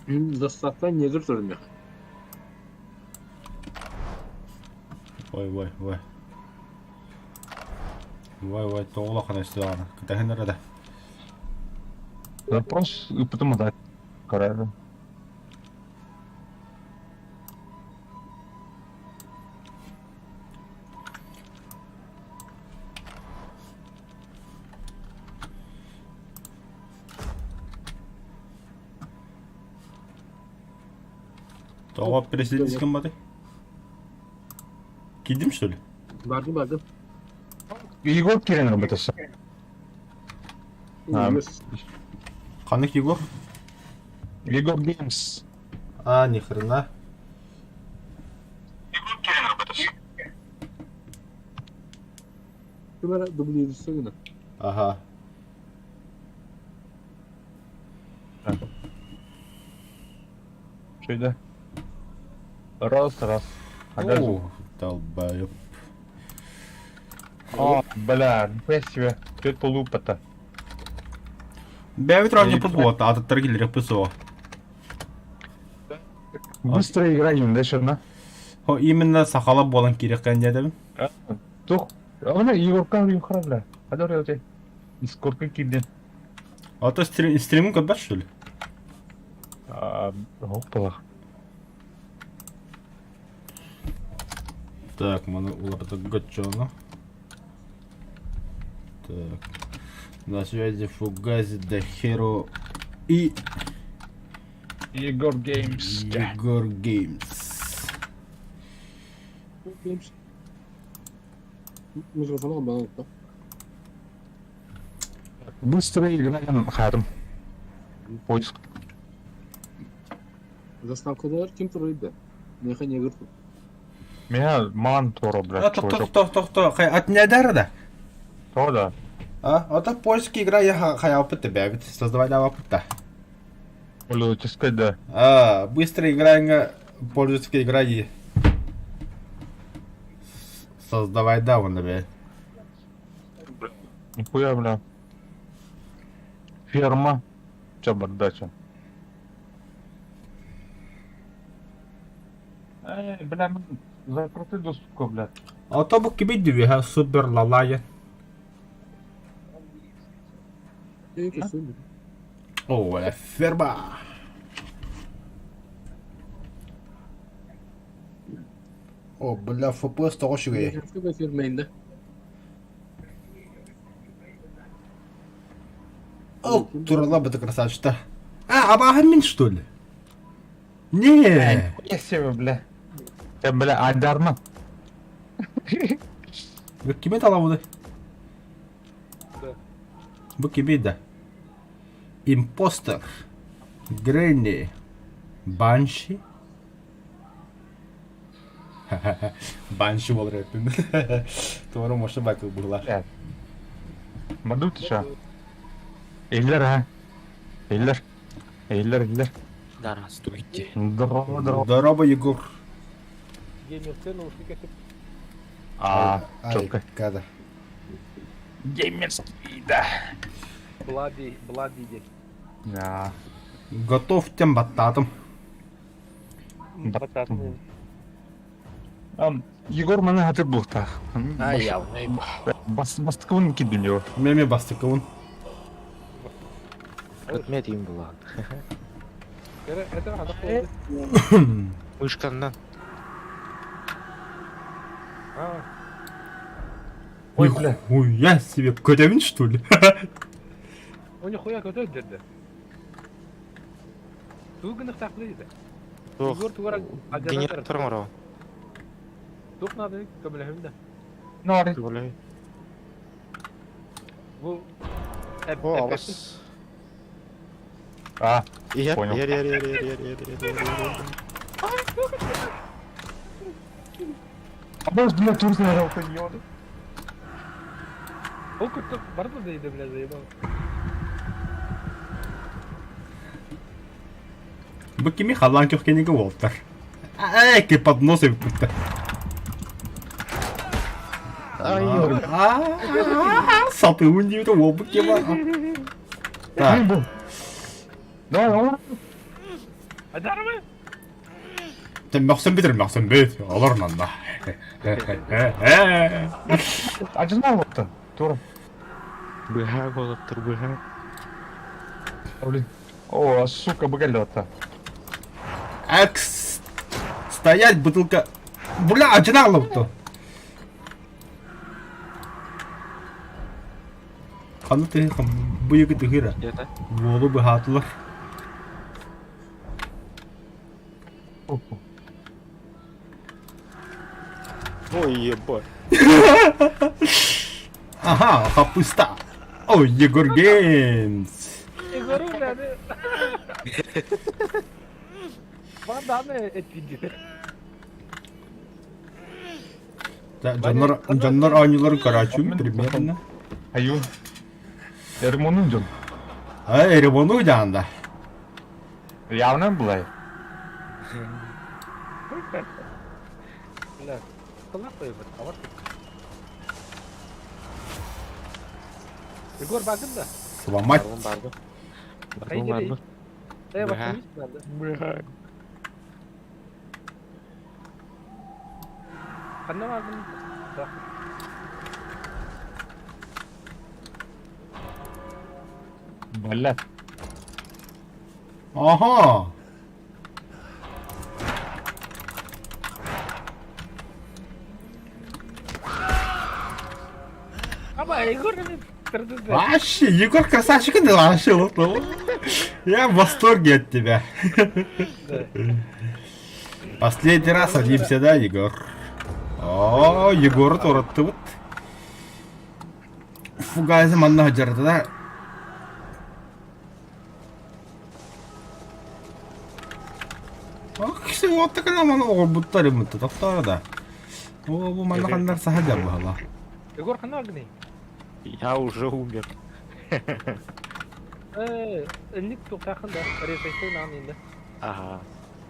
Заставка негр турар Ой, ой, ой. Ой, ой, тоҕо улахан өстөөх кытаһын эрэ да. Запрос ыппытым да көрөбүн. Тоҕо переселись гымматый? Киирдим что ли? Бардым, бардым. Егор киирэн ылбыта Ханнык Егор? Егор Геймс. А, ни хрена. Егор киирэн ылбыта Ким эрэ дублируется гына. Ага. Şöyle. Раз, раз. О, долбоеб. А, бля, нихуя себе. Что это лупа-то? Бэбит ради подвода, а тут торгили ПСО. Быстро играем, да, шерна? Хо, именно сахала болан кириққан дедім. Тух. Она Егорка юхра, бля. Адор я тебе. Дискордка кирден. А то стрим, стримин көрбөт, что ли? Опала. Так, маны уларда гачана. Так. На связи Фугази, Дахеро и Егор Геймс. Егор Геймс. Геймс. Микрофон албан Быстро играем харым. Поиск. Заставкалар ким турар Меха негр тур. Меня ман торо, А, блядь, тох, тох, чувачок. тох, тох, тох, от не да? То да. А, это польская игра, я хаял по тебе, ведь создавай давай опыта. Пользовательская, да. А, быстро игра, пользовательская игра и создавай да, вон, блядь. Нихуя, бля. Ферма. Чё, бардача? Эй, бля, ну, закрути доступка, бля. А то бу кибит дүбүһэ супер лалая. О, бля, ферма. О, бля, FPS тоҕо үчүгэй. О, турала бы ты красавчик-то. А, абааһын мин что ли? Не. Я себе, бля. Я, бля, айдарма. Бу кими талабыды? Бу кими да? Импостер. Гренни. Банши. Банши буолар эппин. Туора мощно байкал була. Блядь. Мадут еще. Эллер, а? Эллер. Эллер, Эллер. Здравствуйте. Здорово, здорово. Здорово, Егор. А, четко. Када. Геймерский, да. Блади, Блади диэн. Да. Готов тем баттатым. Баттатым. Егор маны хатыр бултах. Ай, я Бас бастыкыбын кидим его. Меме бастыкыбын. Отметим была. Это надо Мышканнан. Ой, бля. Нихуя себе, көтөбүн что ли? У нихуя көтөр деді. Туу гыныктаклы диде. Туох. Егор тугара Генератор оҥоро. Тух надо көмөлөһүм да. Нори. Бу О, алас. А, Иһэр, Понял. иһэр, иһэр, иһэр, иһэр, иһэр, иһэр, иһэр. а бос, бля, Турция охуел. Ол курдук барды да иде бля заебал. Бу кими халлаан көх кенигэ уолтар. Эй, поднос эбиппит. Ай, Сатыын диэбитэ уолбут кима. Так, Давай, давай. Адармы? Мөхсөн бүтэр, мөхсөн бүт. Олор манна. Ажына болуптан. Тура. Быһа болуптар, быһа. Блин. О, сука, быгалета. Экс. Стоять, бутылка. Бля, ажына алыпту. Ханна тыһы быйыгы тыһыра. Уолу быһаатылар. Ой, ебать. Ага, хапыста. Ой, Егор Геймс. Егору, блядь. Бадааны этпиди. Дьоннор, дьоннор оонньууларын көрөөччүм примерно. Аю. Ремонун дьон. Ай, ремону дьаанда. Явно былай. Бля, тыллах қойбыт, авар. Егор бардым да. Сломать. Бардым, бардым. Бардым, бардым. Э, бардым. Быһа. Ханна бардым. Бля. Ага. Аба, Егор Вообще, Егор красавчик, ты вообще вот, ну, Я в восторге от тебя. Последний раз садимся, да, Егор? О, Егор ты вот. Фугазы манна да? Вот такая мана оҕорбуттар мытта тохтоо да. О, бу манна ханнар саха дьарбаһала. Егор ханна огней? Я уже умер. Э, инник туктахын да, рефлекси нам инде. Ага.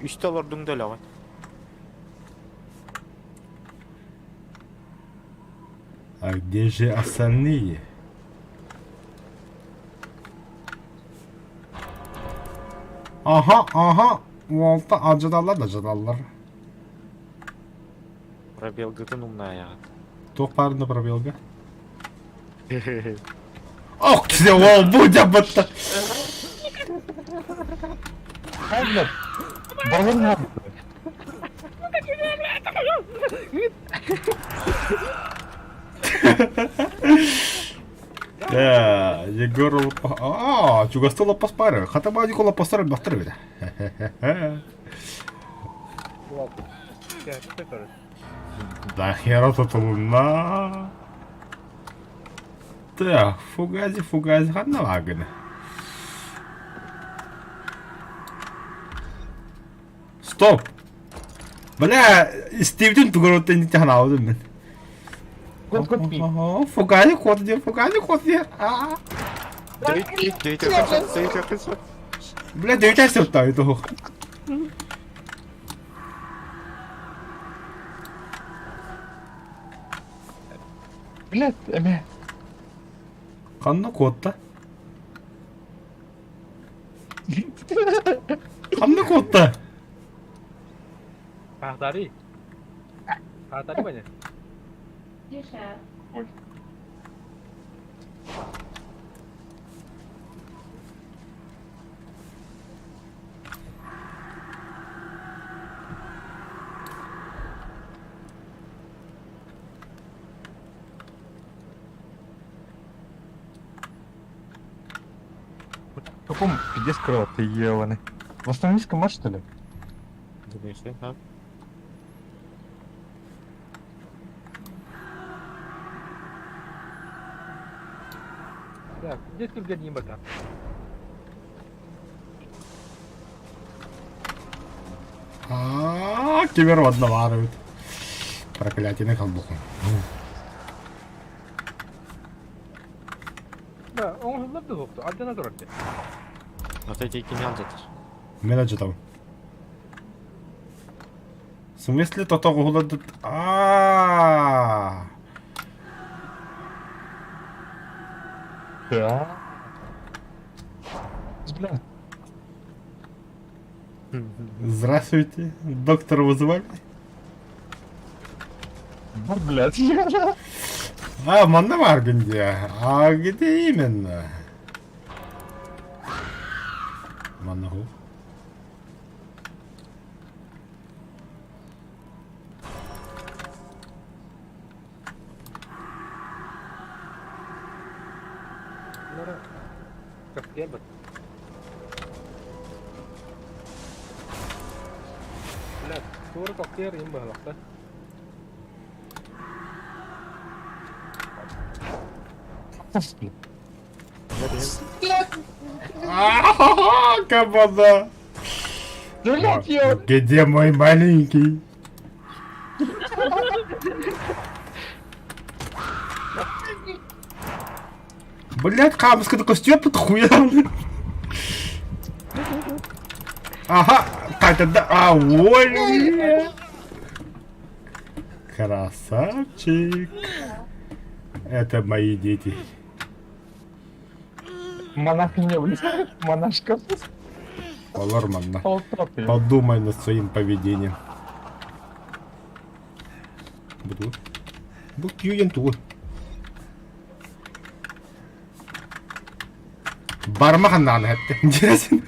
Үстө олордуң да өлөҕүн. А где же остальные? Ага, ага. Уолта ажыдаллар да ажыдаллар. Пробелгытын умная. Туох баарында пробелга? Ох, кисе ол бу жабытта. Хай, блядь. Балын Да, Егор А, чугасты лопас пары. Хата ба Никола пастар бахтар бит. Да хера тотулуна. Так, фугази, фугази, ханна вагына. Стоп! Бля, Стивден тугоротын тахнаудым мен. Фугази кот дер, фугази кот дер. Бля, девять сотта это. Блядь, эме. Ханна куотта? Ханна куотта? Пахтари. Пахтари баня. Тише. В каком пиздец крыло ты ебаный? Восстановись команд, что ли? Думаешь, а? Так, здесь только не бака. А, кибер одноваривает. Проклятие на колбуху. Да, он лапты хокту, альтена турарды. Вот эти кинянзатыр. Мен ажытам. В смысле тотоҕу уладыт а Да. Бля. Здравствуйте, доктора вызывали? Бар, блядь. А, манна бааргын дии. А где именно? Манна ху. Кабана! Где мой маленький? Блять, камушка такой степет хуя. Ага, Катя, да, а, ой, Красавчик. Это мои дети. Монахиня, блядь. Монашка. Олор манна. Подумай над своим поведением. Буду. Бу күйен тугу. Барма ханнааны хэтте. Интересен.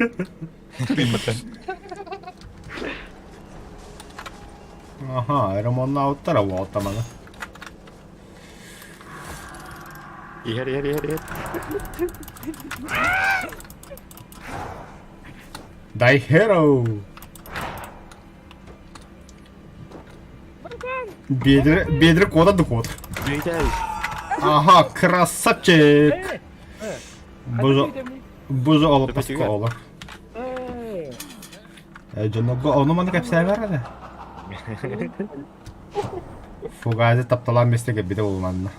Аха, ремонна уттара уоттаманы. Иһэр, иһэр, иһэр, иһэр. Дай hero. Бедре, бедре кода духот. Ага, красавчик. Боже, боже, олоппоско олор. Дьоннорго ону маны кэпсээмэр эрэ. Фугази тапталаан миэстэ кэлбитэ буолуманна.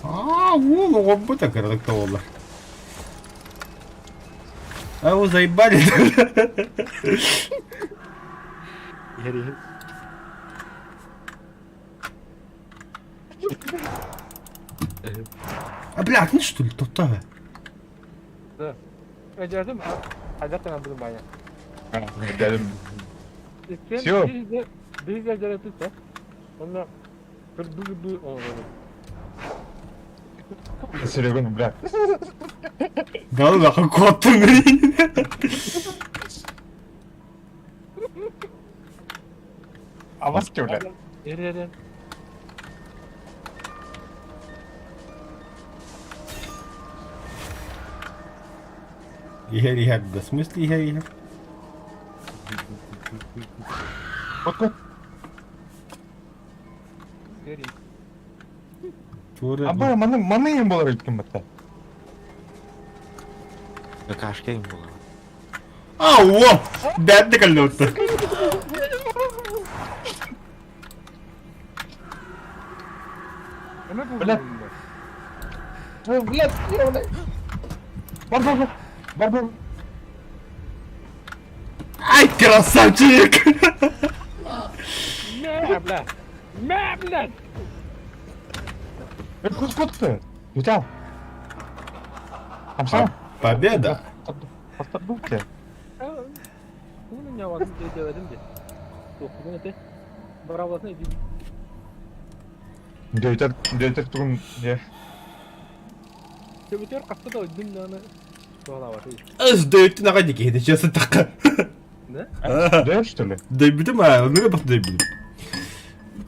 Аа, уол оҕорбут кыратык да буолла. А вы заебали. Иһэр иһин. А бля, ну что ли, тоттоо. Да. Эдэрдим, хайдах гынан баайа. Дедим. Всё. Биир дәрәпит, Онно кырбы-кырбы оҥорорум. Серегин, бля. Да нахуй куоттуҥ А вас бля? Эрэ-эрэ. Иһэр иһэр да, в смысле иһэр иһэр? Вот вот. Туора Аба, маны маны им болар өткөн батта. Какашка им буолар. А, о! Бэрдэ кэллэ Блядь. Блядь, блядь. Бар, бар, бар. Бар, бар. Ай, красавчик! Мэ, бля! Мэ, блядь! Это кот ты? Витал. Хамса. Победа! Постардуйте. Дөйтер, дөйтер тугун не. Төбүтөр хаста да өйдүм даҕаны туһалаабатый. Ас дөйтүн аҕай дикиһити часы такка. Да? Дөйт что ли? Дөйбүтүм аа, онуга бах дөйбүтүм.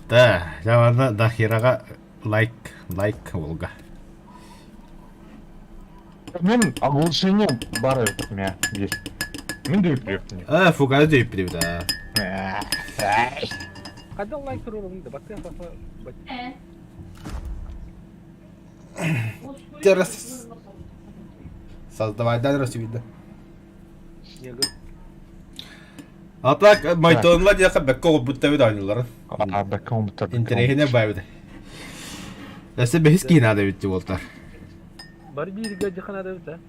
Да, жамана дахираға лайк, лайк Волга. Мен оглушение бар у меня есть. Мен дөйп А, фуганы дөйп да. Хайдах лайк туруорабын да баттыах баха Террас. Создавай дальше видно. А так, майтонла диэхэ бэккэ оҕурбут эбит оонньууларын. А, бэккэ оҥорбуттар. Интэриэһинэй баайбыт. Өссө бэһис киһи наада эбит буолтар. Бары бииргэ дьахан эбит а.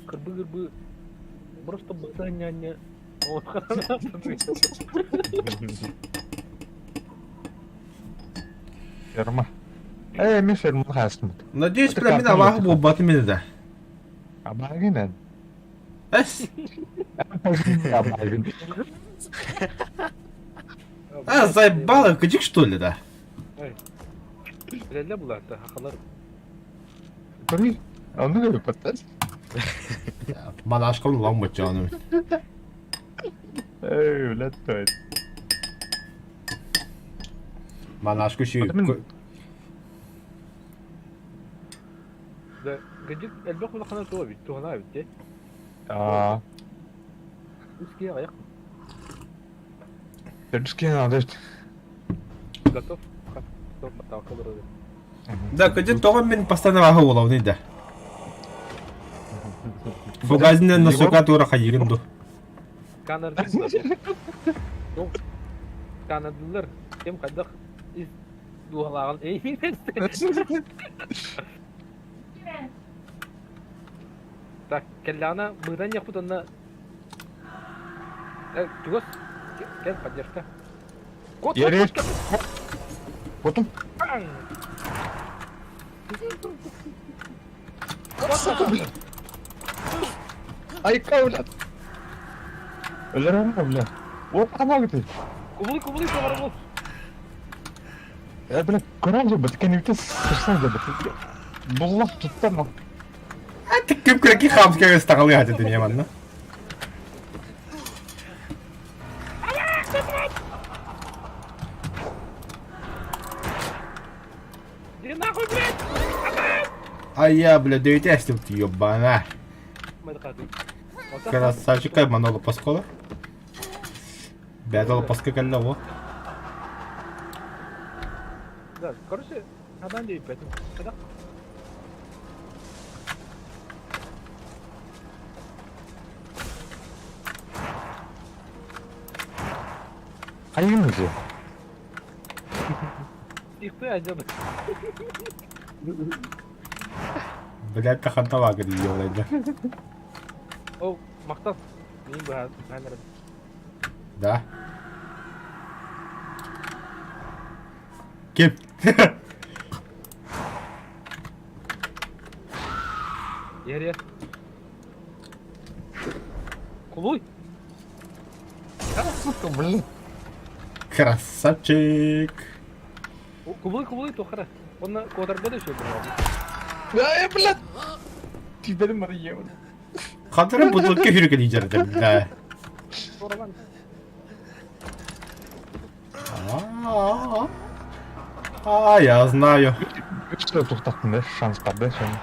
Кырбы-кырбы просто быта няння. Ферма. Э, мен ферма хаастым. Надеюсь, прям мин абааһы буолбатым ини да. Абаагинен. Эс. А, заебало, кыдьык что ли, да? Билэллэ булаата, хахалар. Көрүй, оннук эбиппэттэр. Манашкам ламмыт дьону. Эй, блядь, то Манашка шүй. Да, кыдьык элбэх улахана туо бит, туһана эбит те. Аа. Үские аяк. Төрдүскэ надо. Готов. Готов. Да, кыдьык тоҕо мин постоянно аһы уолабыный да. Фугазина носука тура хайыгын ду. Канадылар ким хайдах ис дууһалааҕын Так, кэллэҕинэ быытан иэхпит уонна чугас кэл поддержка. Кот, кот, кот, Потом. Сука, блядь. Айка, блядь. Өлөрөмө, блядь. Вот она ты. Кубулуй, кубулуй, повар Э, блядь, көрөн жабыт, кэнибитэ сырсан жабыт. Буллах туттан А ты ким какие хамские стакалы хотят не манна. Иди нахуй, блядь! А я, блядь, девять ёбана. Красавчика Манола Паскола. Бәдал паска кэллэ во. Да, короче, хадан диэбиппэтим. Хайдах? Хайыгын өзі? Ихты ажабы. Блядь, таханта лагерь ёлайды. О, махтал. Мин быһа быһан Да. Ким? Иһэр Кулуй! Сука, блин. Красавчик. Кубулуй, кубулуй, тухара. Онно куотарга да үчүгэй Ай, блядь. Тиийбэтим бары ийэбин. Хантара бутылка хүрүкэ дии да. А, я знаю. Үч тухтахтын да, шанс бар да, шаны.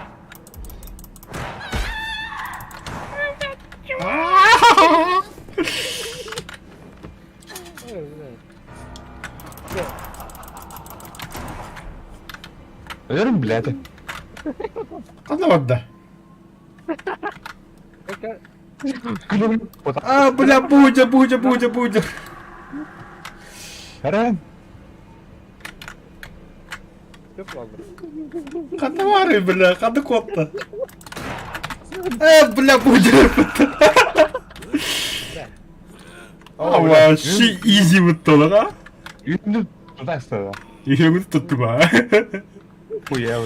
Өлөрүм, блядь. Ханна барда? А, бля, Будя, Будя, Будя, Будя. Харан. Ханна бары, бля, ханна котта. Э, бля, Будя. А, вообще изи вот то, да? Үүнү тутаста. Үйөҥүн туттуга. Хуя.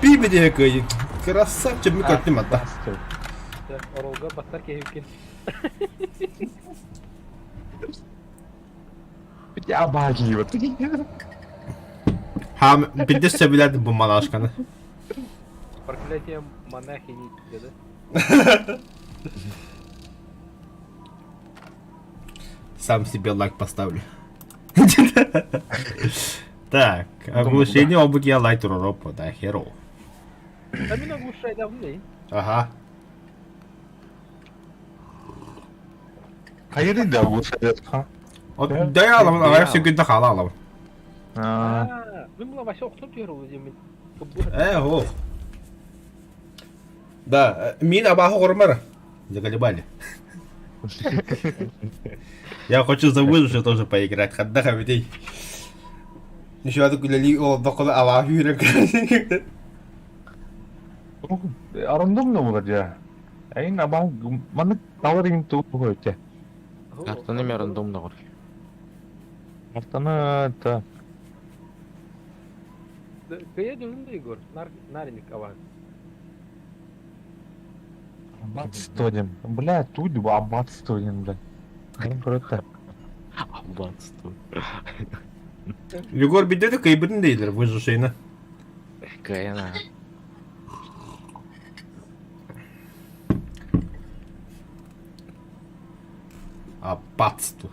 Бибиде кый. Красавчик ми көттүм атта. Оролга бастар киһи Я баги вот. Хам бидде сөбүлэрдим бу малашканы. Проклятие монахини да? Сам себе лайк поставлю. Так, оглушение обуги я лайк туроропо, да, херово. А мин оглушайдабын дей. Ага. Хайыр да оглушайдах. Да я аламын, аҕайах сүгүнтэ хаала аламын. Аа. Мин була вообще охтоп түһэр ол диэммин. Э, ох. Да, мин абааһы оҕорумар. Заколебали. Я хочу за выжившего тоже поиграть. Хаддаха ведей. Еще ады күлели ол доколы абааһы үрек. Арондом да болар я. Эйин абаа маннык талар иҥин тугу көтө. Картаны мен рандомно гор. Картаны та Кыя дөлүн да Егор, нариник абаа. Аббатство диэн. Бля, тут аббатство диэн, блядь. Көрөттө. Аббатство. Егор бидде да кыйбытын дейлер выжившийны. Кыайан аа. Аббатство.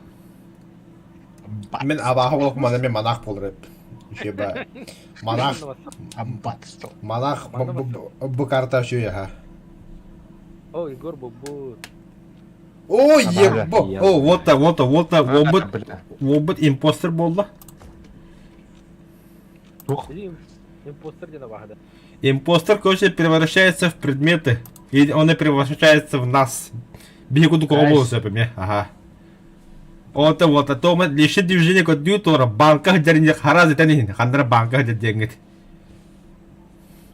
Мен абааһы болох мана мен монах болар эбит. Еще монах Аббатство. монах бу карта еще я. О, Егор бобут. О, ебо! О, вот так, вот так, вот так, вот вот импостер болды. Импостер диэн абааһыда. Импостер, короче, превращается в предметы. И он и превращается в нас. Биһи кудук оҕо сөпүмэ. Ага. Вот вот, а то мы лишь движение көдүү тура банка дьэринье хараз этэн иһин. Хандара банка дьэрдиэҥҥит.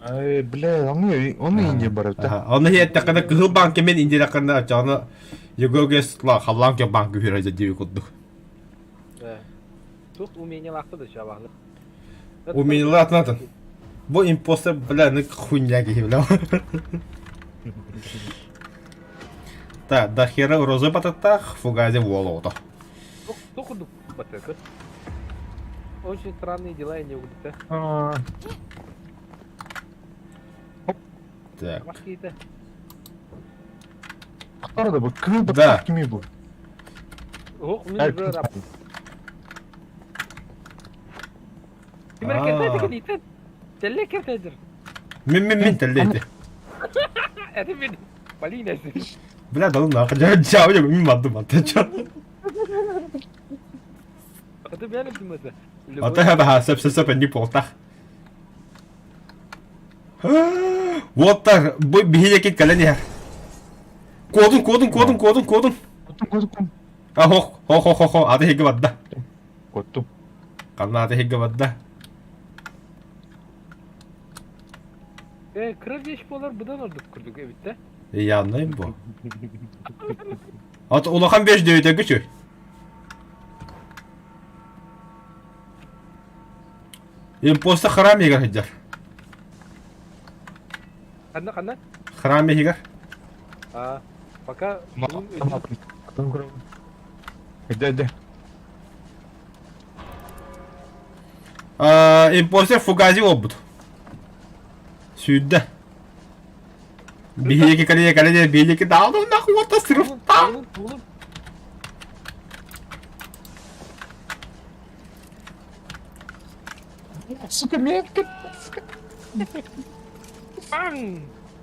Ай, бля, он он Индия барыта. Оны хиэттэххинэ кыһыл банка мен Индияда ачааны Егоргес халлаан кэ банка үһүрэ дьэ курдук. Тух умениялаахта да шабахлы. Умениялаах Бу импостер, бля, ну хуйня киһи, бля. Так, до хера розы бататтах, фугазе уолоото. Тух батыкыт. Очень странные дела, я не угадаю. Так. Арада бу кыл Да. кими бу? Ох, мен уже раб. Ким Тэллэ кэртээдир. Мин мин мин тэллэйди. Это мин. Полина. Бля, да ну нахуй. Я я мин мадым ата чо. Это бәлем димесе. Ата ха сөп сөп сөп не полтах. Вот так, бу биһиэки кэлэн иһэр. Кодун, кодун, кодун, кодун, кодун. Кодун, кодун. А хох, хо хо хо хо, аты хигэ барда. Коттум. Ханна аты хигэ барда. Э, кыра вещь болар быдан ордук курдук эбит да? Явный бу. Ат улахан беш дөйдө күчү. Импоста храм егер хыджар. Ханна ханна? Храм егер. А, пока Где Импостер фугази обут. Сүйдэ. Биһиэки кэлиэ кэлиэ биһиэки даалым нахуй вот сырыфта. Сука, метка. Паң!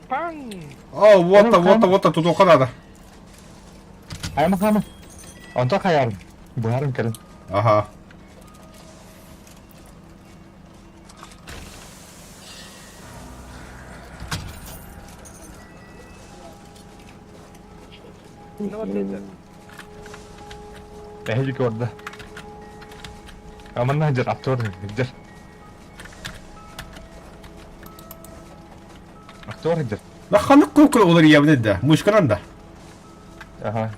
Паң! О, вот вот вот тут уха надо. Хайма хайма. Онто хаярым. Быһарым кэлин. Ага. Эһиги көрдө. Аманна жер актер жер. Актер жер. Да ханнык кукул олар явны да. Мушканан да. Ага.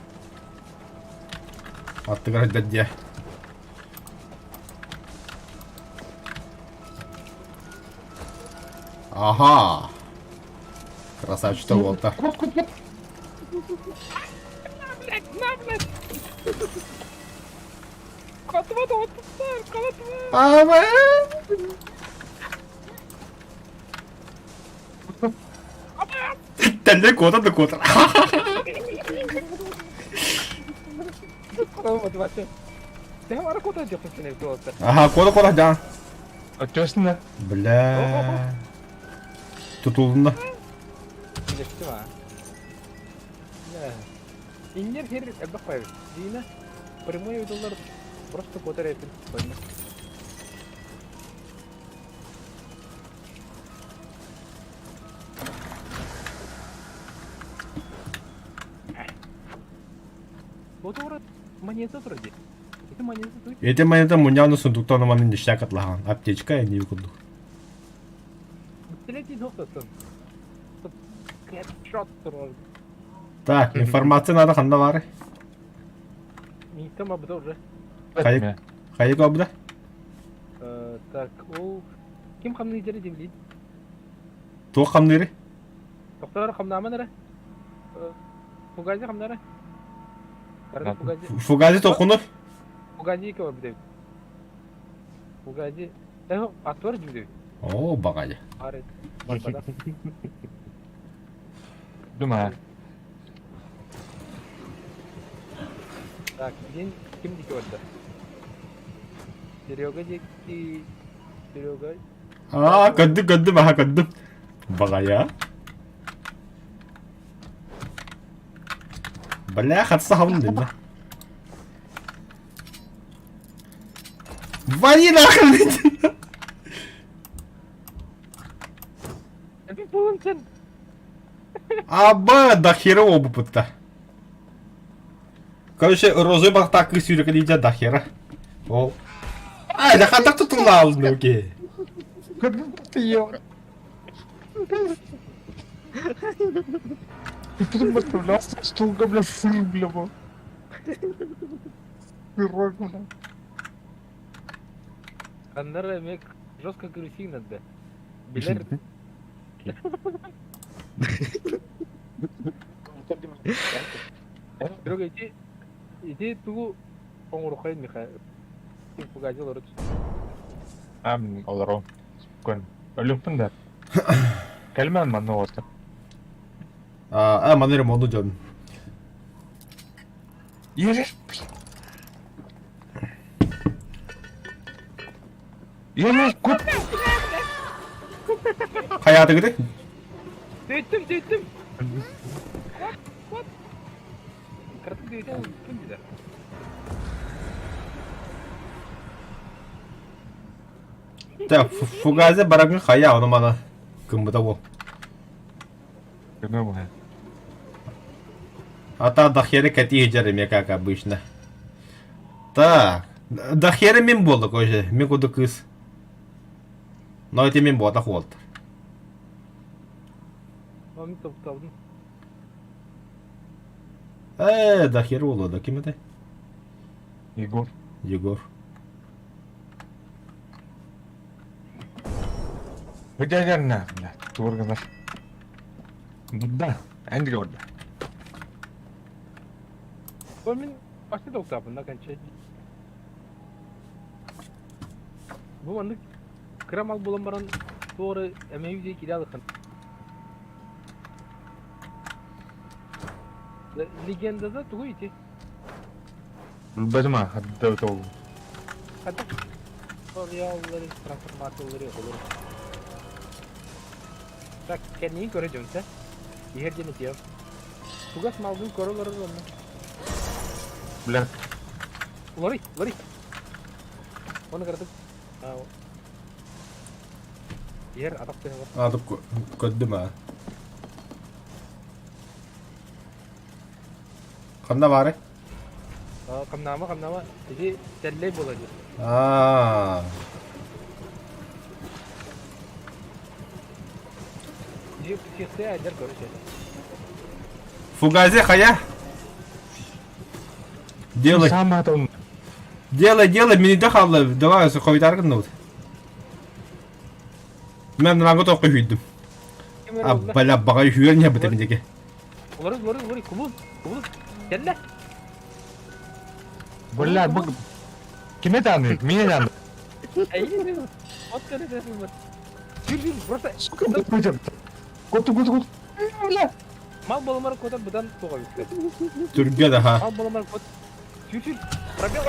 Аттыгар дадя. Ага. Красавчик вот так. Кут кут кут. Блядь, на, блядь! Катыма да оттуптар, калатыма! Ама. Тәлле кота да кота. Ага, кота кота да. Өтөсүнэ. Бля. Тутулунна. Иннер хер элбэх баар. Дина прямой видеолар просто кота рэпин. Вот урат монета вроде. Это монета тут. Эти монета муняны сундуктан маны ништяк атлаган. Аптечка не курдук. Третий доктор. Хедшот турар. Так, информация надо ханда бар. Мийтем абда уже. Хайык. Хайык абда. Так, ол ким хамны дери демлейт? Туох хамныыры? Тоқтар хамнаман эрэ. Фугази хамнары. Фугази. Фугази тохунур. Фугази ки бар бит. Фугази. Э, атвар жүдү. О, багай. Арет. Дума. Так, дин ким дики барда? Серега дики. Серега. Аа, көрдүм, көрдүм, аха көрдүм. Багая. Бля, хатса хабын дедим. Вали нахрен! Эпи булун сен. Аба, до хера опыта. Короче, розы бахта кыз сүйрекелейді до хера. Ол. Ай, да хатак тұтылды алдын, окей. Стулга, бля, сыр, бля, бо. Сырок, бля. Аннары мек жестко крысин надо. Билер. Серега, иди, иди тугу оңурухайын Михаил. Фугази олорут. Ам, олоро. Көн. Өлүкпүн да. Кэлмэн манна оҕото. А, манерым ону дьон. Ереш. Ереш, кут. Хайаатыгыты? Дүйттім, дүйттім. What? What? Кыртык дүйттім, ким дейді? Так, фугазе барагын хая, ону мана. Кымбыта ол. Көмө буһа. А та дохера кати жереме, как обычно. Так, дохера мен болды, короче, мен куды кыз. Но это мен бота холд. Мен топталдым. Дохера болды, да ким это? Егор. Егор. Выдягерна, бля, турганар. Да, энди горда. Мен башта токтапын да кончать. Бу аны кыра мал булан баран туары эмеyi дей кире алыхан. Легендада тугу ити. Билбэтим хадда ол. Хата. Туториаллары, трансформациялары olur. Так, кэннин көрө дьонса. Иһэр диэн этиэм. Тугас малгын көрө олорор онно. Бля, Уларый, уларый. Оны кыратып. Иһэр атах тыһа бар. А, тут көрдүм а. Ханна бары? Камнама, камнама. Иди тэллэй буола дии. А. Иди психте айдар короче. Фугазе хая. Делай, Сам это делай, делай, мени да халла. Давай, хойдаргын вот. Мен мынага тоққа хүйдім. А, бля, баға хүйер не бітемін деге. Уларый, уларый, уларый, кулун, кулун. Кэллэ. Бля, бу Ким это аны? Меня аны. Эй, вот көрө Жүр, жүр, просто Кот, кот, кот. Бля. мал боламар кота бұдан тоға бітті. Түрге да ха. Мал боламар кот. Жүр, жүр. Пробел.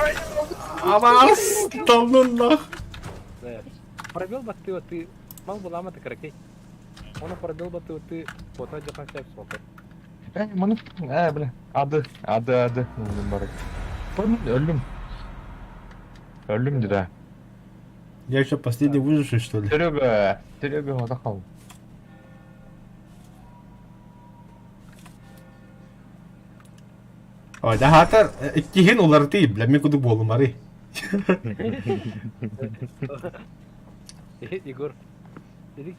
Абас, нах. Пробел батты ты. Мал болама ты каракей. Оны пробел батты ты. Кота жақан сәп соқы. Э, маны, бля. Ады, ады, ады. Бар. Өлүм. Өлүм да. Я еще последний выживший, что ли? Серега, Серега, отахал. Ой, да хата, кихин уларты, бля, мен куду болум ары. Егор. Дедик.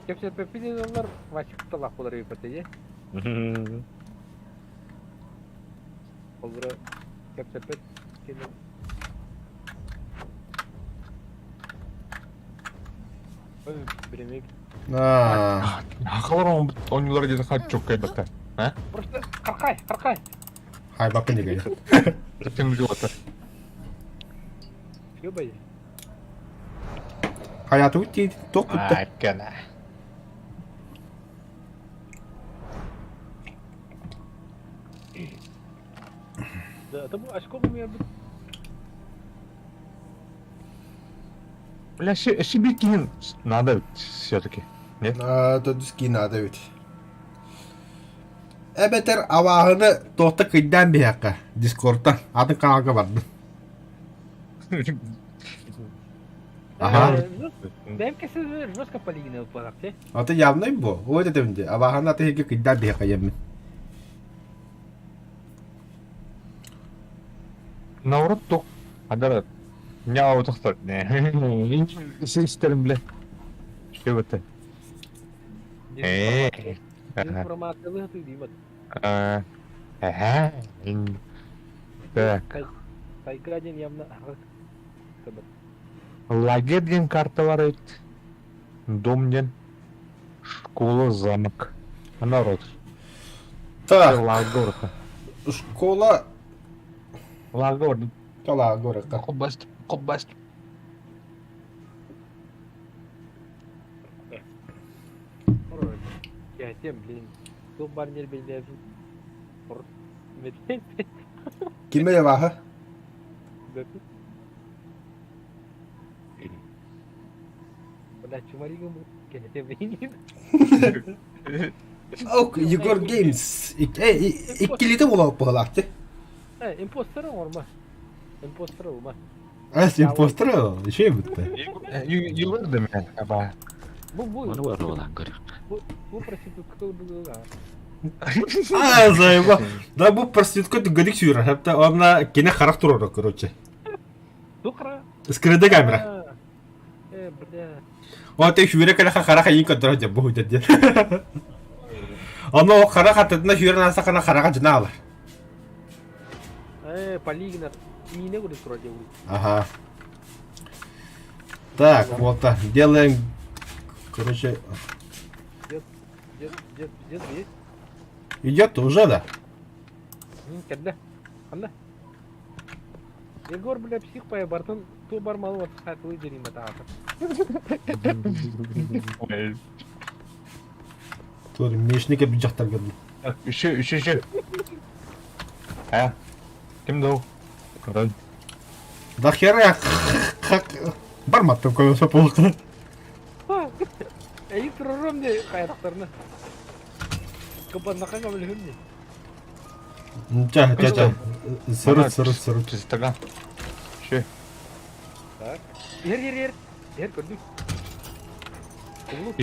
Кепсет олар вачыкталах болар ипотеге. Олбура кепсепет келе. Ой, биремек. А, Ахалар он ойнулар где-то хат чок кайбатта. А? Просто каркай, каркай. Хайбаппын дигэй. Ким билбэтэ. Любай. Хайатыбыт дии туох бүттэ? Айкана. Да, это бу очко бу Бля, себе кинь надо все-таки. Нет? Надо скин надо ведь. Эбэтэр абааһыны туохта кыйдаан биһиэххэ Дискордтан атын каналга бардым. Ага. Бэйэм кэсэ жестко полигина ылпалар те. Аты явный бу. Ой дедим де. Абааһыны аты хиги кыйдаан биһиэххэ еммин. Наоборот, тух. Адар. Няу тохтор. Не. Систерим бля. Что это? Э. Информациялы ты димат. Ага. Так. Тайга один явно. Лагерь диэн карта бар эбит. Дом диэн. Школа, замок. Народ. Так, Лагорка. школа Лагорка. Лагорка. Кобаст. Кобаст. Я тем, блин. Был барнер бейдәбин. Ким эрэ бааһы? Бля, чумаригым кэлэтэ Ок, Егор Games. Иккилите буолар буолаахчы. Э, импостер оҥорма. Импостер ылма. Ас импостер үчүгэй бутта. Егор да мен аба. Бу бу Ону барылаан көрүөх. бу проститутка курдук А, заеба. Да бу проститутка түгэнник сүүрэр. Хапта онна кини харах турар короче. Тухра. Скрыда камера. Э, бля. О, ты сүүрэ кэлэхэ харах айын көрдөрө дьэ бу дьэ. Ону харах атытына сүүрэн асакана хараха дьынаалар. Э, Полигнер. Миинэ курдук турар дьэ Ага. Так, вот так. Делаем, короче, Дед, дед, дед, дед есть? идет уже, да? Кэллэ. Ханна? Егор, бля, псих по бартын ту бармалы вот хатылы дерим это ата. Тур мешники bir жақтар келді. Еще, еще, еще. А? Ким дал? Король. Да хера барматтым колесо полка. Эй, турурум де кайрактарны. Капаннака көмөлүм де. Ча, ча, ча. Сырыт, сырыт, сырыт. Чистага. Еще. Так. Ер, ер, ер. Ер көрдүм. Кубулу.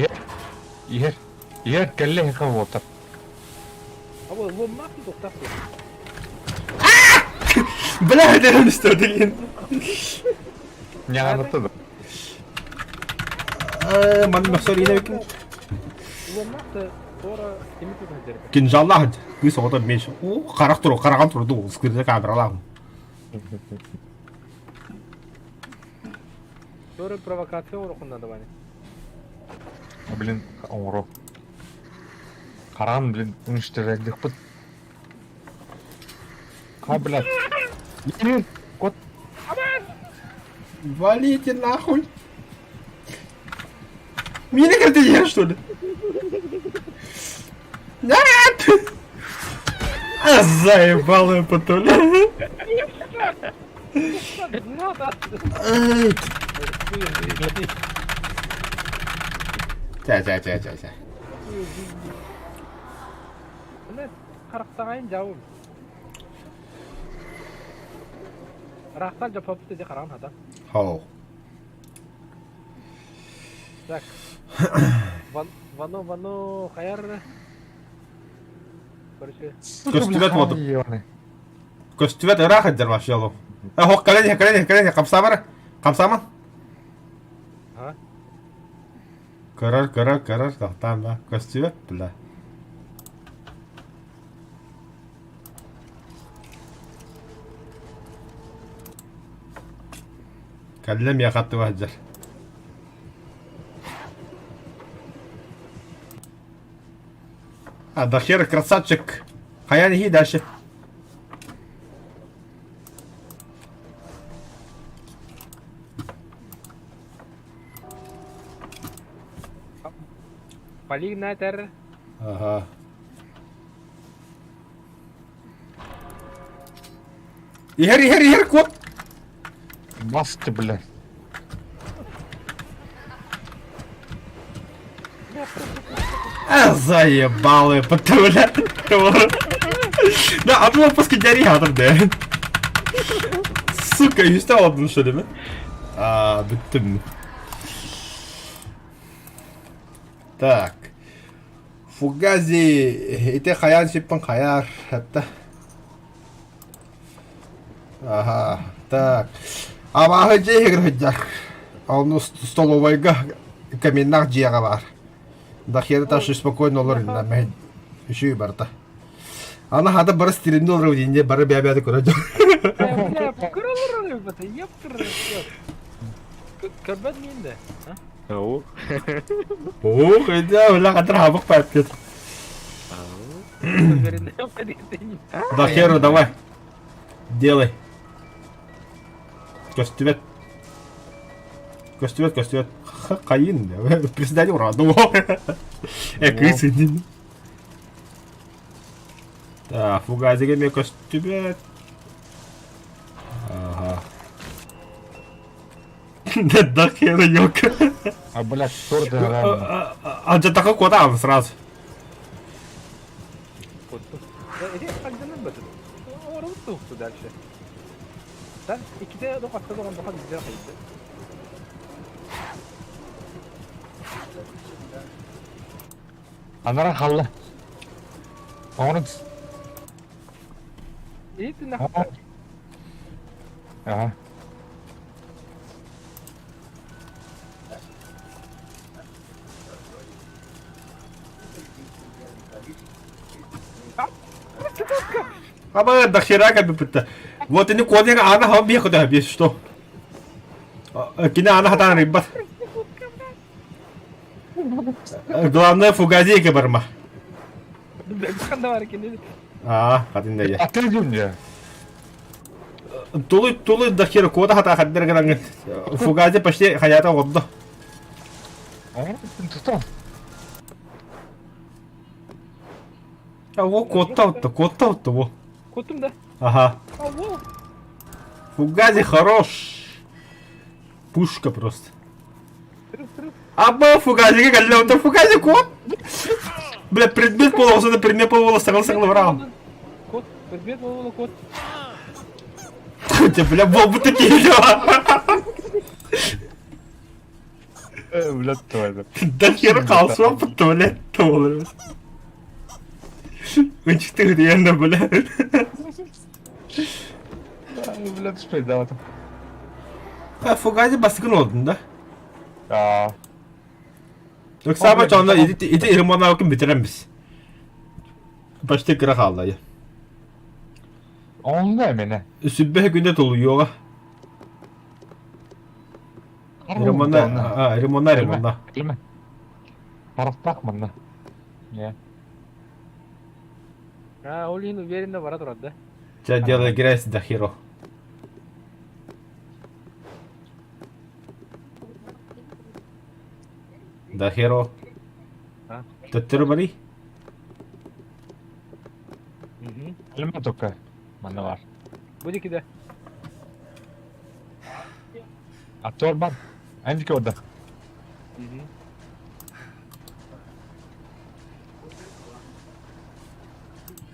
Ер. Ер, кэллэ кого-то. Аба ломмак токтап. Бля, дерем үстөрдүн. Не надо Ман мөхсөр ине бекин. Ломмак тора кими тутан жерге. Кинжаллах кыз ода меш. О, карак туру, караган турду, скырды камералар. Тора провокация орохунна да бани. Блин, оҥоро. Харан, блин, уничтожать Ха, блядь. Ер, кот. Валите нахуй. Мини картинер, что ли? Нет! А заебал я потом. Эй. Ча, ча, ча, ча, ча. Харахтаҕайын дьаабым. Рахтан жапаппыт дии хараҕын хата. Хоу. Так. Вано, вано, хайар. Короче. Көстүбэт буолтум. Көстүбэт ыраах сылдьар вообще олох. Э, хох, кэлэн кэлэн кэлэн хамсаабар. Хамсааман. А? Көрөр, көрөр, көрөр, тохтоон да. Көстүбэт, бля. Кэллэ миэхэ аттыга сылдьар. А, да хер красавчик. Хайан иһи дальше. Полигнатор. Ага. Иһэр, иһэр, иһэр, кот! Бас ты, бля. А, заебалы, бля. Да, атын лаппаска дьари хатыр да. Сука, үстэ алдым что ли, мен? А, бүттім. Так. Фугази, ити хайаан сиппин хайаар, этта. Аха, так. Абааһы дьиэ иһигэр сылдьар. Онно столовайга каминнаах дьиэҕэ баар. Дахиада таш спокойно олор инна мэһин үчүгэй барыта. Аны хата бары стримни олорор диинде бары бэйэ-бэйэтэ көрө дьон. Бля, көрө олорор эбит, епкыр. Көрбөт миин да. Ау. Ох, иде, бля, хатыр хабык паппет. Да херу, давай. Делай. Көстүбэт. Көстүбэт, көстүбэт. Хайын, председатель ураду. Э, кыыс индин. Так, фугазиге мен көстүбэт. Ага. Да хера ёлка. А, блядь, торт реально. Алдьатака куотаҕын сразу. Дальше. Да, иккитэ дохатта доҕон доха биирдэ хайда. Анара халла. Оҥорон. Иһит Ага. Аба до хера как бы Вот ini кодега ана хаба бие куда бие что? Кини ана хатан рыбат. Главное фугазейка барма. Ханда бар кини. Аа, хатын да я. Аты дюнде. Тулуй, тулуй до хера кода хата хаддер гранг. Фугази почти хаята одdo. Тутан. О, куотта отто, куотта отто во. Куоттум да. Ага. Фугази хорош. Пушка просто. Аба фугазига кэллэ онтон фугази куот. Бля, предмет буолуохсуна предмет буолуола саҥал саҥал быраҕам. Куот, предмет буолуола куот. Хотя, бля, буолбут киһи Э, бля, твою. Да хер хаалсыбаппыт бля, туолар. Ынчыктык диэн бля. Бля, түспэйдээбэтим. Фугази бастыкын олдун да. Аа. Ыксаабат онно ити ити ремонтнаабыккын бүтэрэн бис. Почти кыра хаалла дьэ. Онно эмиэ. Сүбэ күнэ тулуйуоҕа. Ремонна, ремонна, ремонна. Кэлимэ. Харахтаах манна. Не. А, ол иһин уверенно бара турар да. Чэ, делай грязь до херу. До херу. Төттөрү барый. Кэлимэ только. Манна бар. Бу диэки да. Актер бар. Эн диэки барда.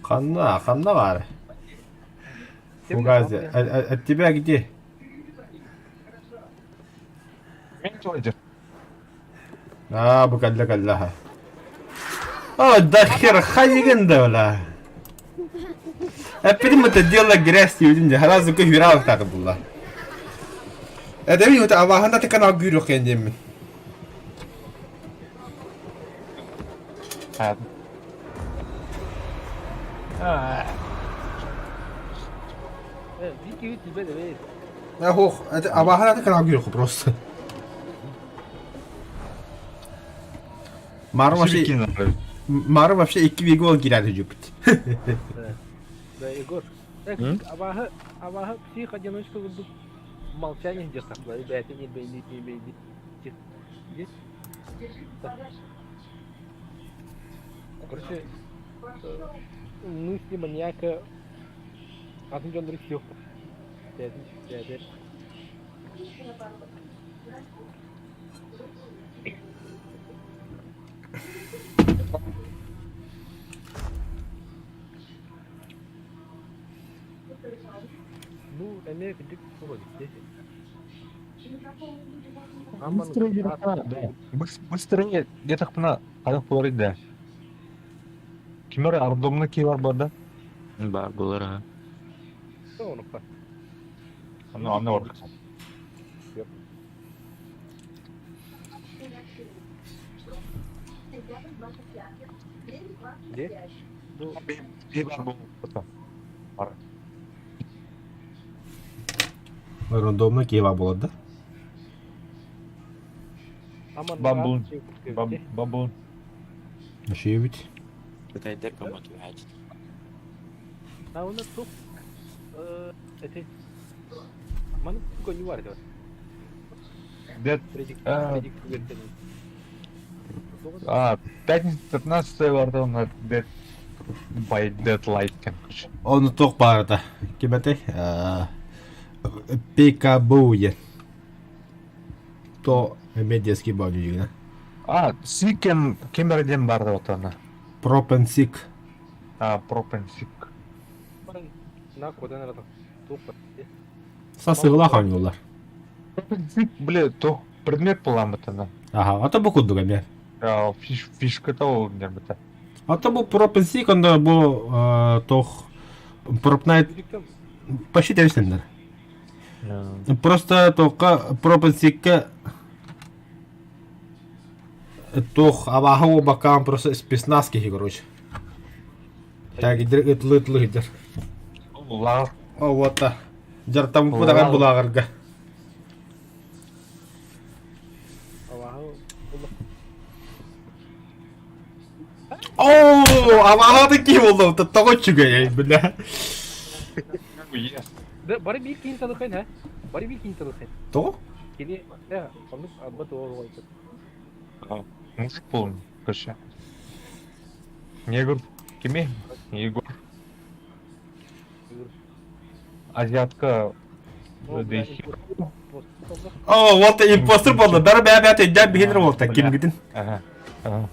Ханна, ханна бар. Фугази, от тебя где? Мен туойдыр. Аа, бу кэллэ кэллэ О, да хер, хайыгын да бля. Эппитим это дело грязь диэбитим дии, сразу көһүүрэ алыктаата булла. Эдэби үтэ абааһын да тыкан алгыыр диэммин. Ох, абааһын да тыкан алгыыр просто. Марма вообще... Мары вообще икки биги ол киирэн үдүппүт. Да, Егор. Абааһы, абааһы псих одиночка курдук молчание держат. Бэйэтин ньирбэйдии, ньирбэйдии. Короче, мысли маньяка атын дьоннору сиэх бэйэтин бэйэтэ Ну, эмиэ кырдьык суох эбит Быстрее диэтэхпинэ хайдах буоларый да? Ким эрэ рандомно киһи бар буолла? Баар буолар аха. Аны аны ордук. Киһи баар буолбута. Бар. Рандомно киһи баар буолар да? Бамбун. Бамбун. Өшүйэбит. Кытайдар көмөтүһээччи. А у нас тут эти маны коню бар деп. Дед А, пятница 15 барда на Dead by Deadlight короче. Ону туох баарыта? Ким этэй? Пикабу диэн. То эмиэ детский боонньуу А, Сикен ким эрэ диэн баар да отона. Пропенсик. А, Пропенсик. На кудан арата. Туох Сасыгылаах оонньууллар. Пропенсик, бля, то предмет буламмытана. Аха, ата бу курдук эмиэ. Фиш, фишката ол нербите. Ата бу пропенсик онда бу тох пропнайт почти тэбистеннер. Просто тоққа пропенсикке туох абааһы буолбаккаан просто спецназ киһи короче. Так идер ытлы ытлы идер. Лааҕыр. О вот та. Дьартаммыт аҕай булааҕырга. Оо, абааһы киһи буолла, тоҕо үчүгэй, бля. Бары биир киһини таныхайын, һэ? Бары биир киһини таныхайын. Тоҕо? Кини, э, оннук алба туох Мужик буолун, короче. Негр. Кими? Егор. Азиатка. О, вот импостер буолла. Бары бэйэ-бэйэ өйдөөн биһинэр буолта кимгитин. Ага. Ага.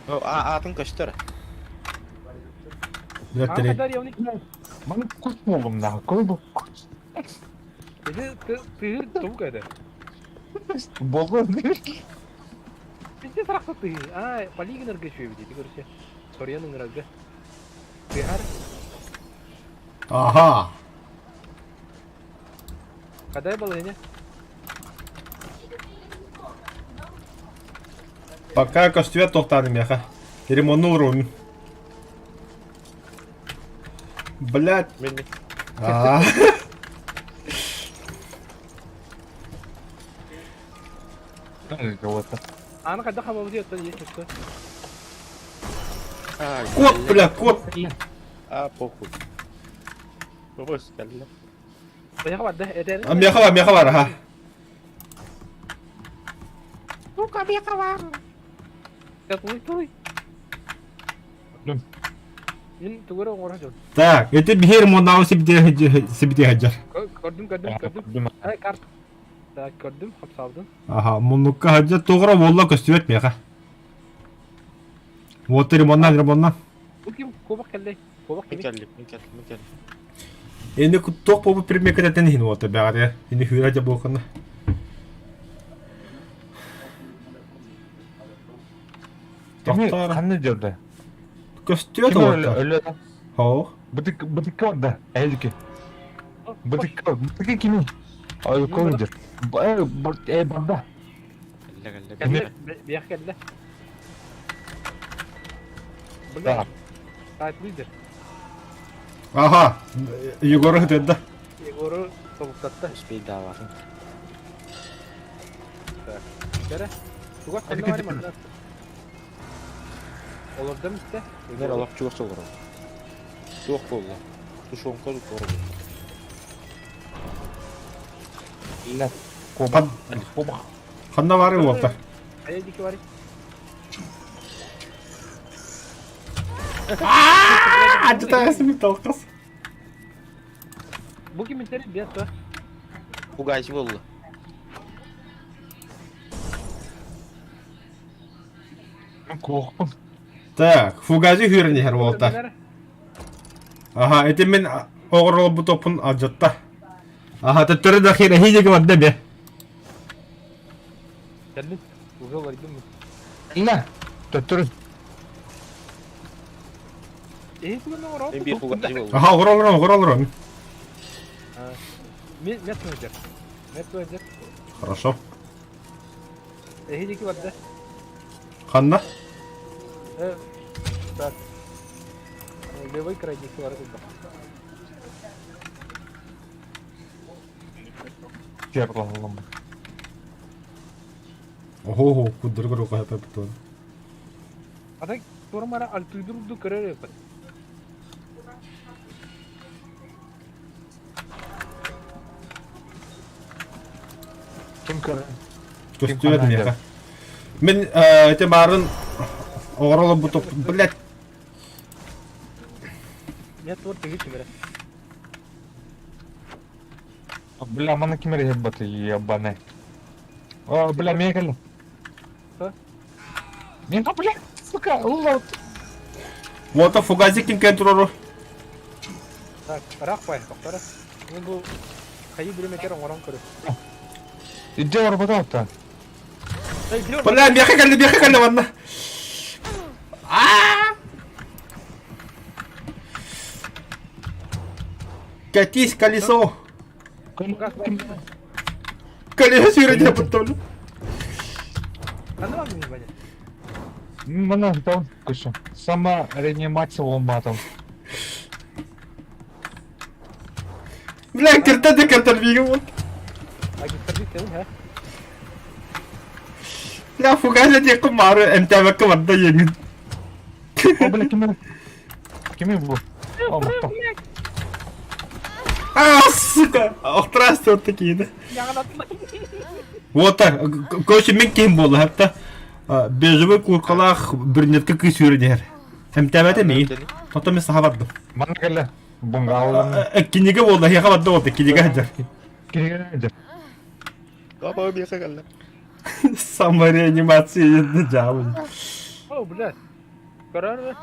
Аатын көстөр. Маны кус болдум да. Кой бу? Тыыр тугу это? Болду. Пиздец рахта ты. А, полигонерге шүөбүт ити көрсө. Соруйан ыҥырарга. Тыһар. Ага. Кадай балыгыня? Пока көстүбэт туохтаан миэхэ. Ремоннул рум. Блядь. Аа. Аны хайдах хабабыт оттон есть что? Кот, бля, кот. А, похуй. Бобос кэллэ. Миэхэ барда, этэр. А миэхэ бар, миэхэ бар, аха. Сука, миэхэ бар. Туй, туй. Мин тугу эрэ оҥоро дьон. Так, это биһиэр муоннааҕы сибитиэ сылдьар. Көрдүм, көрдүм, көрдүм. Ай, карт. Так, көрдүм, хапсаабытым. Аха, муннукка сылдьар туох эрэ буолла көстүбэт миэхэ. Вот ремоннан, ремоннан. Бу ким куобах кэллэй? Куобах Мин кими? кэллим, мин кэллим, мин кэллим. Ини туох буолбут предмеккэтэн иһин уота бэҕэрэ. Ини хүүрэ дьэ буолхана. Кими Тохтоор. ханна дьөрдө? Көстүө Ким тоҕотто. өлө Хоох. Бытык бытыкка барда. Эһилики. Бытыкка бытыкка кими? Ой, кол дьэр. Э, барда. Кэллэ, кэллэ, Кэллэ, кэллэ. биэх кэллэ. Да. Бля, таайтылыйдыр. Аха, Егору хытырда. Егору тобуктатта. Успей даватын. Так. Кэрэ. Тугас ханна баар манна? Олордом истэ. Мин олох чугас олорор. Туох буолла? Тушенка туруорабын. Бля, коба. Коба. Ханна баарый уолта? Хайа диэки барый? Аа, Ачытаа толкас. Бу кимитери бес ба. Пугачи буолла. Мен куохпун. Так, фугази хүрэн иһэр уолта. Аха, ити мин оҕоролбут оппун алдьатта. Аха, төттөрү да хирэһии диэки барда эмиэ. Кэллин. Уже олордум. Инна. Төттөрү. Эһи тугун оҥороо. Мин биир фугаси буолла. Аха, оҕор олорон, оҕор олорон. Мен мет сылдьар. Мет сылдьар. Хорошо. Эһи диэки барда. Ханна? Э, так. Левый край диэки бара турда. Терлалым. Охо, куддыр көрө кайта бутун. Ата турмара альтуйдурду көрөр эппит. Ким көрөр? Көстүбэт миэхэ. Мин ити баарын оҕор олорбут блядь. Нет, вот ты видишь, Бля, маны ким эрэ баты ебаный. О, бля, миэхэ кэллэ. Что? Миэхэ, бля, сука, лот. Вот фугазик ким кэлэн Так, ыраах бай, тохтора. Мин бу хайы бириметер оҥорон көрү. Иди орбата Бля, миэхэ кэллэ, миэхэ кэллэ манна. Аа! Катись, колесо! Колесо сүүрэн буттум. Ханна бар мин Ваня? Мана там кыша. Сама реанимация ломбатом. Бля, кертен де кертен биги вот. Бля, фугася диэххин маары эмтээбэккэ барда иэҥин. О, бля, ким Кими бу? О, махтал. А, сука! Охтраасты вот такие, да? Вот так, короче, мен киһим буолла, хатта бежевый куркалаах брюнетка кыыс үөрэнэр. Эмтээбэтэ миин. Потом мен саха бардым. Манна кэллэ. Бунгаалын. Кинигэ буолла, хиэхэ барда буолла, кинигэ сылдьар. Кинигэ сылдьар. Папа миэхэ кэллэ. Самореанимация дьаабын. О, блядь. Көрөр.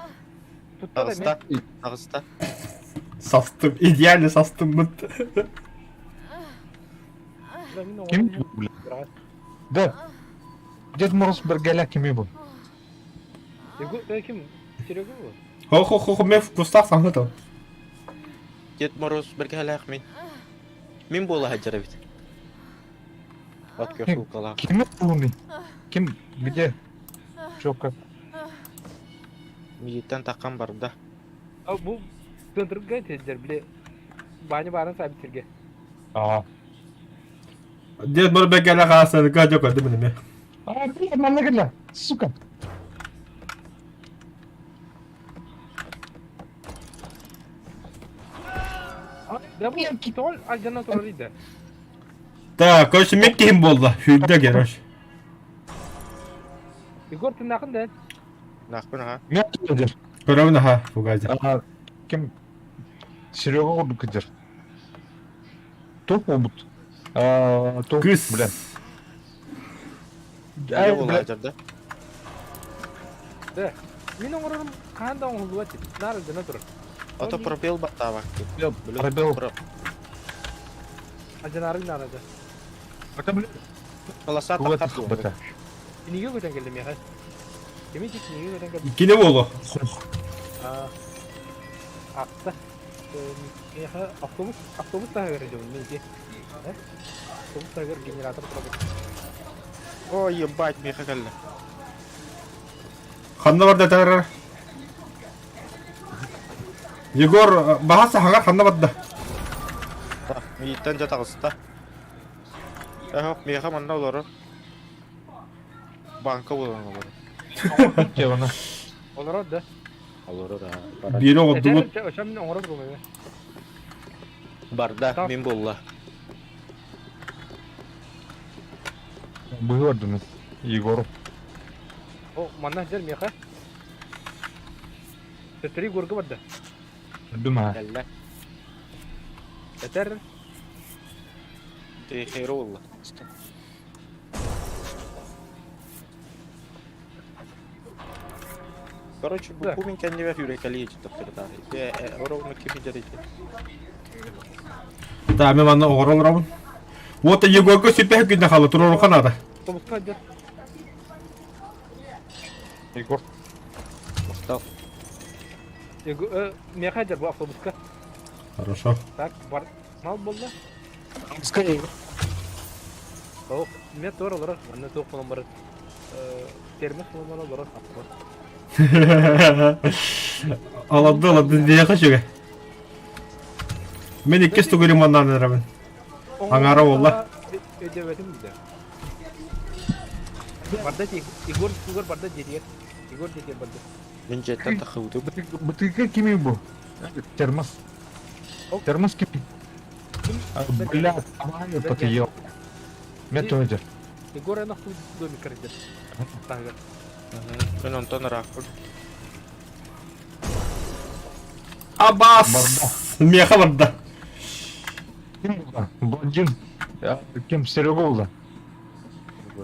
Таҕыста. Таҕыста. Састым, идеально састыммыт. Ким Да. Дед Мороз бергәлә кими бу? Ким? Серега бу? Хо-хо-хо, мен вкустах саҥа Дед Мороз бергәләх мин. Мин буола сылдьар эбит. От көх укалаах. Кими буми? Ким? Где? Чё как? Миигиттэн таххан барда. А бу центрга тиэрдэр били Баня баарын саабит сиргэ. Аа. Дед Мороз бергәләх аасарга дьэ көрдүм эмиэ. А, блин, манна кэллэ. Сука. Да бу тоҕо алдьана турар да. Так, короче, мен киһим буолла. Сүүрдэ, короче. Егор тынаахын да. Наахпын аха. Мен кидер. Көрөбүн аха, фугази. А, ким? Серега курдук кидер. Топ болбут. А, топ, Кыс. бля. Бля Ай, буола бля. сылдьар да. Да. Мин оҥорорум хаһан да оҥоһуллубат дии. Наар алдьана турар. Ото пробел баттаабаккын. Пробел. Алдьанаары наада. Это, бля, Полоса Туга таххар дуо? тахбата. Кинигэ көтөн кэллим миэхэ. Кими ити кинигэ көтөн кэллим? Кини буолуо. Аа. Аахта. Миэхэ автобус автобус таһыгар дьон мин ити. Автобус таһыгар генератор турар. О, ебать, миэхэ кэллэ. Ханна барда тарар? Егор, баһа саһаҕар ханна барда? Мииттэн дьэ таҕыста. Эһок, миэхэ манна олорор. Банка буолан олорор. Оҥордум Олорор да. Олорор аа. Барар. Биири оҕордубут. Этэр өсөм мин оҥорор буолуо. Барда, Так. мин буолла. Быһыы бардым Егору. О, манна сылдьар миэхэ. Төттөрү Егорга барда. Көрдүм аа. Кэллэ. Этэр Ты херо буолла. Короче, Да. бу мин кэннибэр үүрекэлии тахсырытаары. Оровну ким идэрити? Да, мен манна оҕоро олоробун. Вот Егорга сүппэһэ күннэ хаалла, туруоруохха наада. Тобуска дьэ. Егор. Махтал. Его миэхэ дьэ бу автобуска. Хорошо. Так, бар мал буолла. Скорее. О, мен туор олорор, манна туох буолан барар. Термес буолан олорор автобус. Алады, алады, диэхэ үчүгэй. Мин иккис тугу маннаан эрэбин. Аҥаара буолла. Өйдөбөтүм да. Барда Егор Егор барда дедиэр. Егор дедиэр барда. Мин дьиэттэн таххыбытым. Бытыга кими бу? Термос. Термос кими? Бля, давай потоел. Мен тоже. Егор нахуй домик кірді. Тағы. Мен онтон ыраахпын. Абас! Меха барда. Ким булда? Блондин. Ким Серега булда?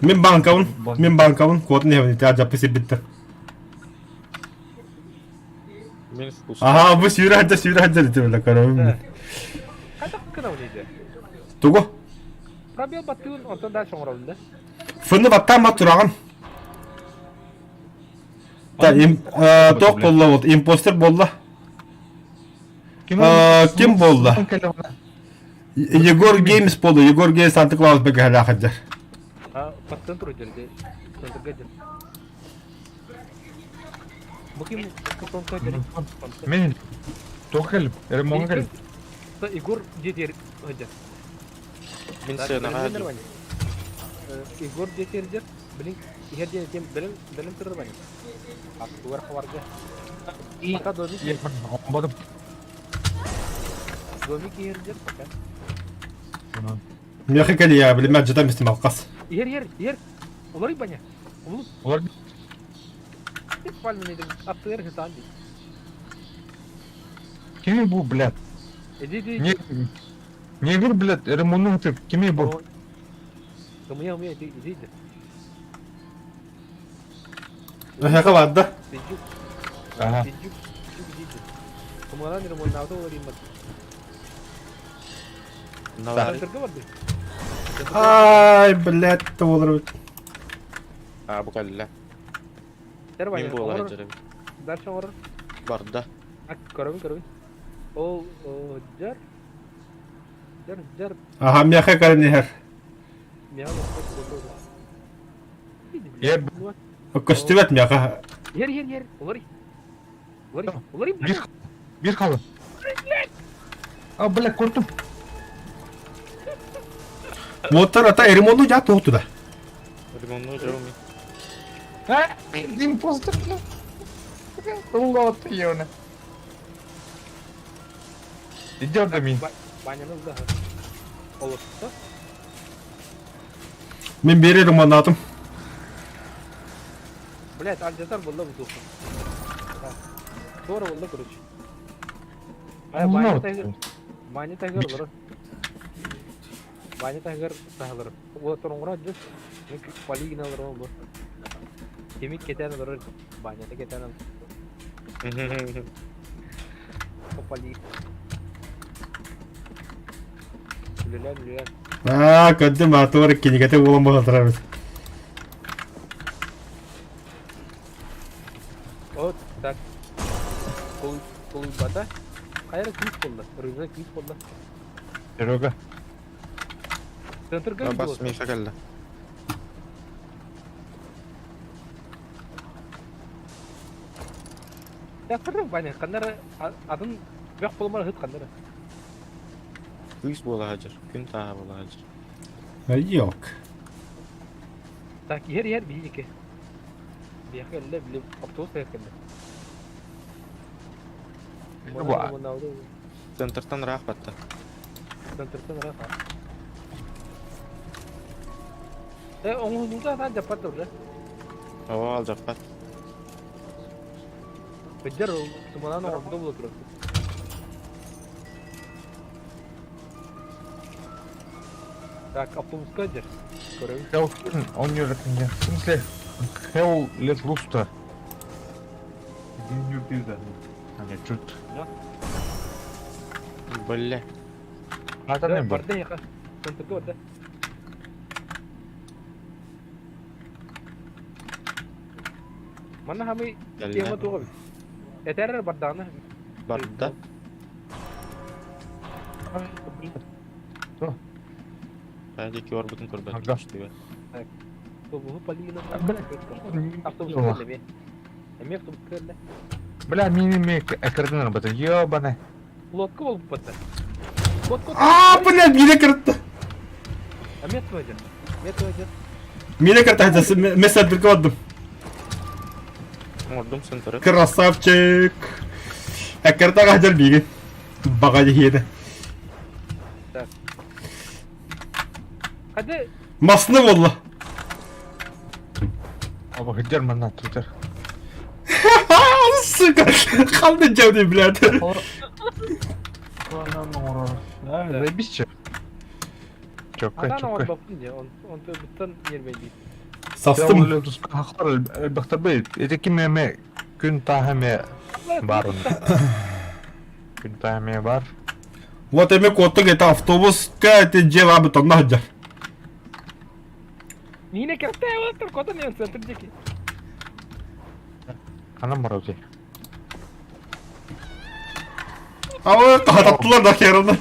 Мин банкабын. Мин банкабын. Куотун иһэбин ити адьаппы сирбиттэр. Мин вкус. Аха, бу сүүрэ сылдьар, сүүрэ сылдьар ити бile көрөбүн. Қайда қына ойнайды? Тугу? Пробел баттыын, онтон дальше оҥоробун да. Фыны баттаан бат тураҕын. Та, им, туох буолла вот, импостер буолла. Ким буолла? Егор Геймс буолла, Егор Геймс Санта Клаус бэгэһэлээх сылдьар. По центру держи. Центрга держи. Бу ким Мен Тохел, Ремонгел. Егор дедер сылдьар. Мин сыанаҕа сылдьабын. Егор диэтиэрдэр, блин, иһэр диэн этиэм, бэлэм, бэлэм турар бани. Аттыгар хабарга. Пока домик, домик иһэрдэр пока. Миэхэ кэлиэ, билиммэт дьытам истим алкас. Иһэр, иһэр, иһэр. Олорый баня. Улус. Олар Пальманы аттыгар хытаан дии. Кими бу, блядь? Иди, иди. Не, негр, блядь, ремонт ты, кими бу? Кымыйа, умея, иди, иди, иди. Эһэхэ барда. Иди, Ага. иди, иди, иди. Кымыйалан ремоннаабыта олориймат. Центрга барды. Ай, блядь, туолар. Аа, бу кэллэ. Мин буола сылдьар эбит. Дальше оҥорор. Барда. Көрөбүн, көрөбүн. Ол дьар. Дьар, дьар. Аха, миэхэ кэлэн иһэр. Миэхэ Ер. Көстүбэт миэхэ. Ер, ер, ер. Олорый. Олорый, олорый. Бир, бир халы. А, бля, көрдүм. Уоттар ата ремонту дьаа туох туда. Ремонту дьоҕум. А, импостер, бля. Уллаатты еуна. Идет до меня. Баняны ылда. Олотто. Мин биэри ремоннаатым. Блять, алдьатар буолла бу туохха. Туора буолла, короче. Баня таһыгар олорор. Баня таһыгар таһылар. Уолаттар оҥоро дьэ. Полигин олорор бу. Кими кэтээн олорор. Банята кэтээн олорор. Полигин. Үлэлээн үлэлээн. Аа, көрдүм, аатыбар кинигэтэ буолан баҕатарар эбит. Вот так. Кулбата. Хайра күүс буолла. Рыга күүс буолла. Серега. Центрга Бас Миша кэллэ. Ясыры Ваня, ханнара атын бөх болмар ыт ханнара. Күүс буола сылдьар. Күн тааһа буола сылдьар. Yok. Так, иһэр иһэр биһиги. Биһиэхэ кэллэ, били автобус кэллэ. Центртан ыраах батта. Центртан ыраах. Э, оҥоһунуута атаан дьаппат да уже. Оо, алдьаппат. Быдьар туманан оҥорбута буола турар. Так, автобуска дьэр. Көрөбүн. Хелл он не В смысле, Хелл лет Луста. А нет, чуть. Бля. А там не был. Барда яха. Центрга барда. Манна хамый тема туға бит. Этер барданы. Барда. Хайа барбытын көрбөт. Ага. Автобуһу Полина. Бля. Автобус кэллэ бе. Эмиэ автобус кэллэ. Бля, мини-ми экранын работа. Ёбаный. Лодка болып батта. Лодка. А, блядь, мире кыртты. Эмиэ туйдыр. Эмиэ туйдыр. Мире кыртты, мен сәдіргі бардым. Оҥордум центры. Красавчик. Әккерті ағадыр бейген. Баға дегені. Hadi Масны болды. Оба Герман Твиттер. Сука, қалды жауды, блядь. Заебись че. Чөккө, Адан чөккө. оҥорбоппун дии, онтон нервейдии. Састым. Элбэхтэрбэй, ити ким эме күн тааһа эмэ бар Күн тааһа эмэ бар. Вот эми куоттук это автобуска это дьиэ баабыт онно сылдьар. Миинэ кэптэй олоттор котон иэн центр диэки. Ханан барабытый? А таһататтылар да хераны.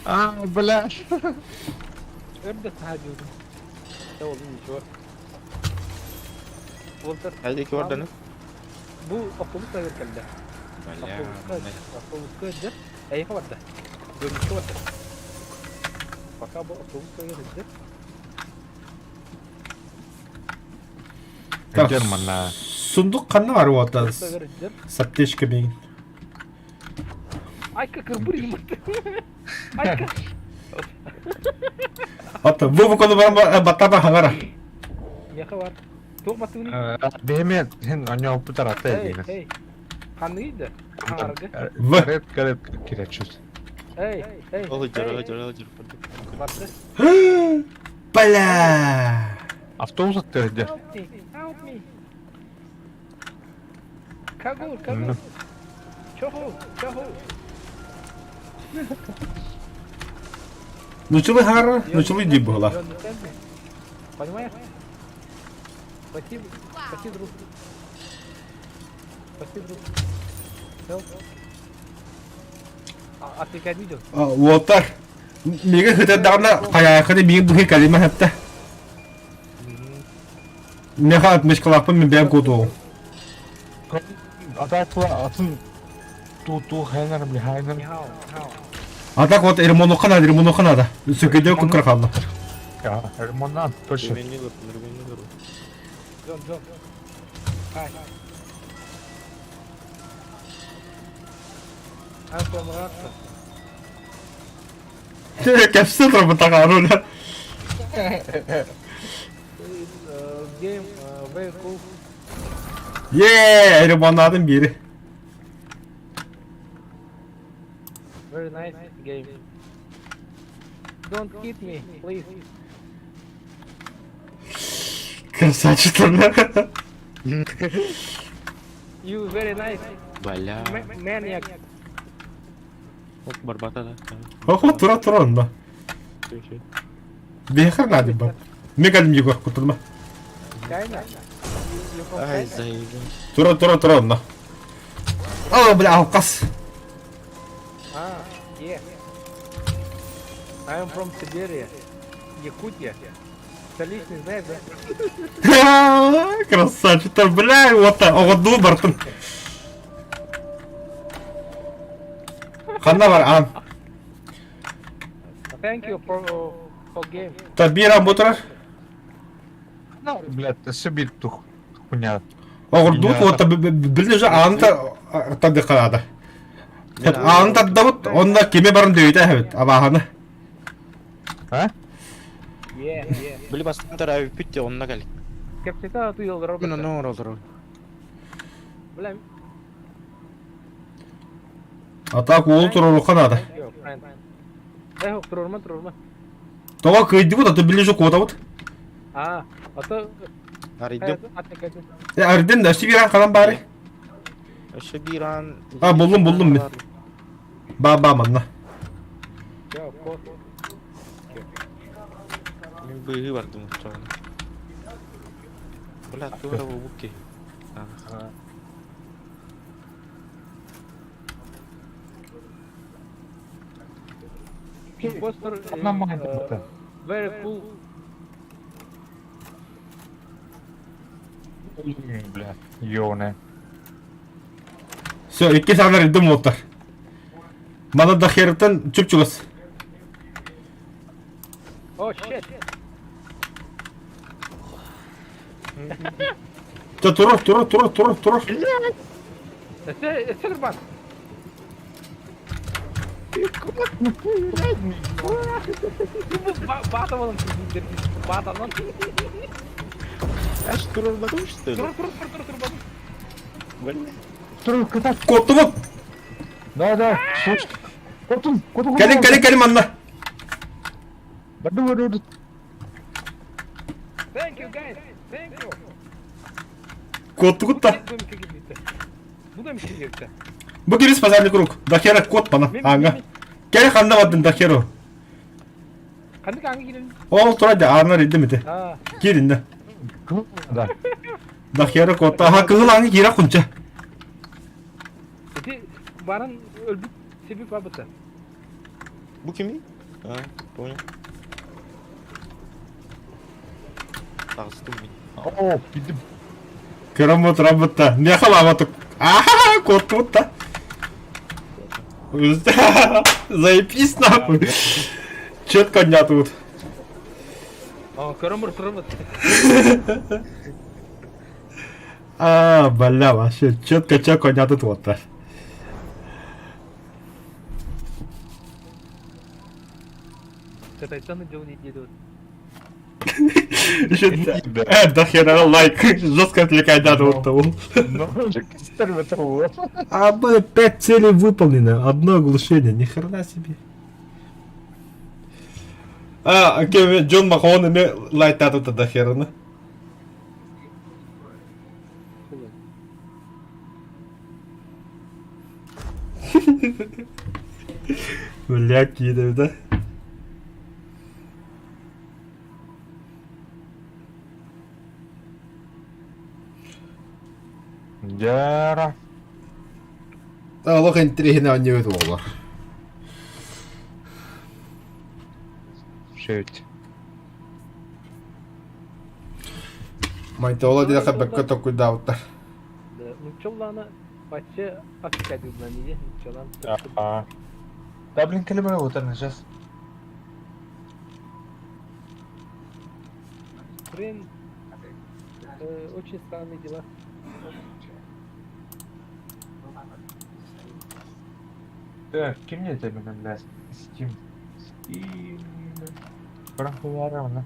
А, бля. Өр да саһа диибин. Дьэ ол ничего. Уолтар Хайа диэки бардан? бу автобус таһыгар кэллэ. Автобуска автобуска дьэ эйиэхэ барда. Домикка барда. Пока бу автобус таһыгар сылдьар. Так, Герман Сундук ханна бар уота Автобус таһыгар сылдьар. с аптечками. Айка кырбыр имат. Айка. Ата бу бу кону бар баттаба хагара. Миэхэ бар. Туох баттыгыный? Бэйэме һин онньооппутар ата Эй, диэн. эй. Ханныгый да? Хаҥарга. В. Ред карет киречүс. Эй, эй. Ол ыдьар, эй. ол ыдьар, ол ыдьар. Барда. Бля. Автобус аттыыр Help me, help me. Кагул, кагул. Чоху, чоху. Нучылы хагара, нучылы дии буола. You understand me? Понимаешь? Спасибо, спасибо, друг. Спасибо, друг. Help. А, а ты как видел? Уолтар. Мига хытардаҕына хайаахыны миигин быһыы калима хатта. Меха отмычкалаахпын мин бэйэм куутуоҕум. Ата тула атын ту ту хайнар бли хайнар. Нихао, нихао. А так вот ремонуха надо, ремонуха надо. Сүкөдө кукра хаалла. Я, ремоннан точно. Ремень ремень Джон, Джон. Hi. I'm from Russia. Кэпсэ турбутаҕа Game very cool. Е, ремоннадым бири. Very nice game. Don't hit me, please. Красавчик. You very nice. Бля. Maniac. Ок, барбата да. Охо, тура тура онно. Бехер надо ба. Мегалим Егор кутурма. China. You from Ай, China? заебал. Тура тура тура онно. О, бля, алкас. Ah, yeah. I am from Siberia. Якутия. Столичный, знаешь, да? Красавчик, бля, вот оҕордуу бартын. Ханна бар, аан. Thank you for game. Та биир аан бу турар. Блядь, өссө биир тух. Хуйня. Оҕурдубут уота билин уже ааны тардыахха наада. Ааны тардабыт, онно кими баран дөйүтэ эһэбит, абааһаны. А? Били бастаан төрөөбүппүт дии, онно кэл. Кэпсэтэ атыы олорор. Мин онно олорор. Билем. А так уолу туруоруохха наада. Эх, туруорма, туруорма. Тоҕо кыайдыбыт, а то билин уже куотабыт. А, а то Арыйдым. Арыйдым да, өссө биир аан ханан баарый? Өссө биир аан... А, буллум, буллум мин. Ба-ба, манна. Мин быыһыы бардым оччоҕуна. Бля, туора буолбут киһи. Impostor very cool. Бля, ёне. Все, иккис аанар ирдим уолтар. Мана да херытан чуп-чугас. Oh shit. Та турур, турур, турур, турур, турур. Өссө бар. Баатаман баатаман. Аж турурбатым что ли? Турур, турур, турур, турур, Бля. Турур, кытат. Куоттубут. Да, да. Куоттум, куоттум. Кэлин, кэлин, кэлин манна. Барды, барды. Thank you guys. Thank you. Куоттугут да. Бу да мише кирбитэ. Бу кирис пожарный круг. Дахера кот пана. Ааҥҥа. Кэлин ханна бардын Дахеру? Ханнык ааҥҥа киирэн? Ол турар да ааннар ирдим ити. Киириннэ. Да. Дахера кот. Аха кыһыл ааҥҥа киирэ кунча. Ити баран өлбүт себи бабыта. Бу кими? А, понял. Таҕыстым мин. О, кидим. Кыраммыт рабытта. Не халаватык. Аха, куоттубут да. Заебись нахуй. Четко тут. О, көрөмөр турабыт. А, бля, вообще четко четко тут вот так. Кытайтан дьон идет. Еще до хера лайк. Жестко отвлекает от вот того. А мы пять целей выполнено, одно оглушение, ни хрена себе. А, окей, Джон Махон эме лайтату до хера. Бля, кидаю, да? Дяра. Олох интириэһинэй оонньуубут буоллар. Шесть. Майтола диэхэ бэккэ толкуйдаабыттар. Нуччаллаана вообще академия нуччалаан. Да, блин, калибр вот она сейчас. Блин, очень странные дела. Так, ким мне это блядь? Steam. Steam. Бранхуяровна.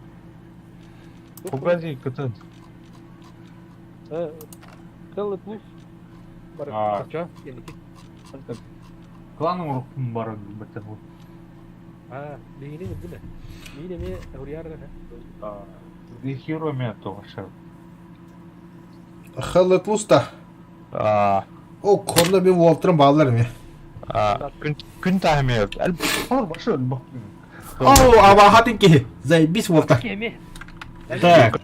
Погоди, кытын. Келли плюс. А. Клан уруккун бар бите бу. А, бигини билме. Мин эме хурьяр The Hero мен тоҕашар. Хеллет Луста. О, конно мен уолтырым баалар эми. Күн күн таһымы. Башы О, абахатын киһи. Заебись уолтар. Так.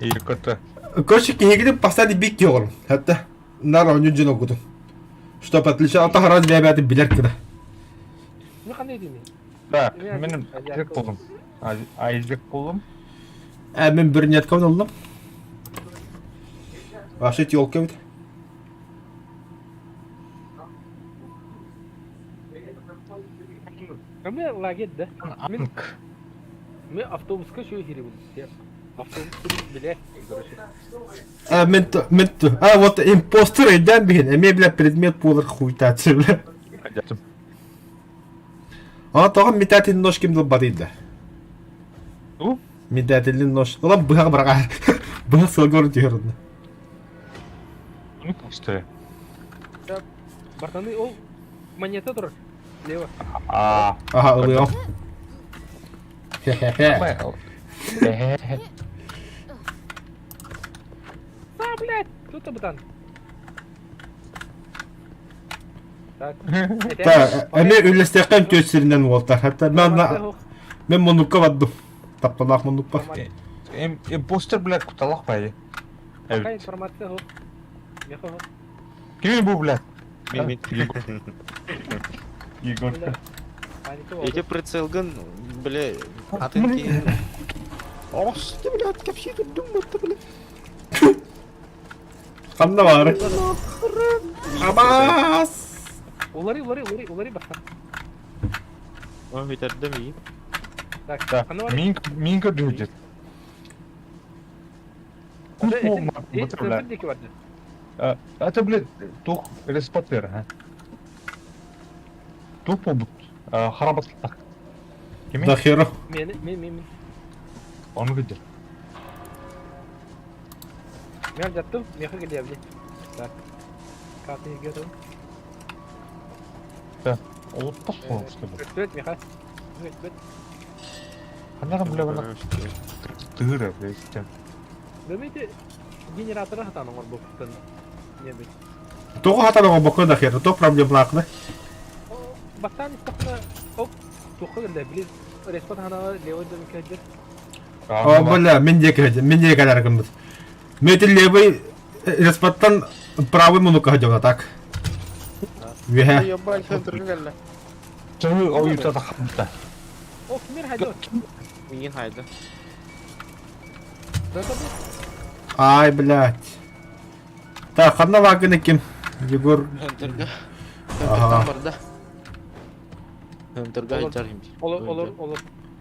Иркота. Короче, киһигитин поставить бик киһи Хатта нар оонньуу дьон окутун. Чтоб отличал тахаран бэбэти билэр кына. Ну ханна дими? Так, мен Айзек болдум. Айзек болдум. Ә, мен брюнетканы алдым. Вообще телка бит. Каме лагет да. Мен автобуска шөй хири бул. Автобус билэр, короче. А, мен, мен, а, вот импостер өйдөөн биһин, эмиэ бля предмет буолар хуйтааччы бля. А тоҕо метательный нож ким батыйда? Ту? Метательный нож. Улам быһах быраҕа. Быһах сылгы түһэр онно. Ну, что? Братаны, ол монета турар. Лево. А. Ага, ылыам. Хе-хе-хе. А, блядь, тут бытан. Так. Та, эмиэ үллэстиэххэ түөт сиринэн уолтар. Хатта мен мен муннукка бардым. Тапталаах муннукпар. Импостер, блядь, куталах бай. Пока информация хох. Меха хох. Ким бу, блядь? Мин Егор. Эти прицелгын, бля, атын ки. Ос, ты, блядь, капси тут думаю, ты, блядь. Ханна баары? Абаас! Улары, улары, улары, улары баха. О, бүтэрдим iyi. Так, Да. ханна бар? Минка, Минка будет. Центр диэки барды. Это, блядь, тух респотер, а? Тух побут. Харабатлах. Кими? Да хера. Мен, мен, мен, мен. Ону видел. Мен жаттым, меха келебли. Так. Каты готов. Олуттах болуп Өттөт, меха. Өттөт. Ханнара бля бана тыгыра, блядь. Демейте генератора хатан оңор буккын. Не бит. Тоҕо хатан оҥорбокко да хера, то проблемалаахны. Бастаан истахна оп туохха кэллэ били респот ханаа левой дом кэддер. О, бля, мен диэки мен диэки кэлэр гыммыт. Мен левый респаттан правый мунукка сылдьабын так. Үөһэ. Ебать, центрга кэллэ. Чөһү ойута тахамта. О, кимер хайда? Миин хайда. Да да Ай, блядь. Так, ханна вагыны ким? Егор. Центрга. Ага. Центртан барда. Центрга айдар им. Олор, олор, олор.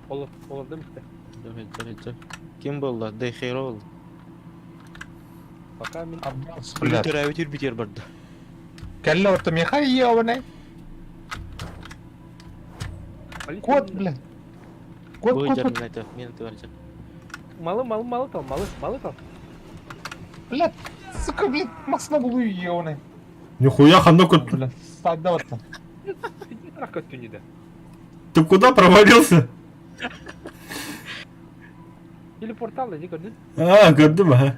Олор, олор демикте. Айдар, айдар. Ким болла? Дехеро болду. Пока мин Блядь. Бүтөр бүтөр барда. Кэллэ орто меха ебаный. Кот, блядь. Кот, кот, кот. Мен тываржа. Малы, малы, малы там, малы, малы там. Блядь, сука, блядь, масна булу ебаный. Нихуя ханна кут. Блядь, сайда вот. Ты куда провалился? Телепортал, иди көрдүн. А, көрдүм, ага.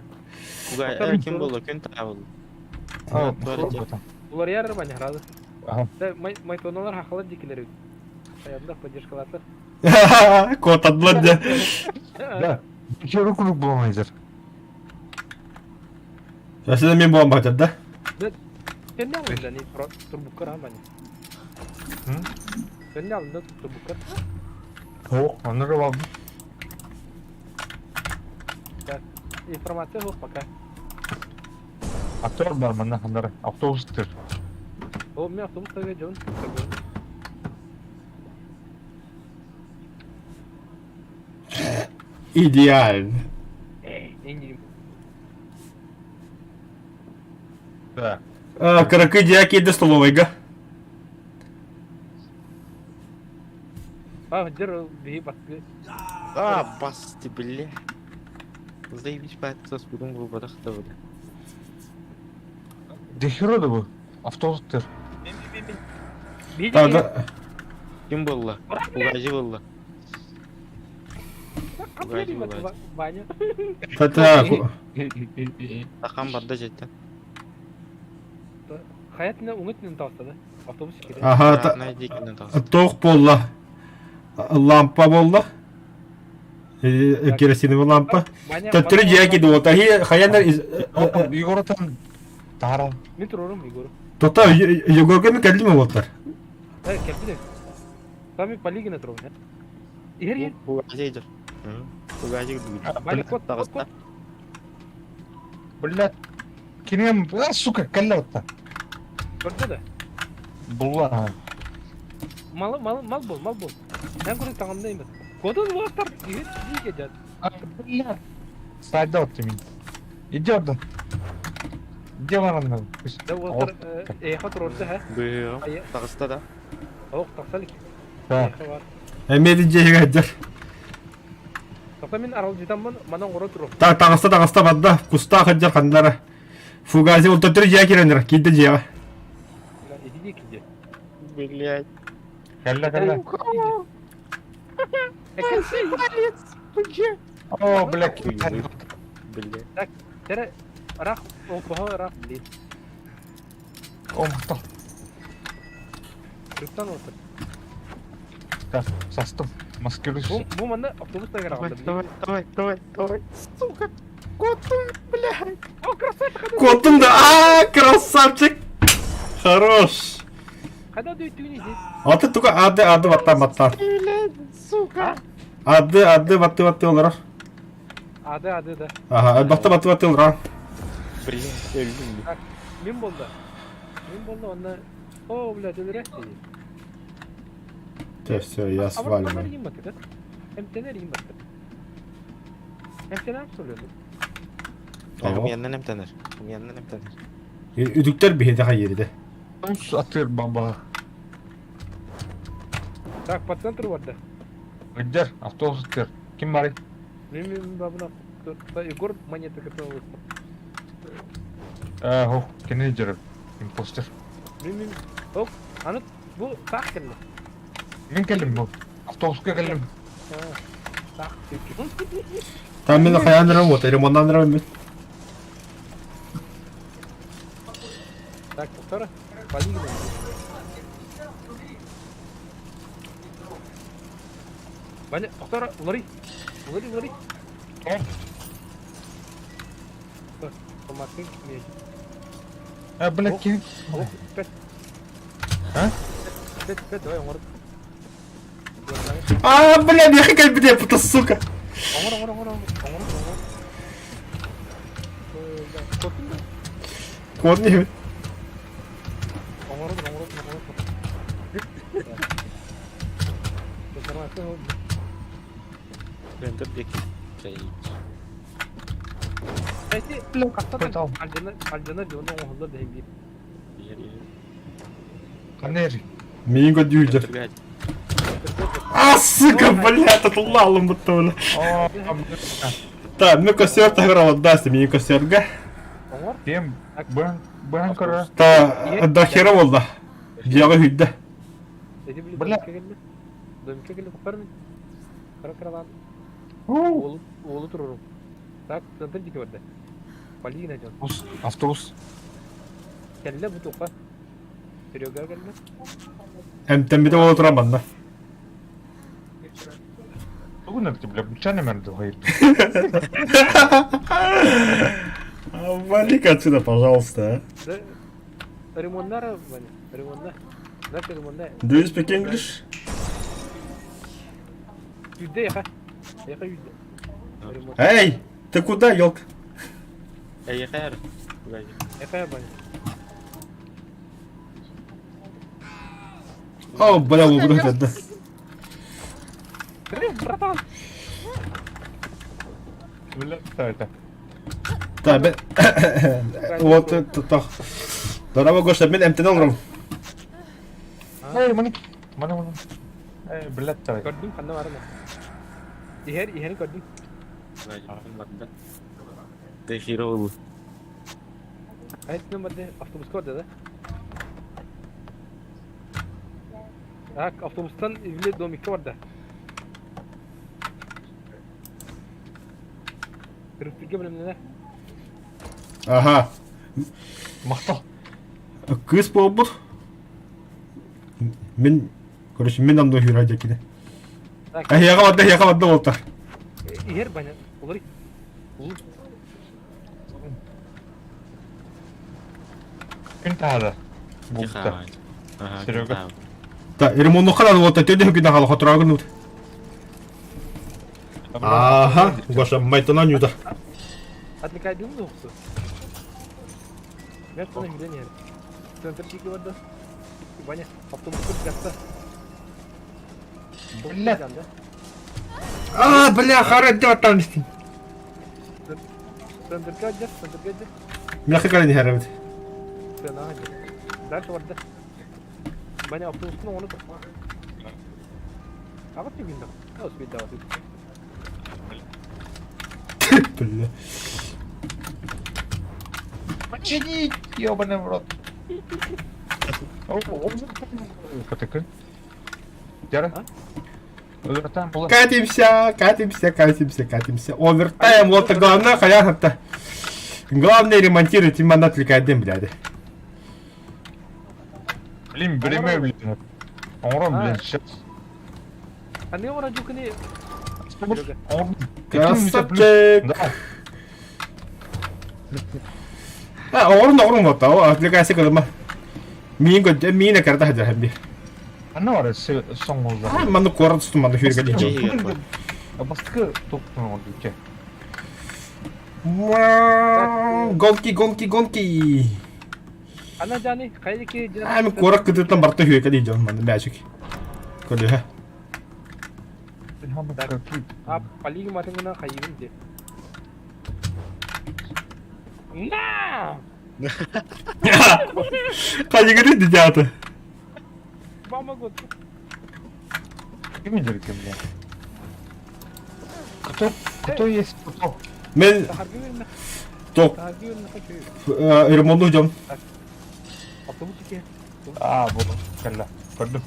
Куга ким болла? Күн табыл. А, Улар ярыр баня харады. Ага. Да, майтоналар хахалар дикилер. Аянда поддержкалатлар. Кот отбланды. Да. Еще руку буламайзер. Сен мен буам батыр, да? Сен не алдың да, не турбуккар а баня. Сен не алдың да турбуккар. О, аны раб. Информация жоқ пока. Актер бар мына хандар. Автобус тыр. О, мен автобус тага жон. Идеально. Эй, Да. А, каракы дяки до столовой, га. А, дер бии баскы. А, басты, бля. Заебись, бәтсас бүгін бұл барақта бля. Дехеро да бу. Автобус тыр. Бии Да, да. Ким болла? Угажи болла. Ваня. Та-та. Тақан барда жетті. Хаятына уңыт таустады. Автобус керек. Ага, тоқ болла. Лампа болла. Керосиновая лампа. Төттөрү дьиэ киди уота. Хаяндар Егор там тара. Мен турурум Егор. Тота Егорга ми кэлдими уоттар. Э, кэлбит. Сами Полигина турум. Ир ир. Угажи идер. Угажи Ваня кот кот кот. Блядь. Ким, а, сука, кэллэ отта. Көрдө да. Була. Малы малы мал бол, мал бол. Мен көрүп тагымда эмес. Кодон уоттар. Ир диге жат. Блядь. Сайда отты мин. Иди ордон. Иди баранна. Да уолтар эйиэхэ туруорда һэ. Быһыаҕым. Таҕыста да. Ох, тахса илик. Да. Эйиэхэ бар. Эмиэ дьиэһигэр сылдьар. Тоқта мин аралдьытаммын манан оҥоро туруом. Так, таҕыста таҕыста барда. Кустаах сылдьар ханнара. Фугази ол төттөрү дьиэ киирэн киирдэ дьиэҕэ. Иди диэки дьиэ. Блять. Кэллэ кэллэ. О, блядь. Блять. Так, тере ырах олбоһо ырах блин. О, махтал. Рыптан отыр. Так, састым. Маскируйся. Бу бу манна автобус тагар Давай, алды. давай, давай, давай, давай. Сука. Котум, блядь. О, красавчик! Куоттум да, аа, красавчик! Хорош! Когда дүйттүгүн иди? Аты туга ады ады баттан баттан. Блядь, сука. Ады ады батты батты олорор. Ады ады да. Аха, батты батты батты олорор. Блядь, өлдүм. Так, мин болду. Мин болду онна. О, блядь, өлөрө. Те, все, я сваливаю. Эмтенер батты. Эмтенер батты. Эмтенер söylüyorum. Ого. Умьяннан эмтэнэр. Умьяннан эмтэнэр. Үтүктэр биһиэхэ хайыырды. Атыр бомба. Так, по центру барда. Ыддер, автобус ыттыр. Ким барый? Мин мин бабына. Егор монета который Э, хо, кини дьэрэ. Импостер. Мин мин. Оп, аны бу таах кэллэ. Мин кэллим бу. Автобуска кэллим. Таах. Там мин хайаан вот, ремоннан мин. Так, повтора. Полигон. Ваня, повтора, улари. Улари, улари. Э? Помогай мне. Э, блядь, кини. Ох, пять. А? Пять, пять, давай, оҥор. А, бля, меха кэлбитэ, puta сука. Оҥор, оҥор, оҥор, оҥор, оҥор, оҥор. Куоттуҥ да? Куотун иһин. Оҥор, оҥор, оҥор. Центр диэки. Эти Пытал. Альдена, Альдена дьоно оҥоһуллар да биир. Канери. Миин көрдүүр. А, сука, бля, татуллаалым бутта бля. О, блядь. Так, ну костер тагырал отдаст, миин костерга. Оҥор. Ким? Бэн, бэн көрө. Та, до хера болда. Дьиэҕэ хүддэ. Эти били Бля. домикка кэллэ. Домикка кэллэ купар мин. Кара караван. У. Уолу, уолу турурум. Так, центр диэки барда. Полина дьон. Автобус, автобус. Кэллэ бу туха. Серега кэллэ. Эмтэммитэ буола туран манна. Тугун эрти, бля, бучан эмэрди хайыр. Вали-ка отсюда, пожалуйста, а. Да. Ремоннара, Ваня. Ремонна. Знаешь, ремонна. Do you speak English? Юдэ яха. Яха юдэ. Ремонт. Эй, ты куда, елка? Эйэхэр. Яха Ваня. О, бля, убрать да. Братан. Бля, что это? Да, бе... Вот это то. Дорого Гоша, мен эмтен олором. Эй, маны, маны, маны. Эй, блядь, давай. Көрдүм ханна барына. Иһэр, иһэри көрдүм. Ты херово. Айт барда автобуска барда да? Так, автобустан иле домикка барда. Кырыктырга билемнene. Ага. Махтал. Кыыс буолбут. Мин, короче, мин онно хүра дьэкини. Так, Эһиэхэ барда, эһиэхэ барда буолта. иһэр баня. Улары. Улу. Күн таһада. Булта. Серега. Та, ремонтухха буолта, төдө хүкүнэ хала хотураагын ут. Ага, Гоша, майтана нюда. Отвлекай дым духсу. Мен соны билен иһэр. Центр диэки барда. Ваня, автобуска жатта. Блядь. А, бля, хара там. Центр. Сындырга дьэр, сындырга дьэр. Миэхэ кэлэн иһэр эбит. Сыанаҕа дьэр. Дальше барда. Маня автобустун оҕону Аҕыс түгүннэ. Аҕыс биирдэ Бля. Починить, ёбаный в рот. Потыкай. Дяра. Овертайм була. Катимся, катимся, катимся, катимся. Овертайм, вот главное, халяха-то. Главное ремонтировать именно отвлекает блядь. Блин, время, блин. Оҥорон, блин, сейчас. Ханныга баран дьукуни Красавчик! Да. А, оҕорун оҕорун вот, отвлекайся кылыма. Миин көдө, миин экарда хадьар би. Анна бар соңгулда. А, манны куорат устун манны хүргэ дии. Бастакы топтун оҥорду чэ. Гонки, гонки, гонки. Ана Жани, хайдики А, мен куорат кытыттан барта хүргэ дии дьон манны мячик. Көрдүһэ. А, полиги матыгына хайыбын де. На! Хайыгыры дидята. Мама год. Ким дерке, бля? Кто, кто есть кто? Мен ток ремонту дьон. Автобус ики. А, бу, кэллэ. Көрдүм.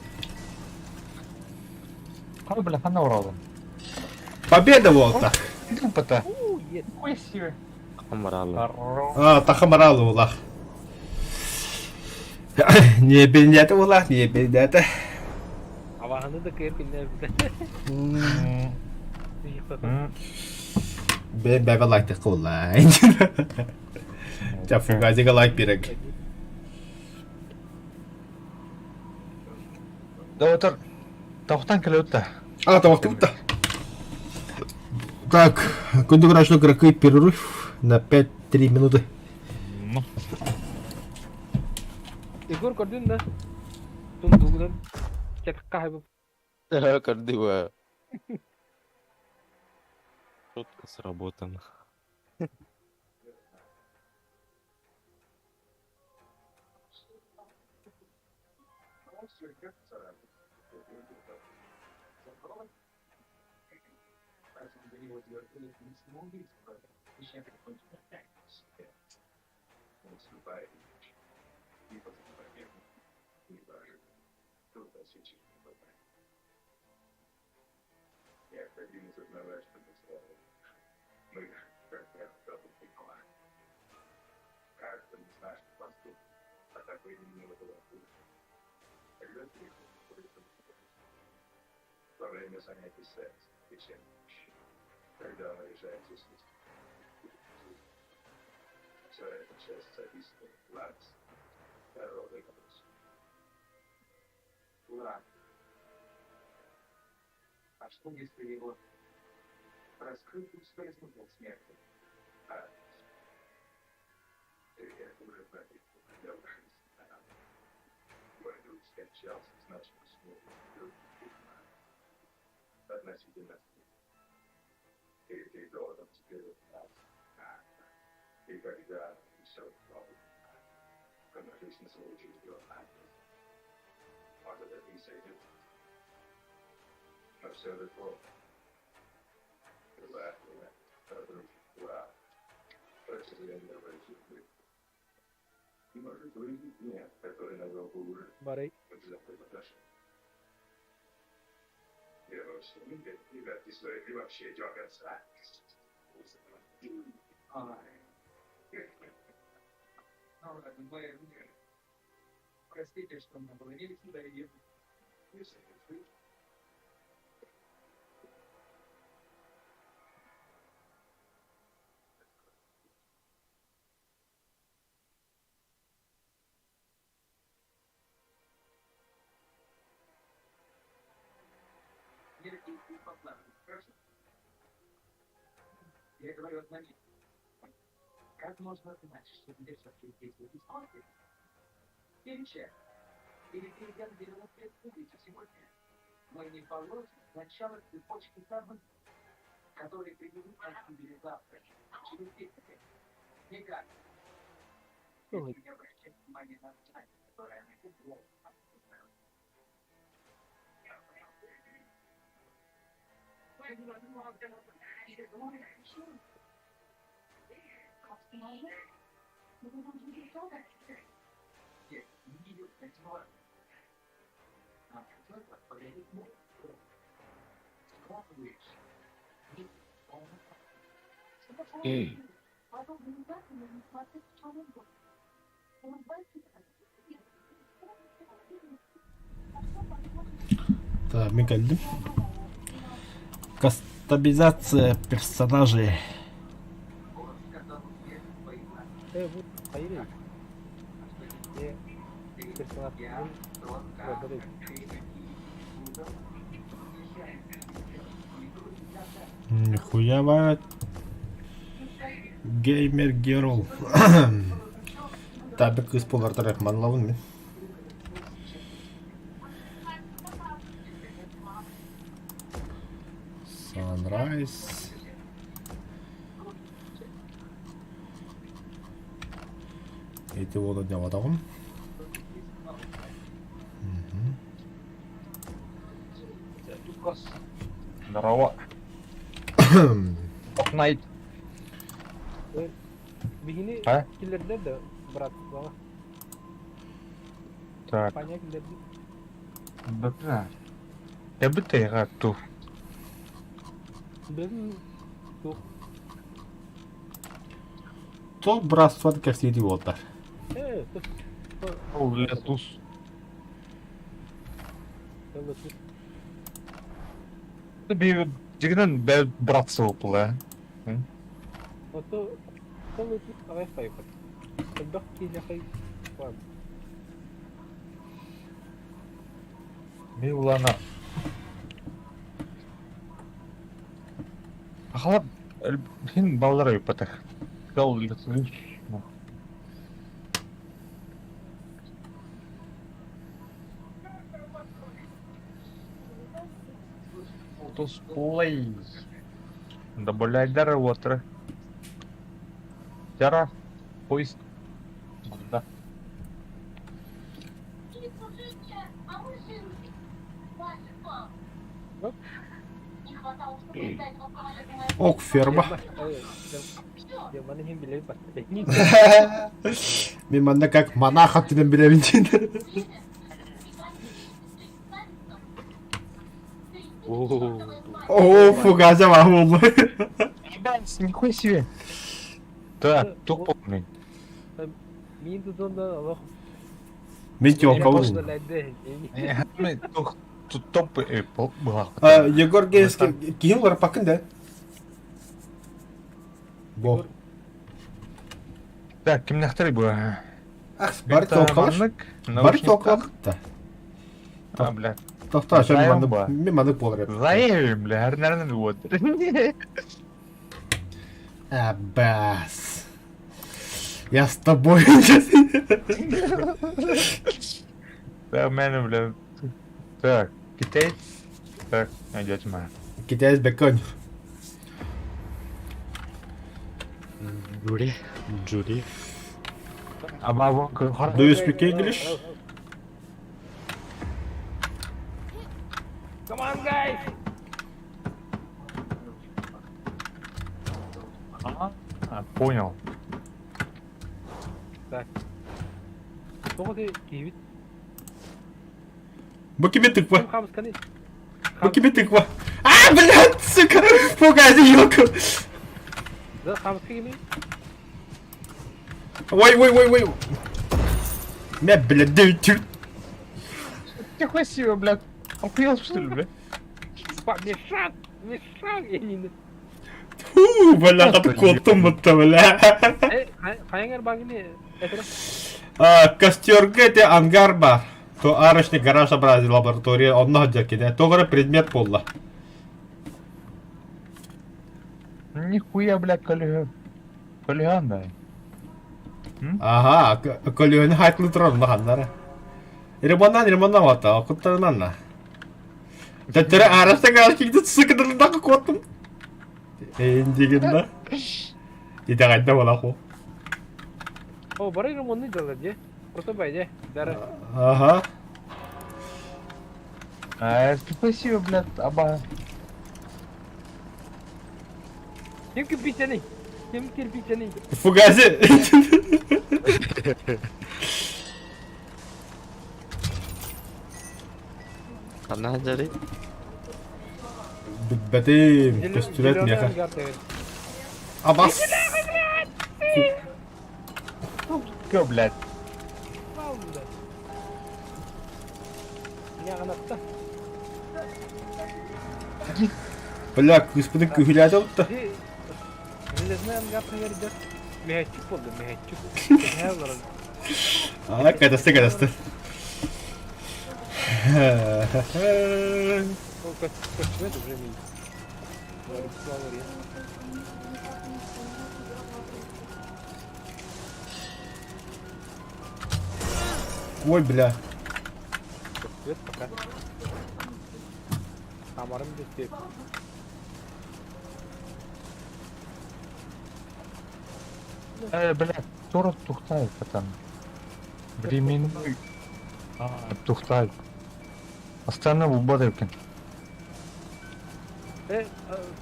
Хай, бля, ханна оралдым. Победа буолта. Тупата. Хуй себе. Хамаралы. А, тахамаралы улах. Не бенята улах, не бенята. Абаһаны да кыйыр күннэ Бен бэбэ лайк тыкылай. Ча фугазига лайк берек. Да отыр. Тавтан келе өтті. А, там тут. Так, күндүг игроки перерыв на 5-3 минуты. Ну. Егор көрдүн да. Тундугунан кетикка хайбып. Көрдү Шутка сработана. Барай. Так, мин кэллим. Кастомизация персонажей. Э, бу хайыр Э, персонаж Нихуя бать. Геймер Герл. Таби кыз болар манлабын мин. Sunrise. Эти воду не вадагым. Здорово. Fortnite. Биһини А? киллэрдэр да, брат, баҕа. Так, Паня киллэрдин. да. Я бы ты ту. Бэбин туох Тол братство кэпсиир уолтар. Э, Ол летус. Би дигнен бе братство була. Ото ол аҕай хайпат. Элбэх киһиэхэ баар. Милана. Ахала хин баллар өйпатах. Кал летус. Тусплей. Добавляй water. Тяра. Поиск. Да. Ок ферма. Маны иһин билэбит баста. Мин манна как монах аттынан билэбин диэн. О, фугаза буолла. Ебать, нихуя себе. Так, тух полный. Мин тутунда олох Мин тёкабын. Тух топ была. Егор Гейский киһин барпакын да? Бо. Так, кимнэхтэр бу? Ах, бары токалар. Бары токалар да. А, бля. Тохтоо, шо мен маннык мен маннык буолар. Заявим, бля, наверное, вот. Абас. Я с тобой. Да, мен, бля. Так, китаец. Так, идёте ма. Китаец бекон. Джури. Джури. Do you speak English? Come on, guys! А, понял. Так. Тоҕо ты киһибит? Бу кими тыква? Ким хаамысканы? Бу кими тыква? А, блядь, сука! Пугайся, елка! Да, хаамыска кими? Ой, ой, ой, ой! Мя, блядь, дают. Нихуя себе, блядь. Охуел, что ли, блядь? Мешак! Мешак! Я не... Фу, бля, куоттум бутта, бля. Э, хайаңар багини этер. Костерга это ангар бар. То арочный гараж образил лаборатория, онно дьякиде. Тоҕо предмет буолла. Нихуя, блядь, колеха. Колехан, да. Ага, көлүөнү хайтлы турар улаханнара. Ремоннан ремоннан вата, окуттарынан на. Төттөрө арашта гараж кийди сыкыдырдакы куоттум. Эйиндигин да. Итэҕэйдэ буолаху. О, бары ремонтный делать, де? Просто байде. Дара. Ага. А, спасибо, блядь, аба. Ким кирпиччений? Ким кирпиччений? Фугази. Ханна сылдьарый? Билбэтим. Көстүбэт миэхэ. Абас. Кё, блядь? Бля, кыыспытын күһүлээтэ утта. Железный ангар таһырдьа мөһөөччүк буолла, мөһөөччүк. Эһээ олорон. Аа, кэтэстэ, кэтэстэ. Ол көстүбэт уже мин. Ой, бля. Көстүбэт пока. Хамарым бүттү. Блядь, Торов тухтаев там. Временной. А, тухтаев. Астана булбат эбикин. Э,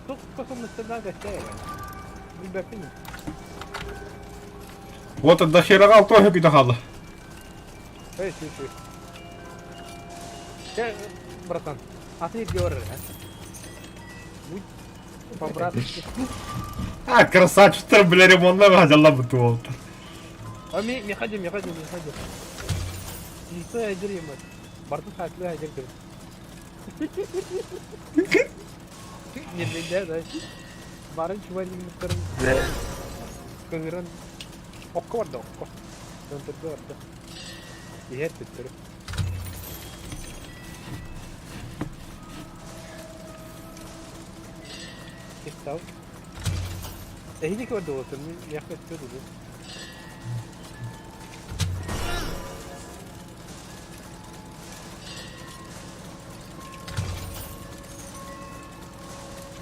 тух способностьтардаах көстөө Билбэппин. Вот до хера алтоһу күтэ хаалла. Эй, сүй, сүй. Э, братан, а ты где а? Будь по-братски. А, красавчиктар, бля, ремонтна хадьалла бут А ми, ми ходи, ми ходи, ми ходи. Лицо я дерьмо. Бартын хатлы я дерьмо. Не для да. Барын чуварин кыгырын окко барда окко. Төнтөргө барда. Иһэр төттөрү. Кистал. Эһини барда болсын, мен яққа өтпеді.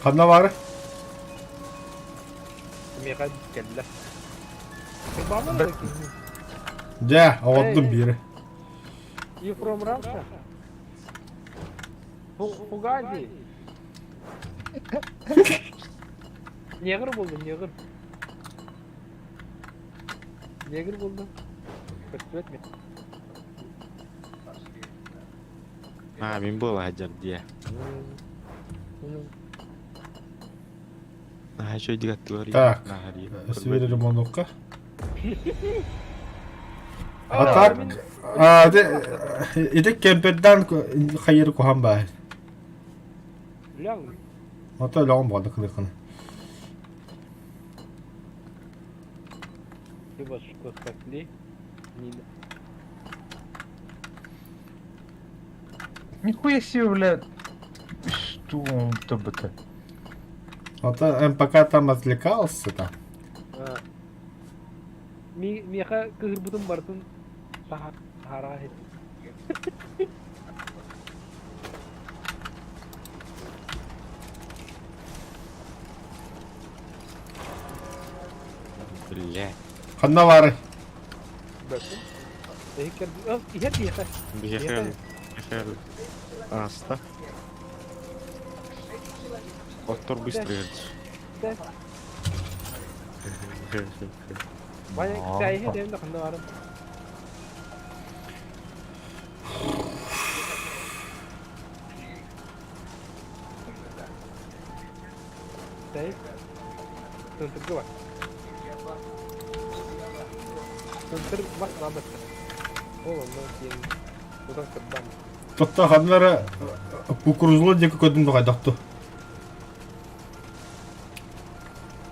Ханна баар? Миэхэ кэллэ. Баамар да киһи. Дьэ, оҕордум биири. You from Russia? Фугази. Негр булду, негр. Негр булду. Көстүбэт ми? А, мин буола сылдьар дии. Наһаа үчүгэйдик аттылар. Так. Наһаа дии. Сибири ремонтка. А так, а, ити кемпердан хайыр куһан баар. Ляң. Ото лоҕун буолда кылыкын. Ты что спасли? Не Нихуя себе, блядь. Что он ТБТ? Ото МПК там отвлекался там. Ми миэхэ кыһырбытын барытын таһаараа Бля. Ханна баар? Иһэр диэхэ. Биһиэхэ биһиэхэ ааста. Оттор быстро Да. Ваня, иһэр диэм да ханна барын. Сай. Төнтөргө бар. Төнтөр бас бабытта. Ол онно киэн тутан кырдан. Тотта ханнара кукурузлу диэки көрдүм да хайдахту.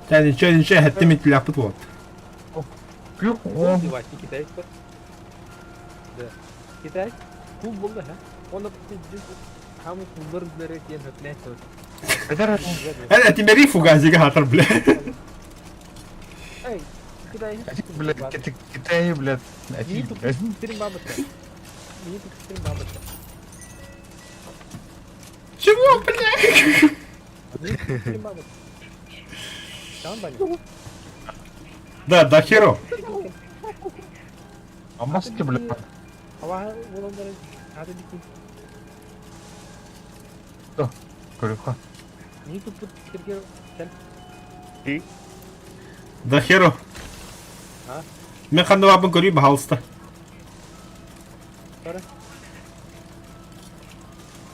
Та ничего, ничего, хэтти митляпыт вот. Күөх Ол он. девайс китай. Да. Китай кул болды, ха? Оны пиздец. Хамы кулдар үзләре тиен хөпләт. Бедер Э, тимери фугазига хатар, бля. Эй, Китай. блядь, Китай, блядь. Мини тук бабытта. Мини тук бабытта. Чего, бля? Мини тук бабытта. Там Ваня. Да, до херу. А маски, бля. Ава буолан баран аата дикин. Көрүөххэ. Не туппут сиргэ кэл. До херу. А? Мен ханна бааппын көрүй, баһаалыста. Бары.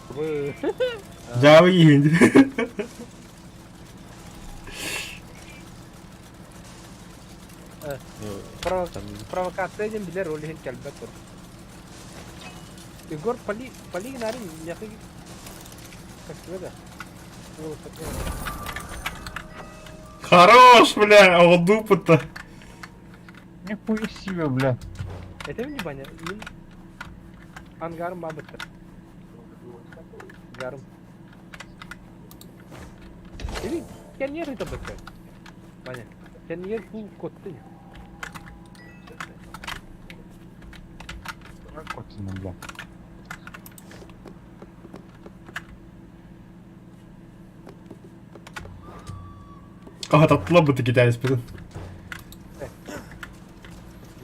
Вы. Дьаабы киһин. Провокация диэн билэр ол иһин кэлбэт курдук. Егор Поли Полигнарин миэхэ көстүбэ да. Уол Хорош, бля, оҕолдууппутта. Нихуя себе, бля. Это не баня. Мин ангарым бабыттар. Ангарым. Или кэнниэр ыта быкка. Баня. Кэнниэр пул котты. Котина, бля. Хаһататтылар бу китайспытын.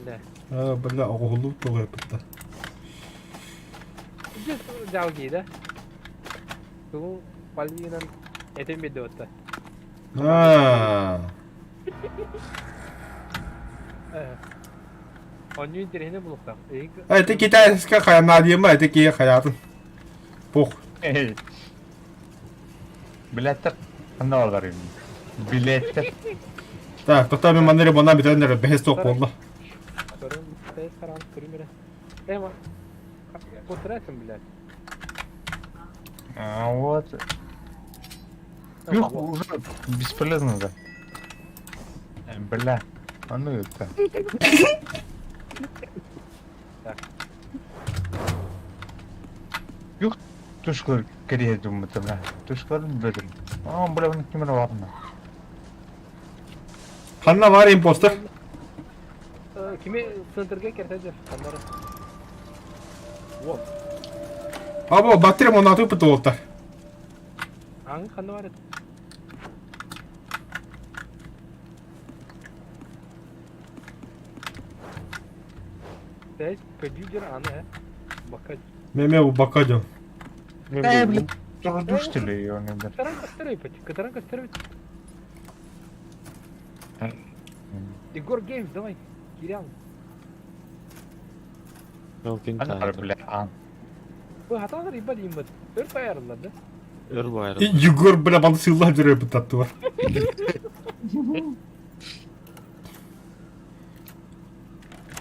Да. А, бля, оҕоһуллубут тоҕойпутта. Дьалгии да. Тугу Полинан этим ведёт. А. Онньу интэриэһинэй булуохтаах. Это китайская хайа это кие хаятын. Пох. Эй. Билеттер ханна алар Билеттер. Так, тоқта мен маннары бана бүтәннәр бәһес тоқ болды. Көрөм, тез каран көрүм эрэ. Эма. Кутурасың, блядь. А вот. Юх, уже бесполезно, да. Бля. А ну это. Так. Юх, тушкалар кэрийэ думмута, бля. Тушкаларын бөдүм. А, бля, оны кимер барна. Ханна бар импостер. Кими центрге кертеде? Ханнары. Вот. Або батарея монату пытылыптар. Аң ханна бар edi. Тез продюсер аны, ә? Бака. Меме бу бака дем. Э, бля, турдуш ли оны бер. Катаран кастырып, катаран кастырып. Егор Геймс, давай. Кирян. Аны бля, ан. Бу хаталар ибад имбат. Өр баярлар да. Өр байрам. Егор, бля, баны сыйлап жүрөр бутатты бар.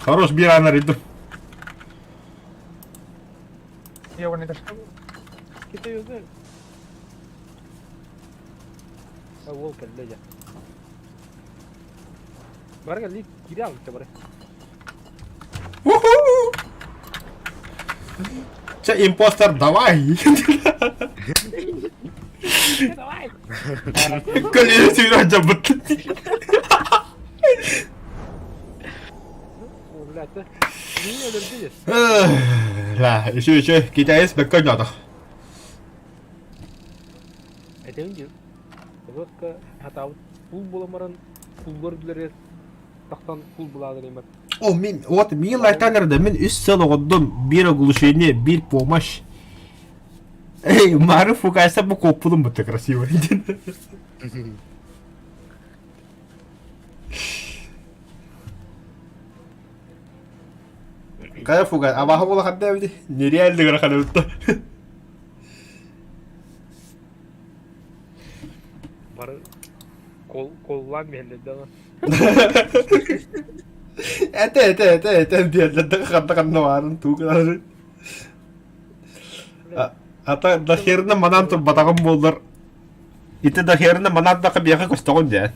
Хорош, бир анар иду. Я оны дер. Кете өзү. А ол келди я. Барга ли Кирян те бар. Уху! Че, импостер, давай! Давай. Көлі сүйран жабыт. О, блядь. Не өлөрдү. Ла, еще, еще, китаец бэккө ньото. Этем ди. Водка хатабыт пул боламаран пуллар билер тахтан пул буладыр имат. О, мин, вот, мин лайтанерда, мин үс сыл оҕоддум, бир оглушение, бир помощь. Эй, мары фугайса бу коппулум бутта красиво. Кая фугай, абаха була хадда бити. Нереально гара хадда. Бары кол коллан мелле да. Это, это, это, это, диэллерде хадда ханна барын тугары. Ата дахерна манан тур батагым болдар. Ити дахерна манан да кабияга көстөгөн диян.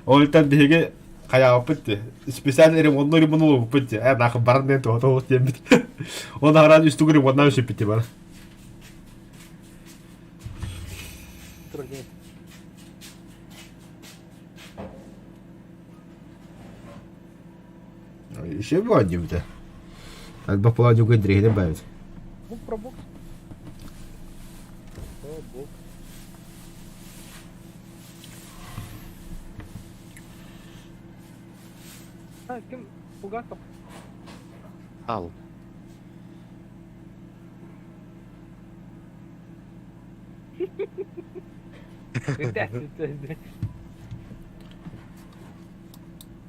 Ол та биһиги хайааппыт ти. Специально ремонтну ремонтну ти. Э нахы баран ден то то диэн бит. Он аран үстүгү ремонтнан сүппүт бар. Тур ден. Еще бы одним да. Альба паладю гэндрихне бавит. Бу пробок. О, бок. А, ким Фугасов? Ал.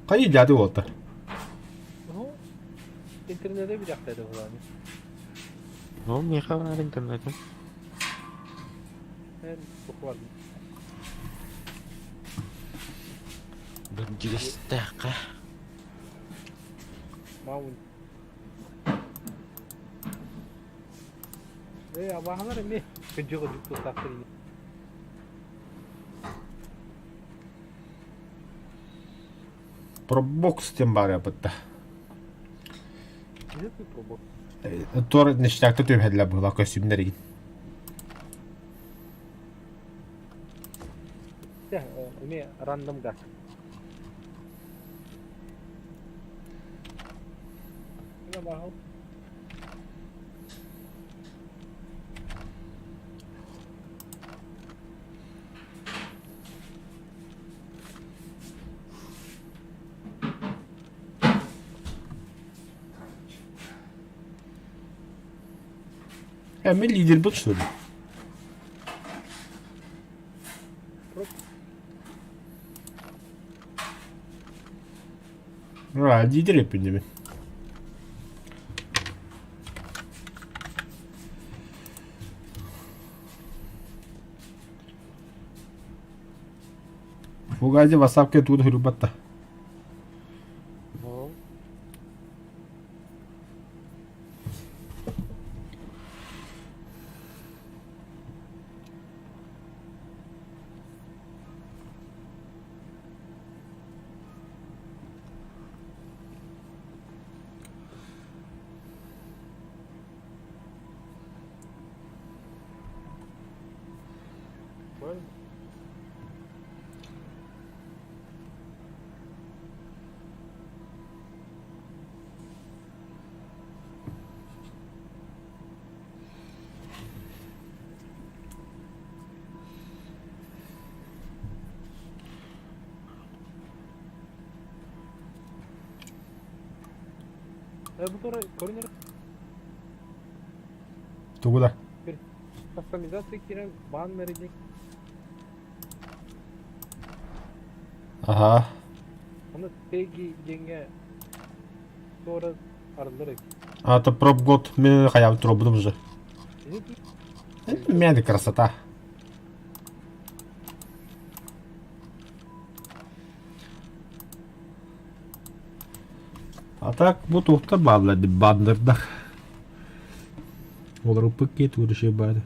Хайы дяды уолта. Ну, интернете билэхтэрэ булааны. Ну, миэхэ баар интернетим. Эн буквально. Бэрдьигэстээххэ. Маун. Ээ, абааһылар эмиэ кыдьык-ыдьык тустаахтар ини. Пробокс диэн баар эбит. Дьэ, ты пробок. Туор ништякта түбэһэллэр быһыылаах көстүүмнэр игин. Дьэ, эмиэ рандом газ. Э, мин лидербит что ли? А, лидер эпидемия. Фугази васапка тут хрюбатта. Тугу да? Кастомизация киирэн баннер диэн Аха. Ону теги диэҥҥэ туора арыллар эбит. А то пробгот мен хайаабыт туруорбутум уже. Мин красота. А так бу туохтар бааллар баннердар. Олоруппут киһи тугу баады.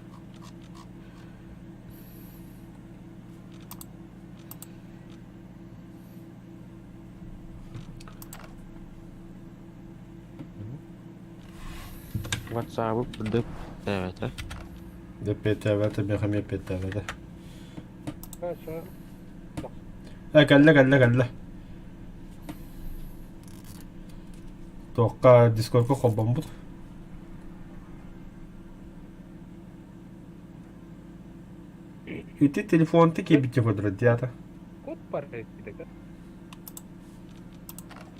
WhatsApp ДП это. ДПТВ мехаме ПТВ. Хорошо. Э, кэллэ, кэллэ, кэллэ. Туохха дискордка холбоммут. Ити телефонты киирбитчэ көрдөрөр диата. Код бар эбит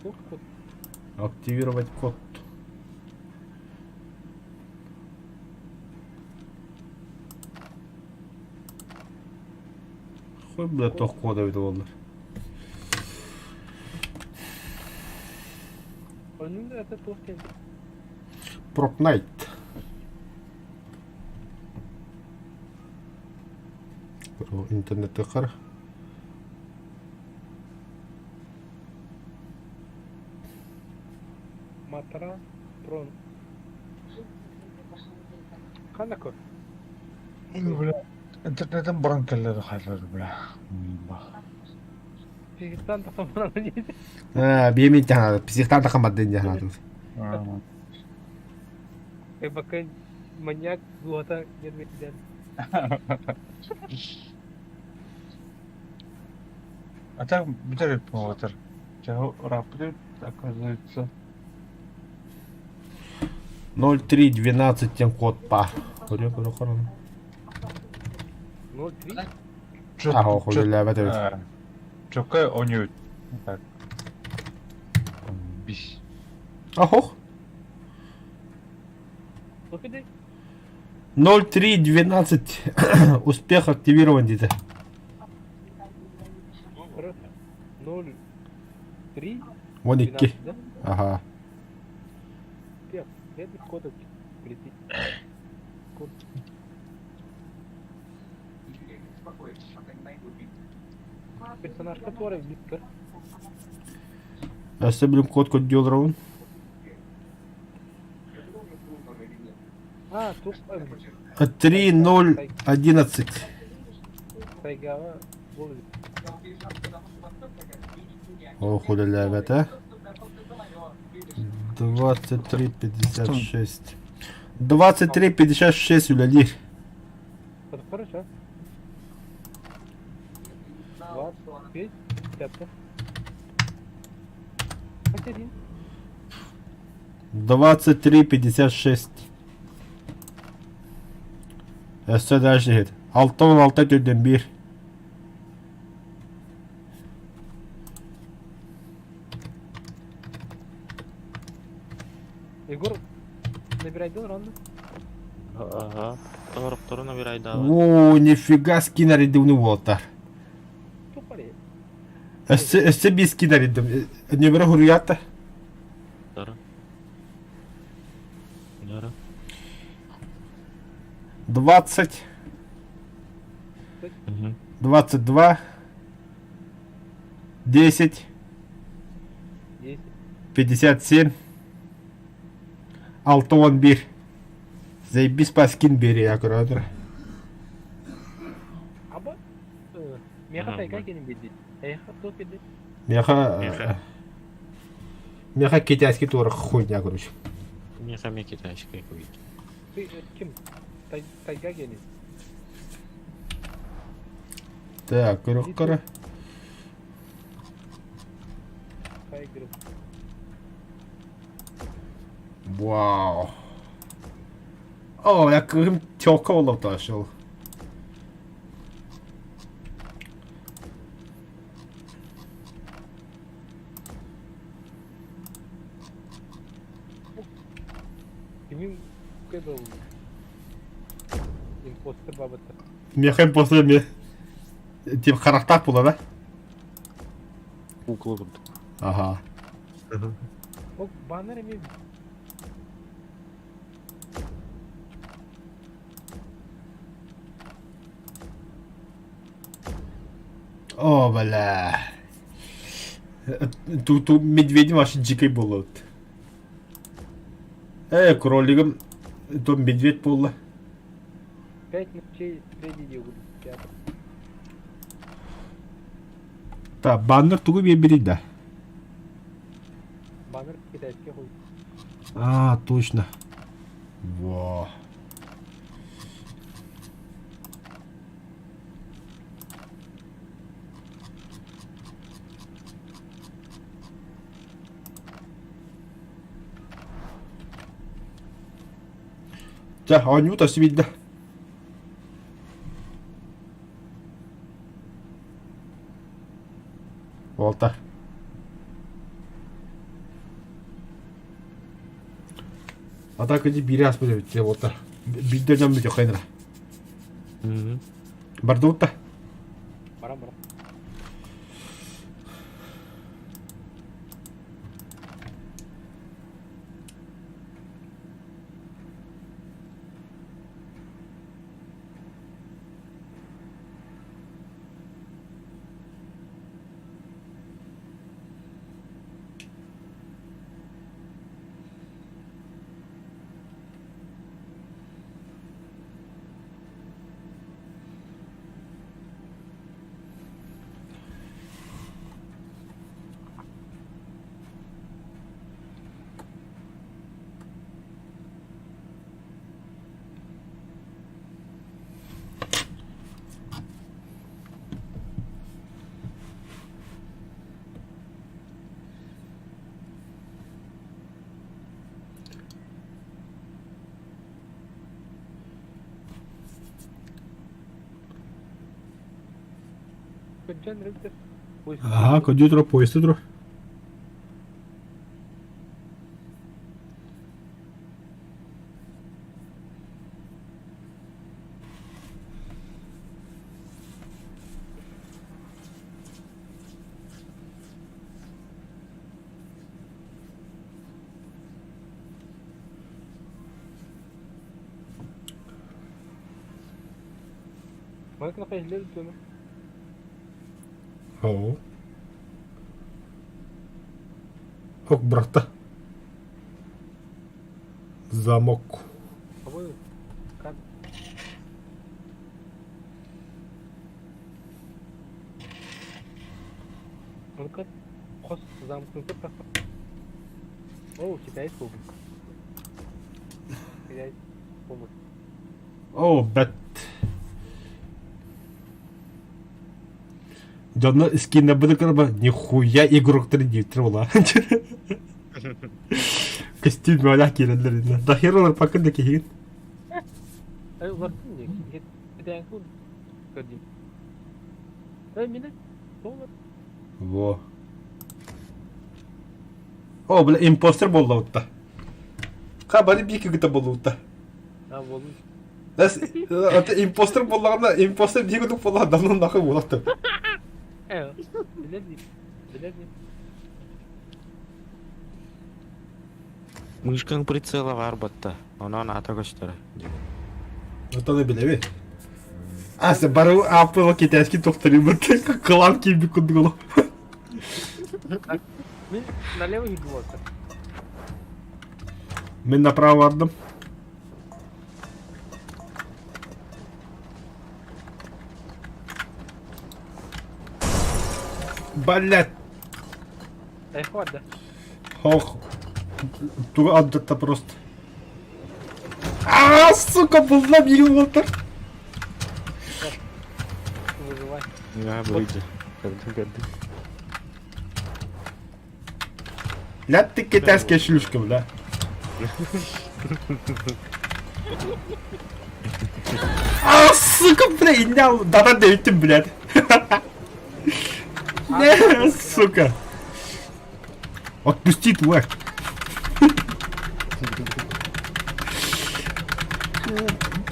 Код, код. Активировать код. Хуй, бля, туох кода эбит буоллар. Onun это туох диэн Propnight. Интернетте хар. Матра трон. Ханна көр? Бля, интернетим баран кэллэ хаалар бля. Психтан тахсан баран диэн. Аа, биэмин тахана, психтан тахан бардын диэн Бакын маньяк дууһата диэн бэйдэн. А так бүтэр эппин Рапорт, оказывается. 0312 тем код па. Көрө көрө хорон. 03? Аха, хуйлаабат эбит. Чөкө онют. Так. Заебись. Охох. 03.12. Успех активирован где-то. 0, 3, Вон икки. Ага. Персонажка туора билиттэр. Өссө билим код көрдүү олоробун. А, туох 3.0.11. Тайгаҕа буол эбит. Ох, үлэлээбэтэ. 23.56. 23.56 үлэлиир. Хорошо. 25, 5. 21. 23.56. Өссө дальше иһит. 6.16 төрдөн биир. Егор, набирайдын ронду. Ага. Тоһорохтору набирайдаабат. О, нифига скин арыйдыбыны уолаттар. Тупари. Өссө, өссө биир скин арыйдым. Нөмөрө хуруйаатта. Дара. Дара. 20, 22, 10, 10. 57, 611. Заебись по скин бери, аккуратно. Аба, меха тайга кенин билди. Эйха туох билди. Меха... Меха. Меха китайский тура хуйня, короче. Меха ме китайская куит. Ты ким? Тайга кенин. Так, көрөккөрө. Тайгер. Вау. О, я кыһым тёлка олопташыл. Кимин кебел. Импостер бабата. Меха импостер ме. Тип характар була да? Кукла курдук. Ага. Ол баннер эми О, бля. Тут ту медведь ваш дикий был. Кролигом то медведь буолла. 5 ночей Фредди диэбит театр. Так, баннер тугу биэрбирий да? Баннер китайский хуй. А, точно. Во. Чэ, оонньуубут өссө биирдэ. Уолтар. А так иди биири ааспыт эбит дьэ уолтар. Биирдэ дьон бүтүөххэ эрэ. Бардыбыт да? Баран баран. Аха, көдүү тура, поезд тура. Маны кына иһиллэр дьону. Оо. Ок, брата. Замок. Абы, как? Ну-ка, хос замкнутый проход. О, у тебя есть кубик. У тебя есть кубик. О, бэт. Дьонно скиннабыты кырба нихуя игроктары диэбиттэр буолаа. Костюм бөҕөлөөх киирэллэр иннэ. Да хер олор пакын да киһигин. Эй, уларытын дии. Кэтээн көрдüm. Эй, мине. Доллар. Во. О, бля, импостер буоллабытта. Ха, бары биир кыгыта буоллубутта. А, буолун. Это импостер буоллаҕына, импостер биир кудук буоллаҕына давно нахуй буолахты. Э, билэр дии. Билэр дии. Мышкаң прицела бар батта. Онон ата көстөрө. Отаны билеби. А, се бары аппыла китайский тохторибыт. Клан киирбит курдук олох. Мин налево иглота. Мин направо бардым. Блять. Эх, да. Ох. Тугу алдатта просто. А, сука, булла биир уолтар. Выживай. Я выйди. Көрдүм, көрдүм. Ля ты китайская шлюшка, бля. А, сука, бля, инял. Да-да, дэвитим, блядь. Не, сука. Отпусти, тварь.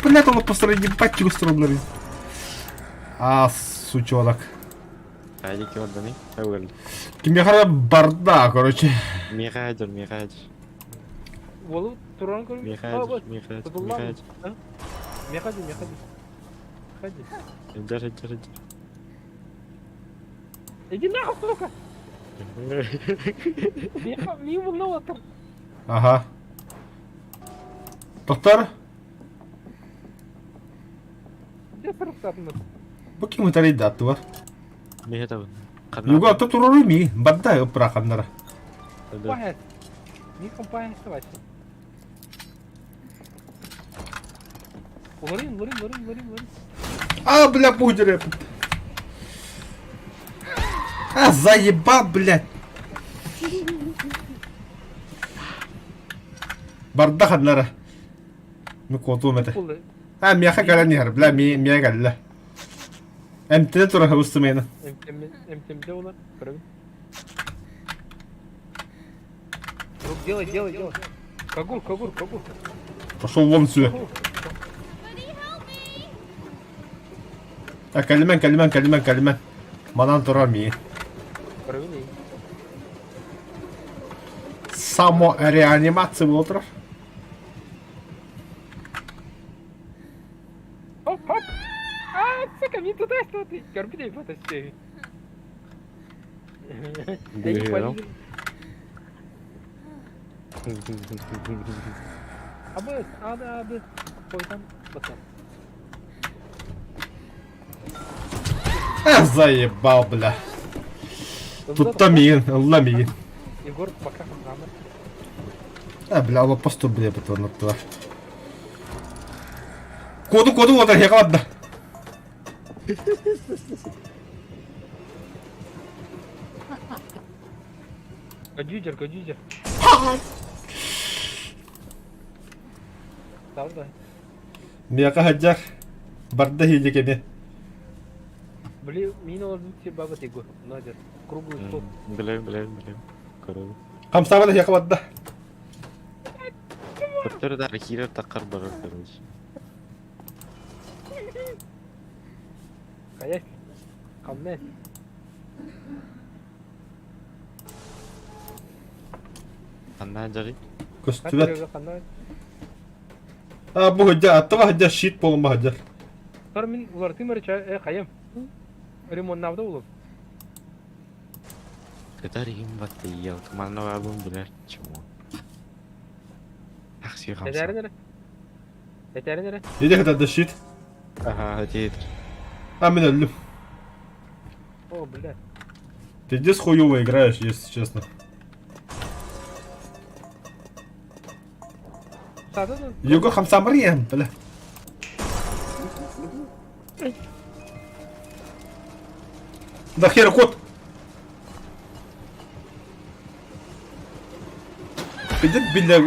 Блядь, он построил ебать чего строил. А, сучонок. Хайди киордани. Әуел. Кимехара барда, короче. Михайдер, Михайдер. Уолу туран көрүм. Михайдер, Михайдер, Михайдер. Мехади, мехади. Ходи. Держи, держи, Иди нахуй, сука! держи. Меха, мимо там. Ага. Доктор? Где сырыктатыныр? Бу ким ытарый да аттыбар? Михайдер. Юга ата турору ми, барда ыпыраханнара. Пахет. Михам пахет давайте. Лорин, Лорин, Лорин, Лорин, Лорин. А, бля, пудер А, заебал, блядь. Барда ханнара. Ну, котум это. А, меха кэлэн иһэр, бля, ми миэ кэллэ. Эмтэнэ турар устумена. МТМД улар, көрөбүн. Ну, делай, делай, делай. Кагур, кагур, кагур. Пошел вон сюда. А, кэлимэн, кэлимэн, кэлимэн, кэлимэн. Манан турар ми. Көрөбүн. Самореанимация буола турар. Хоп, хоп. А, сука, мне туда что ты? Көрбүт өй Бүйрем. Абы, ады, ады. Койдан батар. А, заебал, бля. Тутта миин, ылла миин. Егор пока хамнамыр. А, бля, лопасту, бля, бытванаттылар. Коду, коду, вот, я ладно. Гадюдер, гадюдер. Давай. Мияка хаджар. Барда хиджи кеме. Бли, мин олордун сир баба тего. Надер. Круглый стол. Билем, билем, билем. Көрөбүн. Хамсабада хия ладно. Көптөр да киирер таккар барар короче. Каясь. Камнес. Ханна жарый. Көстүбэт. А, бу хаджар, аттыба хаджар, щит болума хаджар. Тор мин уларытыым эрэ чэ, хайым. Ремоннаабыта булун. Кытар иһин баттыйыал, манна баабын билэр чему. Ахси хамса. Этээрин эрэ. Этээрин эрэ. Иди это да щит. Ага, этиир. А, мен өллүм. О, блядь. Ты здесь хуёво играешь, если честно. Егор хамсамыр бля. Да хер кот! Пидет бля.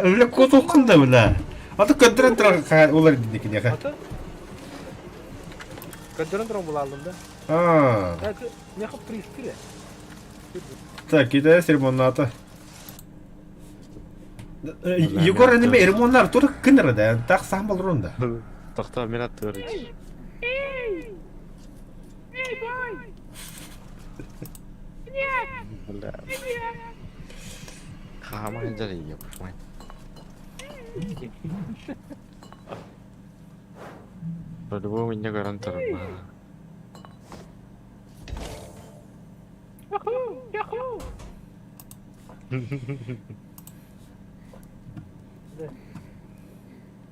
Бля кот укында бля. А то көндөрөн турар олар дикинеха. Көндөрөн туран булалым да. А. Меха пристире. Так, кидай ремонната. Егор эниме ремоннар тур кыныр да, так сам болрун да. Тохтоо мен аттыгар. Бля. Хаама сылдьар ийэ, По-любому инньэ көрөн турар. Яху!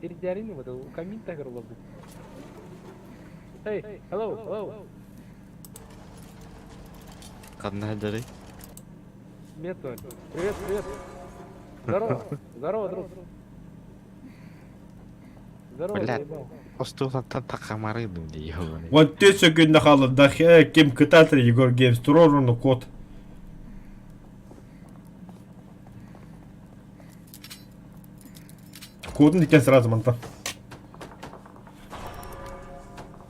Ирдярин вот камин тагыр олорбут. Hey, hello, hello. Ханна сылдьарый? Привет, привет, привет. Здорово, здорово, друг. Здорово, Бля. заебал. Остуолаттан тахамарыдым дии Вот ты сегодня нахала, да кем кытатыр Егор Геймс, турору код. Кодун дикен сразу манта.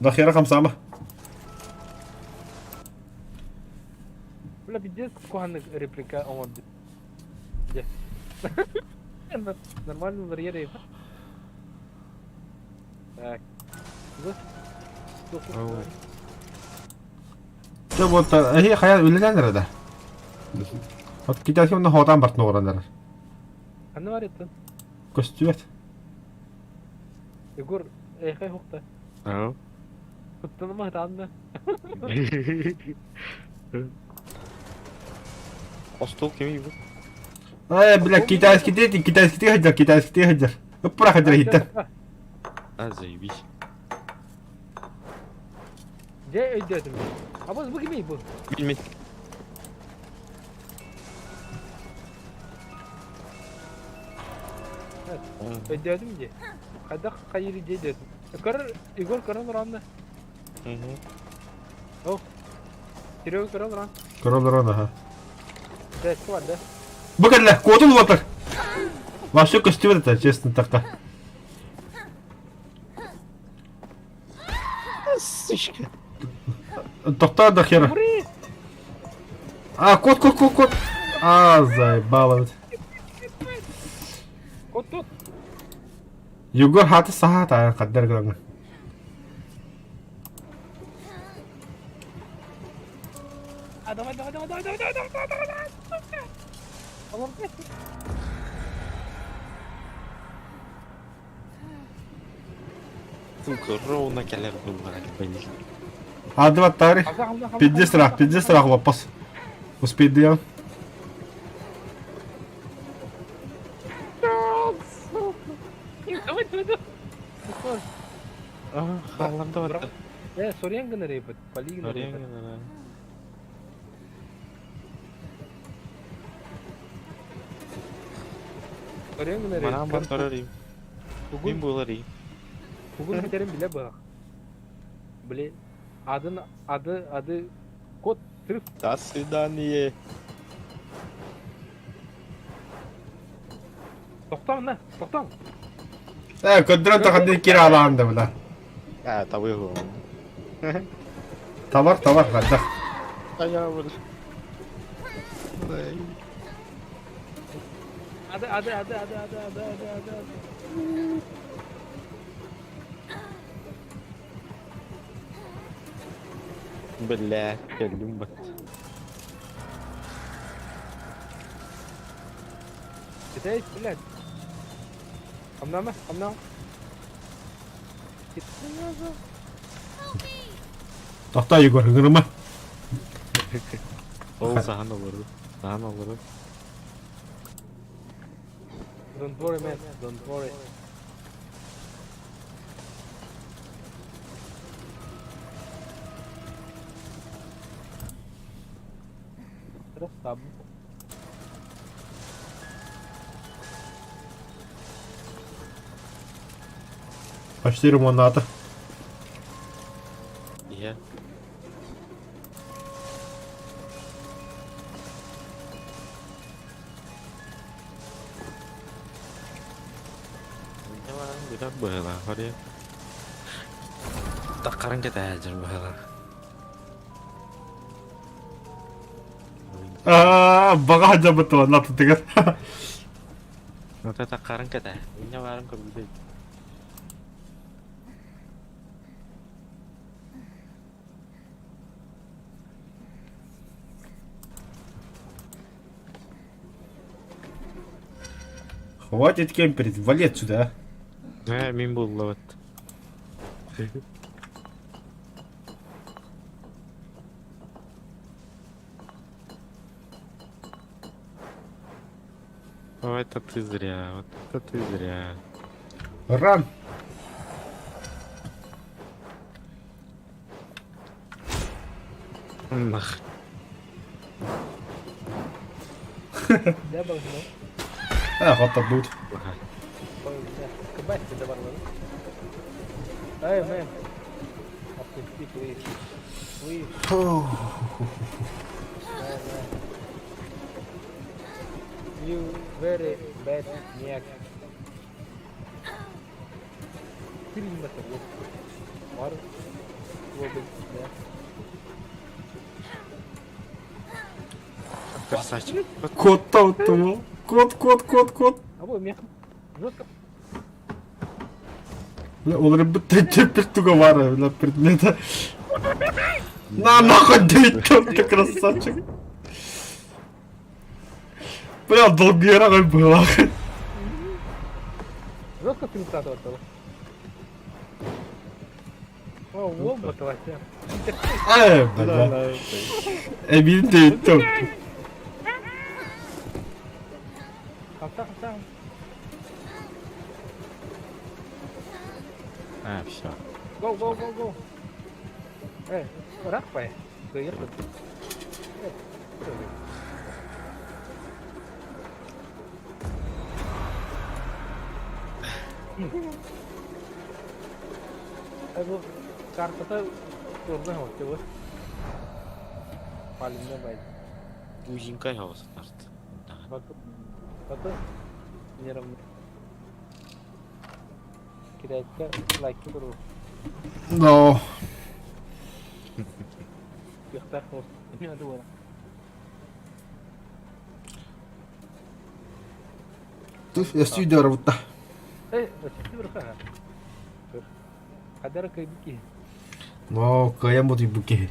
Да хера хамсама. Бля, пиздец, кухонный реплика он. Нормально барьеры. Так. Да вот, э, хая үлеләнер да. Вот китайский онно хотан бартын орандар. Ханна бар еттін? Көстүбэт. Егор, эхай хукта. Ау. Куттаныма танна. Остуол кимий бу? Ай, бля, китайский дети, китайский ты хаджар, китайский ты хаджар. Ыппыра хаджар хиттен. А, заебись. Дьэ өйдөөтүм. Абыз бу кимий бу? Билмет. Өйдөөтүм дии. Хайдах хайыр дии өйдөөтүм. Көрөр, Егор көрөн уранна. О. Серега көрөн уран. Көрөлөр ага. Дәсті бар да. Бу кэллэ, куотун уотар. Вообще көстүбэт это, честно так-то. Сучка. Тохтоо да хера. А, кот, кот, кот, кот. А, заебало. Кот тут. Егор хаты саха қаддар гылаңа. А, давай, давай, давай, давай, давай, давай, давай, давай, давай. Олор Сука, ровно кэлэр буллар блин. Ады баттары. Пиздец рах, пиздец рах лопас. Успей делать. Давай, давай, давай. Хааллам да барда. Э, соруйан гынар эбит, пали гынар эбит. Соруйан гынар эбит. Манан батарарым. Мин буларым. Тугун битерин биле бах. Биле адын ады ады код срыв. До свидания. Тоқтаң на, тоқтаң. Э, көддөрөн таханды кире алаан да бля. А, табы его. Товар, товар, хадда. А я вот. Ады ады ады ады ады ады ады ады ады. Бля, кэллим бат. Китай, блядь. Хамнама, хамнама. Тохтоо, Егор, ыҥырыма. Ол саһан олору. Саһан олору. Don't worry, man. Don't worry. Красава. Почти ремонната. Иһэ. Бүтэр быһыылаах барыа. Таххарын кэтэһээдьэр быһыылаах. Аа, баҕа дьабытыла натытыгар. Ата таххарын кэтэһ. Инньэ баарын көрбүтэ. Хватит кемперить, вали отсюда, а. Ээ, мин буллабыт. Ой, это ты зря, вот это ты зря. Ран! Нах. Дэ балгына. А, хотторбут. Кыбать да барлары. Эй, man. Отпусти, please. Please. Man, man. You very bad maniac. Фильм это вот. Бар. Да. Красавчик. Кот там Кот, кот, кот, кот. А вот мех. Жестко. Бля, ол ребята теперь туговара на предмета. На нахуй ты красавчик. Бля, долгий было. Жестко фильтрация этого. О, вот вообще. Эй, бля. Эбин ты Хамса, хамса. А, все. Go, go, go, go. Эй, рахпай. Кыйыр. Эй, бу картата турда вот. Палимна бай. Узенькая хаос карта. Бакы. Бакы. Неравно. Кидайка лайк туру. Но. Яхтах вот. Не надо было. Ты я студия вот Эй, вот ты рука. Хадар кайбики. Но, каям вот и буки.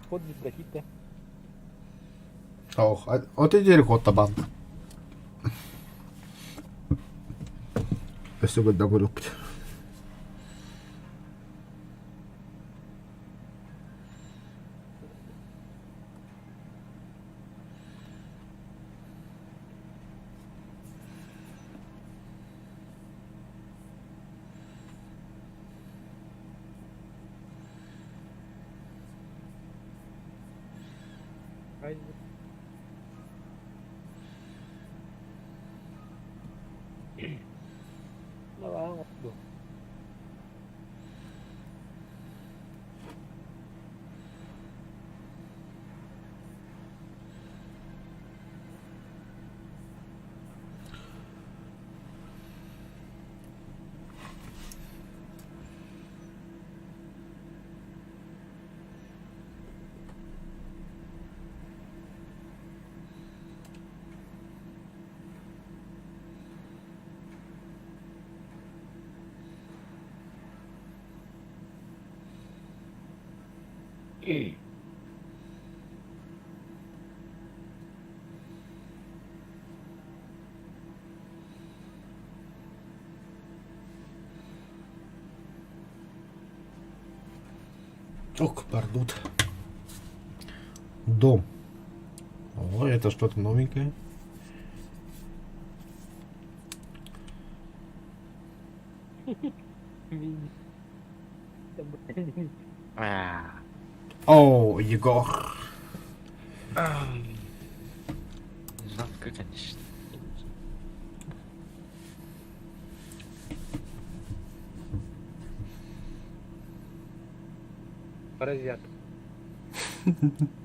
Код бит Ох, вот иди кот табан. Өссө гыдда көрүкпүт. Ай. Ду. Ок, пардут. Дом. О, это что-то новенькое. О, Егор. Жалко, конечно. Паразит.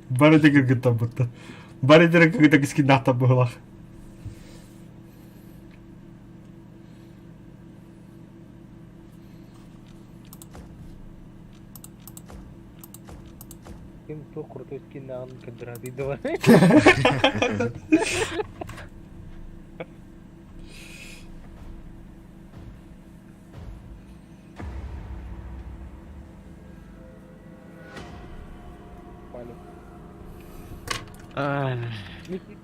Бары да кыргыттаммыттар. Бары да кыргыта кискиннаахтар быһылаах. Ким туох крутой скиннааҕын көрдөрө давай.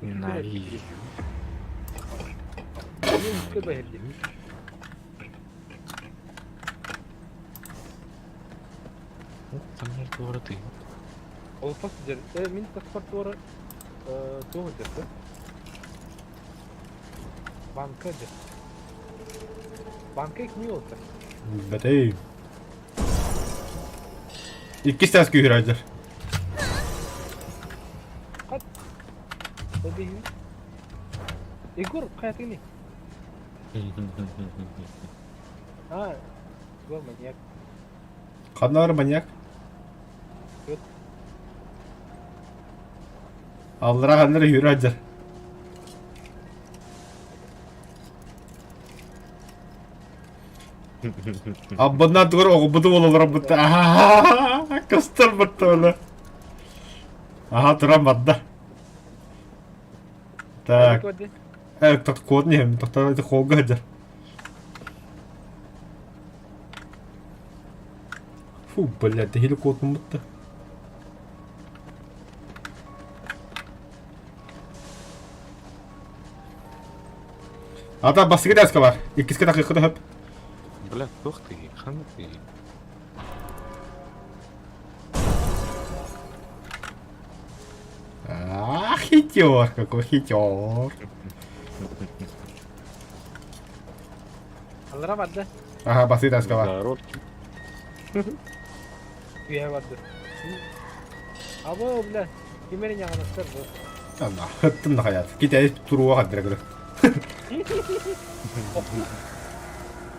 Ненавижу. Ты. Олоппос сылдьар. Мин таспар туора туох сылдьар Банка дьэ. Банка кими олта? Бэтэй. Иккис таас күүһүрэр. Егор хайатыгыный? А, Егор маньяк. Ханна маньяк? Аллара ханнары хүрэ Аббанна тугар оҕобуту буолалар бутта. Аха, кыстар бутта ола. Аха, туран барда. Так. Так код не, тоқтар это холга хадыр. Фу, блядь, хили код бутта. Ата бастыгы дәска бар. Иккиске такыйкы да хөп. Бля, туох ты, ханна ты. А, хитер, какой хитер. Аллара барда. Ага, бастыгы дәска бар. Здоров. Үйе барды. Або, бля, кимери няганастар бу. Ана, хыттым да хаят. Кит әйт туруга кадыр гөрө.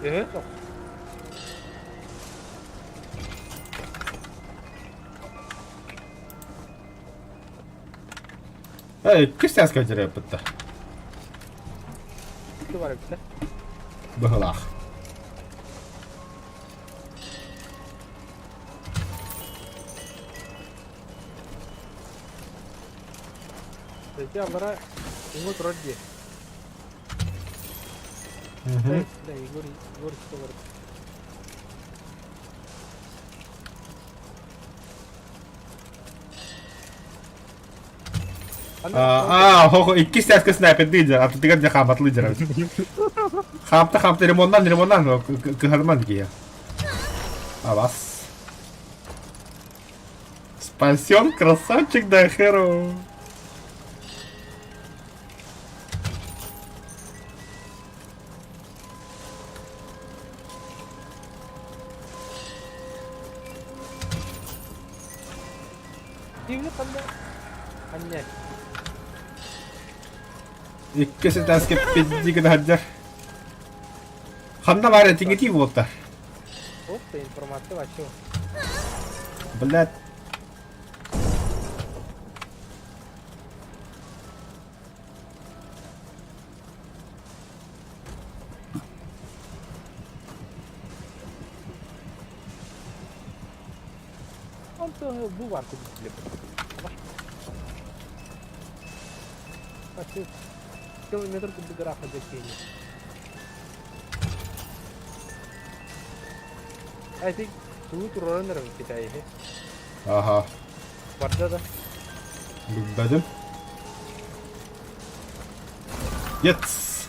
Э, Эй, кис дәска жere битте. Ким бар битте? Быһылаах. Эти аллара Егор турар дии. Да, Егор, Егор что бар. А, хо, иккис дәска снайпер дийдер, а тыгар дә хаматлы дер. Хамта хамта ремоннан ремоннан кыһарман кия. А вас. Спасен, красавчик, да херо. Кимни канда? Анне. Иккис дәска пиздигин хаджар. Ханна бар этиңи болта. Опта, информация вообще. Блядь. Онто бу бар кудук билеп. Километр кудук графа декени. I think туу турарыныр Китай. Ага. Барда да. Билбедим. Yes.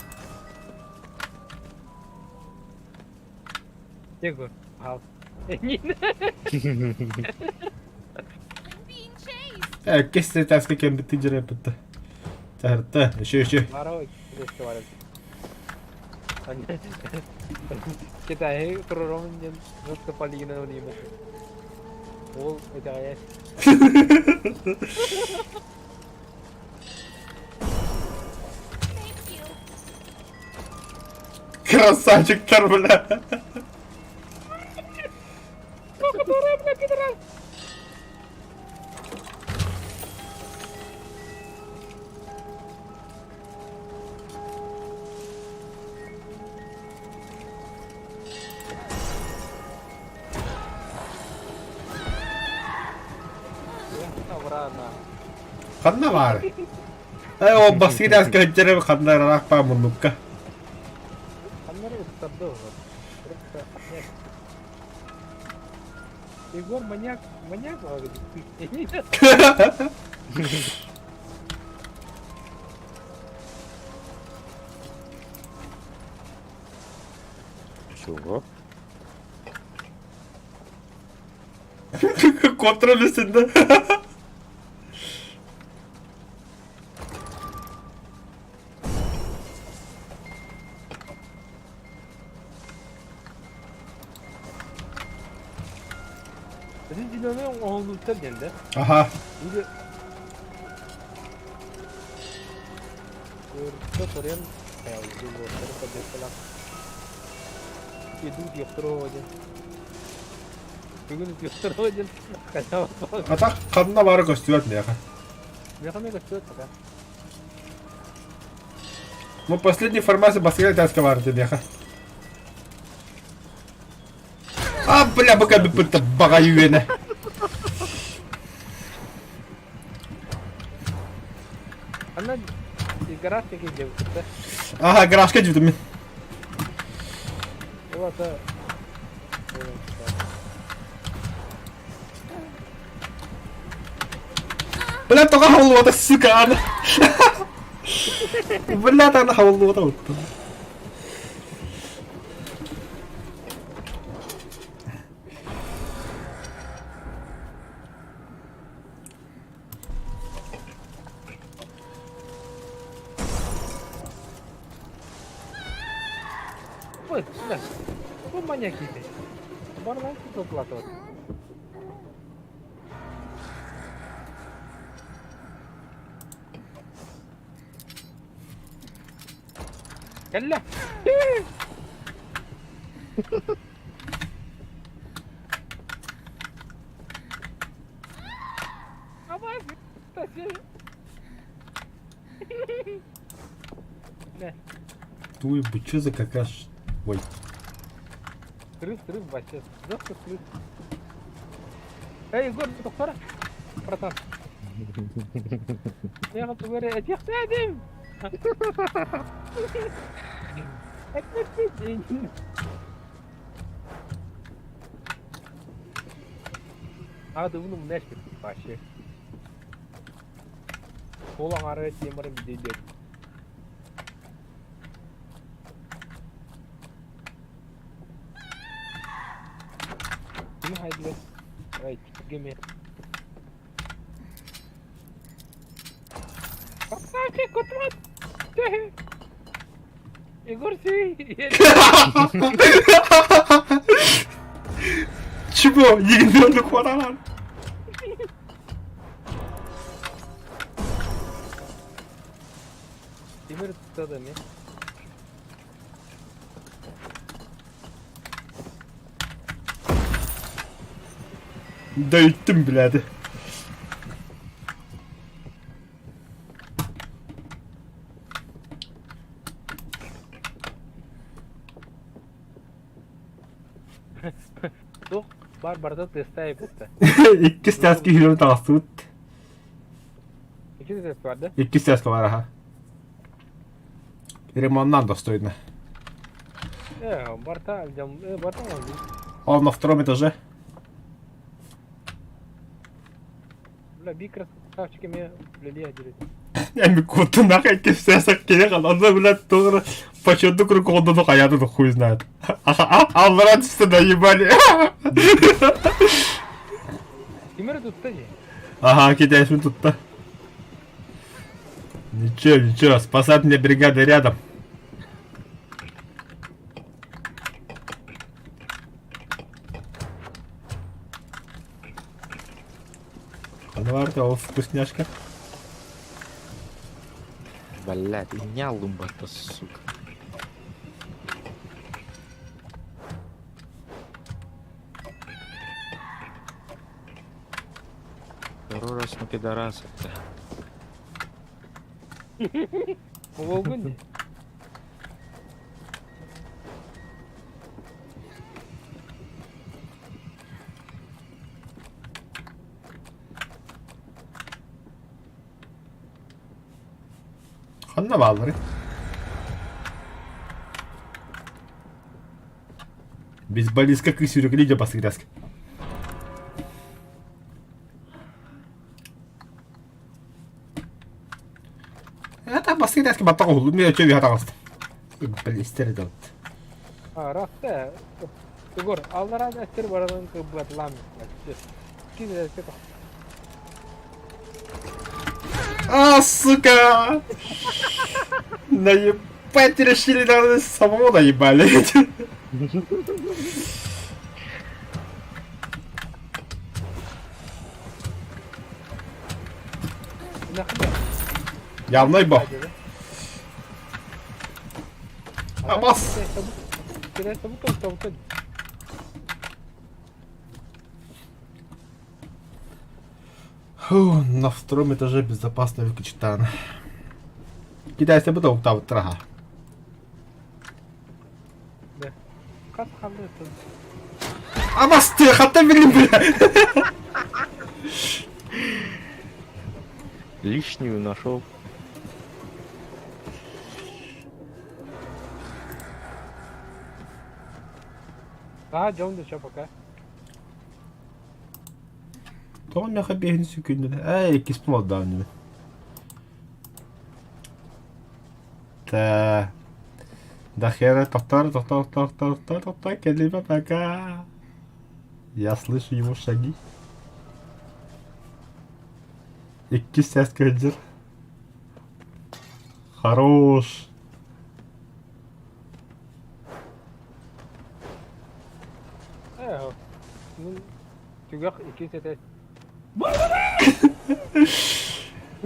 Егор. Ал. Иккис этээскэ кэмбиттин дьарыйбытта. Чаһырта, еще еще. Бара бар. Китайы турурамын диэн жестко полигина ойнаймын. Ол итэҕэйэр. Красавчиктар, бля. Ханна баар? Э, ол бассейн кэһэттэрэ ханна ыраах баа муннукка. Ханна эрэ ыттарды Егор маньяк, маньяк Чего? Kontrol üstünde. Bizim dinlemeye oğluluklar geldi. Аха. Или... Көрө Иду диэхтэр Бүгүн диэхтэр диэн А так ханна баара көстүбэт миэхэ. Миэхэ эмиэ көстүбэт пока. Ну, последняя информация баскет таска баар миэхэ. А, бля, быка бүппүт баҕайы үөнэ. Анна гараж диэки дьиэбит Ага, гаражка дьүтүм мин. Ол ата Бля, тоҕо хауллубата, сука, аны. Бля, аны хауллубата уттум. Ой, бля, бу маньяк киһи. Барынан куплатывать. Кэллэ! Туй, бу чё за какаш? Ой. Срыв, срыв, вообще. Жестко срыв. Эй, Егор, доктора. Братан. Я вот говорю, этих сядем. А, да ну мнешки вообще. Ол аңары темірім дейді. Ким хайдыбет? Ай, кеме. Красавчик, кутмат! Егор, си! Чего? Егерді қуаралар. Темир тутады ме? Дөйттім, блядь. Тух бар барда тестай бутта. Иккис тәскі хүрен тағыстыбыт. Икки тест бар да? Иккис тәскі бар, аха. Ремоннан достойно. Э, барта жам, э, барта алды. Он на втором этаже. Бля, би красавчики ме лилия делит. Эми кутунах иккистээх киһи онно блядь тугу почему круг онно хайааты да хуй знает. Аллара түсті наебали. Ким эрэ тутта дии. Ага, китайцы тутта. Ничего, ничего, спасать мне бригада рядом. Давай, ол вкусняшка. Блядь, меня лумбата, сука. Второй раз на пидораса-то. Уолгун дии. Ханна бааллары? Бейсболистка кыс сүүрүкүлүү дьэ басыгырас. Это басыгырас баттах уһуллум мен өчө биһа таҕыстым. Бэлистер это вот. Арахта. Егор, аллараа эттер баранын кыбыатлаам. Ким А, сука! Наебать решили, наверное, самого наебали. Явно бо. Абас! Фу, на втором этаже безопасно выключить тан. Китайцы бы уктав траха. Абас ты, хата били, бля! Лишнюю нашел. Аа, дьон да пока. Тоҕо миэхэ биэһин сүкүннүн? Эй, иккиспин олордоон Та. Да хера, тохтор, тохтор, тохтор, тохтор, тохтор, кэлимэ пока. Я слышу его шаги. Иккис сээс кырдьыр. Хорош. Ээ, ну, түгэх иккис этэ.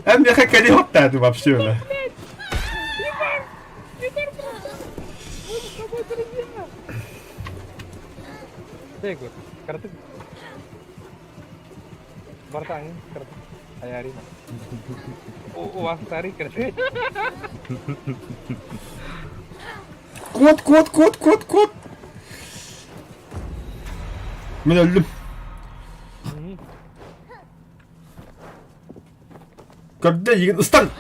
Эн миэхэ кэлиэх оттааты вообще бля. Егор, кыратык. Барта аңын кыратык. Айарина. Уастары кыратык. Кот, кот, кот, кот, кот. Мин өллүм. Көрдө игин ыстан.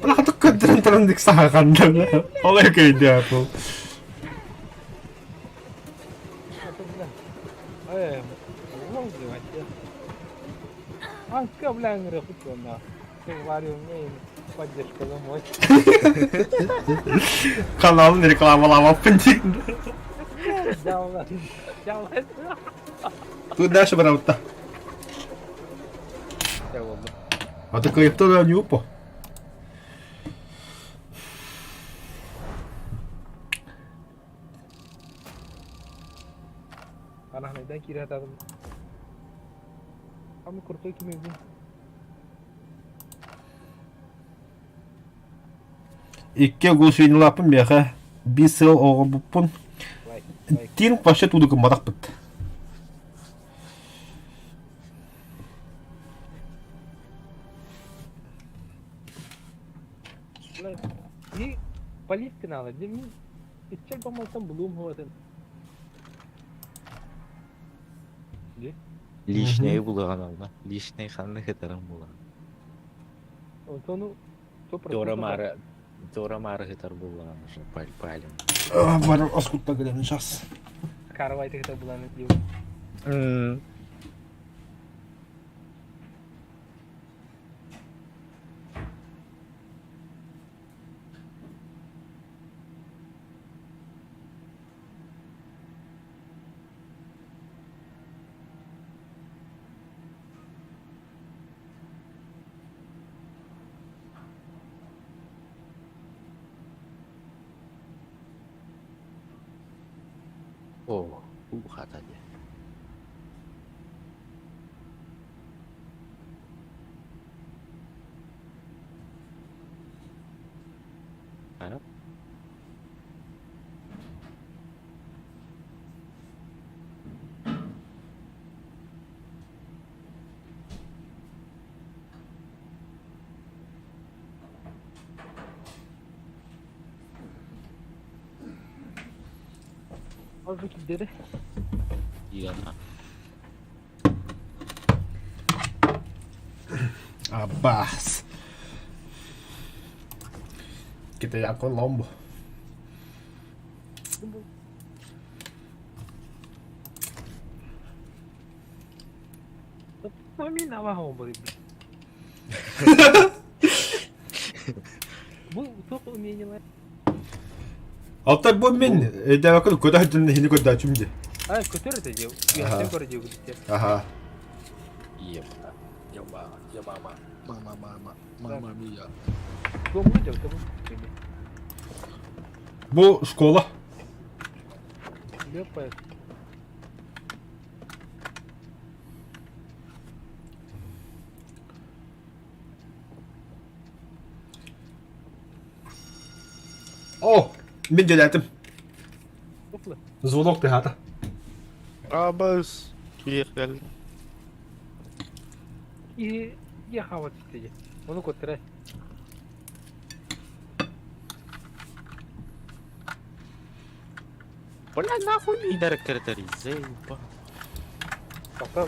Бырахатык көрдөрөн туран дик саһаҕанна. Ол өкөйдө бу. Э, Анка, бля, ҥырыхпыт Говорю, мне поддержка домой. Каналын рекламалаабаппын диэн. Дьалла. Тут дальше барабытта. А ты кайфта да не упал. Анахнайдан киирэ сатаатым. Аны крутой кимибин. Икки гусейнылааппын миэхэ биир сыл оҕобуппун тиин вообще тууду гымматахпыт. И полиция надо, иччэл бамалтан булуум хуатын. Лишнее булаҕан алла. Лишнее ханнык ытарым булаҕан. Онтону Тора мары Тора мары ытар булаҕан уже палим. Бар оскутта кэлэн сейчас. Каравай тыгыта буланы диу. Оо, уу хата дии. Ара? Abi kildere. Иана. Аббас. Китая Коломбо. Мамина баһа Бу туох умениелар? Алтай бу мин өйдөөбөккүн көтө сылдьан иһини көрдөөчүм дии. А, көтөр этэ дии. Үөһэттэн көрө дии билиттэр. Аха. Я мама, я мама, мама, мама, мама мия. Туомуна дьабыта бу. Бу школа. Лепая. О, мин дьэлээтим. Звонок тыаһаата. Абас. Кииргэл. И я хават истеди. Ону көтөрө. Бля, нахуй пидор кыртари, заеба. Пока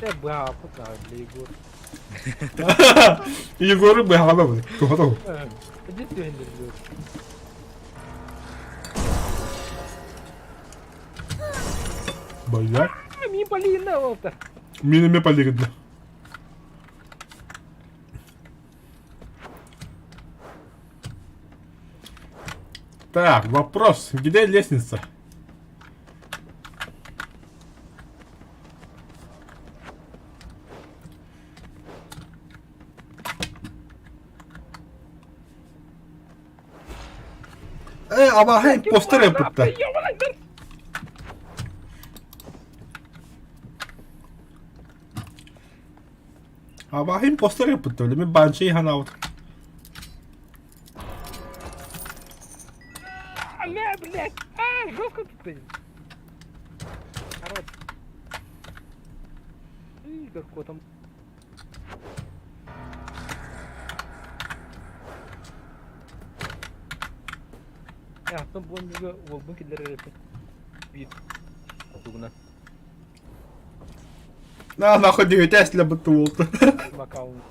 Э, бля, пута, для Егор. Егоры быһаҕана бу. Туһата Иди ты, Егор. Бля. Ми полина, опта. Мин эмиэ полигодна. Так, вопрос. Где лестница? Э, абаһа импостер эппиттэр. Абаһа импостер эппиттэр. Мин банши ханаабыт. Бля, блядь! А, жестко тут ты. Народ. Игорь, там. Аттан буон уолбун киллэрэр эппин. Биир тугунан. На, нахуй дьүһүтэ бутtu уолту. Макаун.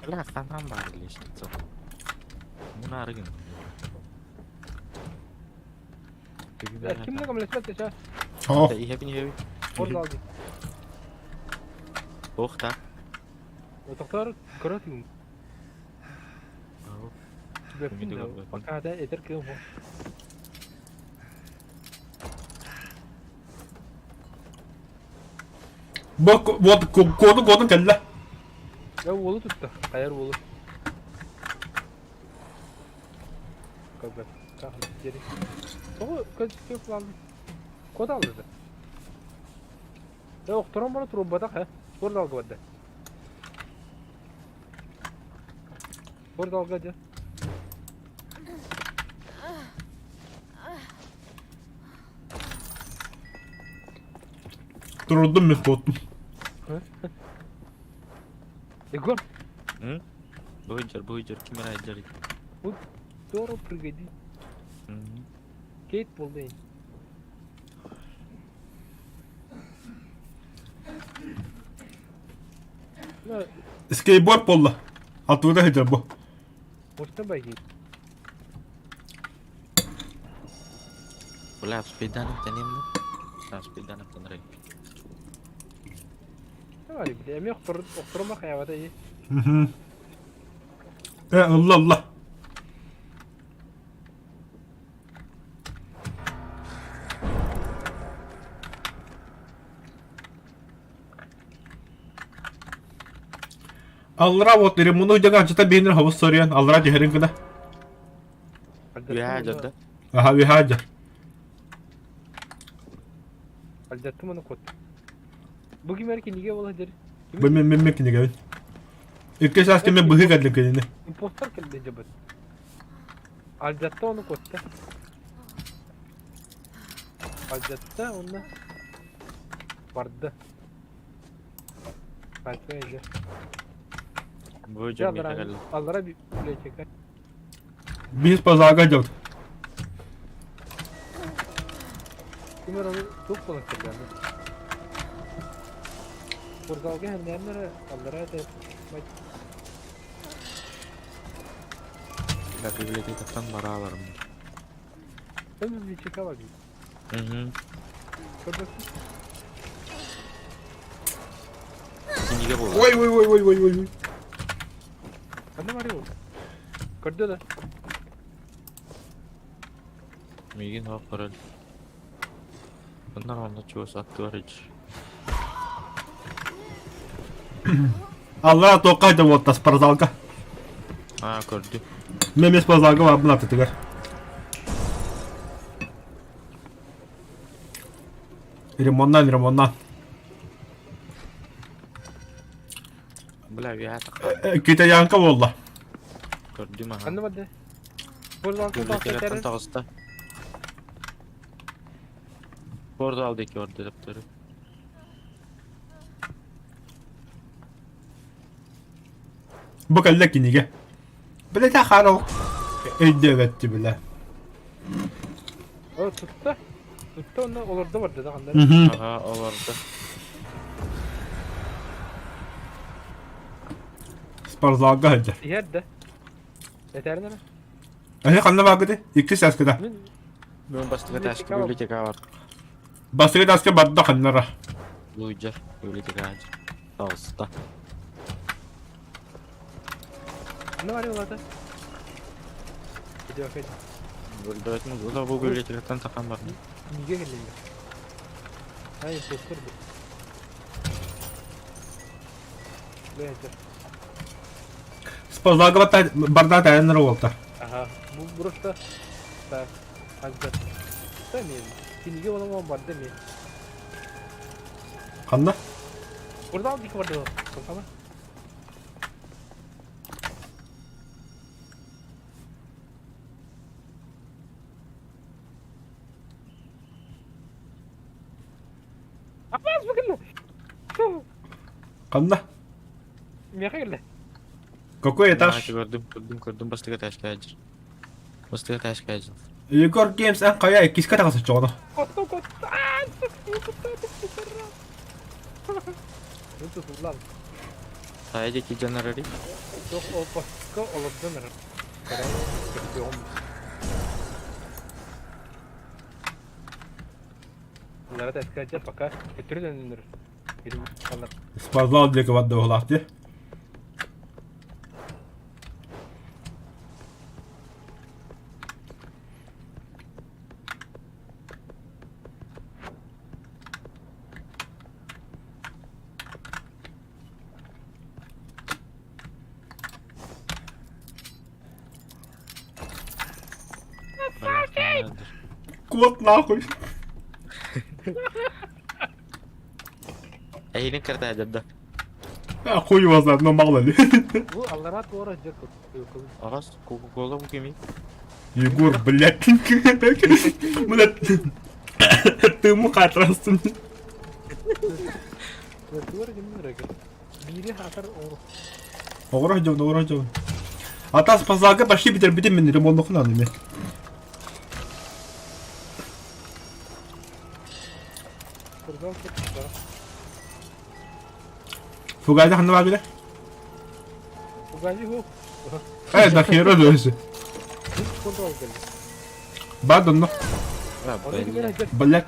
Бля, ханан баар лестница. Мунаарыгын. Кимне көмөлөспөт эча? О, Иһэбин иһэбин. Орда алды. Ох та. Отохтор көрө түгүн. Пока да этер кыым. бу вот коду коду кэллэ. Я уолу тутта. Хайар уолу. Как бы. Тоҕо көз алды. Код алды да. Э, охторон бара турбатах, э. Спорт алга барда. Спорт алга дьэ. Турдум мен куоттум. Егор, Быйдыр, быйдыр, ким эрэ дьарый. здорово прыгай. Кейт болды. Скейтборд буолла. Алтыгыта сылдьар бу. Может, байги. Бля, спиданып тэним Спиданып тэнэрэй. Давай, бля, мен охторма хаябата и. Э, ылла ылла. Аллара вот ремону дьаҥа аччыта биһинэр хобус соруйан аллара түһэрин гына. Үөһээ дьарда. Аха үөһээ дьар. Алдьаттым аны кот. Бу ким эр кинигэ буола дир. Бу мен мен мен кинигэбин. Икки саас кэмэ быһыы кэллим кинини. Импостер кэллэ дьабыт. Алдьатта ону котта. Алдьатта онно барда. Қайсы үйде? Бу дьон миэхэ кэллэ. Аллара библиотека. Биир пазага дьон. Ким эрэ туох буолан кэллэ? Спортзалга хэннээннэрэ аллара этэ. Да, библиотекаттан барааларым. Эн библиотека бар Угу. Көрбөппүн. Кинигэ буолар. Ой ой ой ой ой ой. Ханна барый ол? Көрдө да. Миигин оох көрөл. Оннор онно чугас аттыгар ич. Аллара туохха да уоттас спортзалга. Аа көрдүм. Мен эмиэ спортзалга барбын аттытыгар. Ремоннан, ремоннан. Бля, үөһээ тахха. Китаянка буолла. Көрдүм аха. Ханна барда? Спортзалга Библиотекаттан таҕыста. Спортзал диэки барда төптөрү. Бу кэллэ кинигэ. Билэтэ харо өйдөөбөттү билэ. О, тутта. Тутта онно олордо барда да ханна. Аха, олордо. Спортзалга сылдьар. Иһэр да. Этэрин эрэ. Эһи ханна бааргыты? Икки сааскыта. Мин Бүгүн бастакы этажка библиотека бар. Бастакы этажка барда ханнара. Луйдьар, библиотека Таҕыста. Ну, бари улата. Идиокай. Бөлдөтүн бу бу библиотекаттан тахан бардым. Неге келлиң? Ай, импостер бу. Бэйдер. Спортзалга барда тайыннар уолта. Ага, бу просто так, азда. Та мен. Киниге оламан барда мен. Ханна? Buradan dik vardı. Tamam. Аппаас бу кэллэ. Ханна? Миэхэ кэллэ. Какой этаж? Көрдүм, көрдүм, көрдүм бастакы этажка сылдьар. Бастакы этажка сылдьар. Егор Games эн хайа иккискэ таҕысыччоҕуна. Котто котто. Аа, Тутуллан. Хайа диэки дьон эрэрий? Суох олбоско олордон эрэр. Көрөн көрдүөҕүм. Лара тэскэ пока өтөрү дөннөр. Спортзал диэки барда быһылаах дии. Кот нахуй. Эйигин кырта да. А хуй его знает, но мало ли. Бу аллара туора дьэ Аҕас Кока-Кола бу кимий? Егор, блядь. Блядь. Ты муха трастын. Биири хатар оҕо. Оҕоро дьон, оҕоро дьон. Атас пазалга почти бүтэрбитим мин ремоннохун аны мен. Курган курган. Фугайда ханна баар билэ? Фугайди ху. Э, нахера дөөсү. Бар донно. Блядь.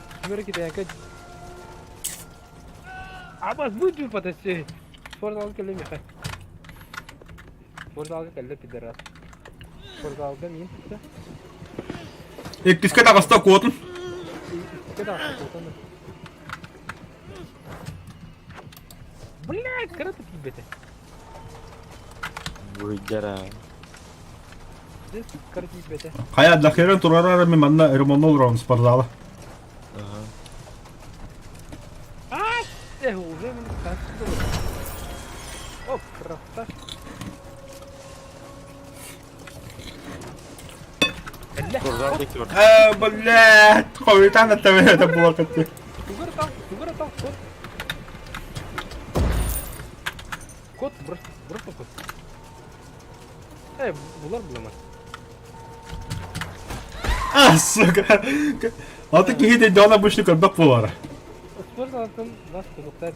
Абас выйди подожди. Спортзалга кэллим яха. Спортзалга кэллэ пидорас. Спортзалга мин тутта. Иккискэ таҕыста куотун. Иккискэ таҕыста куотун. Блядь, кыра тиийбэтэ. Буйдара. Хайа дахерен турарар мен манна ремонт олорон спортзала. Эх, уже мен Оп, красота. Э, блядь, хуйтан это это было как Тугар там, кот. Кот, брось, брось кот. Э, булар буламан. А, сука. А ты кихи дьон обычно көрбөк буолара. Спорт атын нас кузуктар.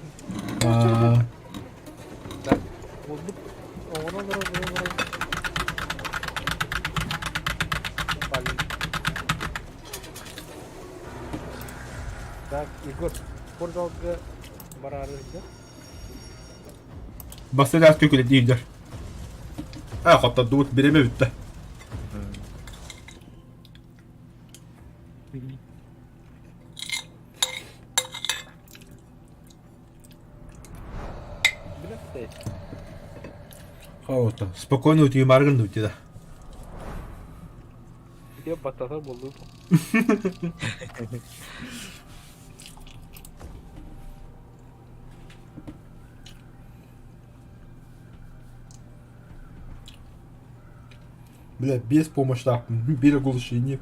Болбут. Оҥорон олорор. Так, Егор, спортзалга барары да? Бастыгас көкүлэ диирдэр. А, хоттодубут биреме бүттэ. Хаота. Спокойно утуй маргын дути да. Я баттатар болду. Бля, без помощи бир оглушение.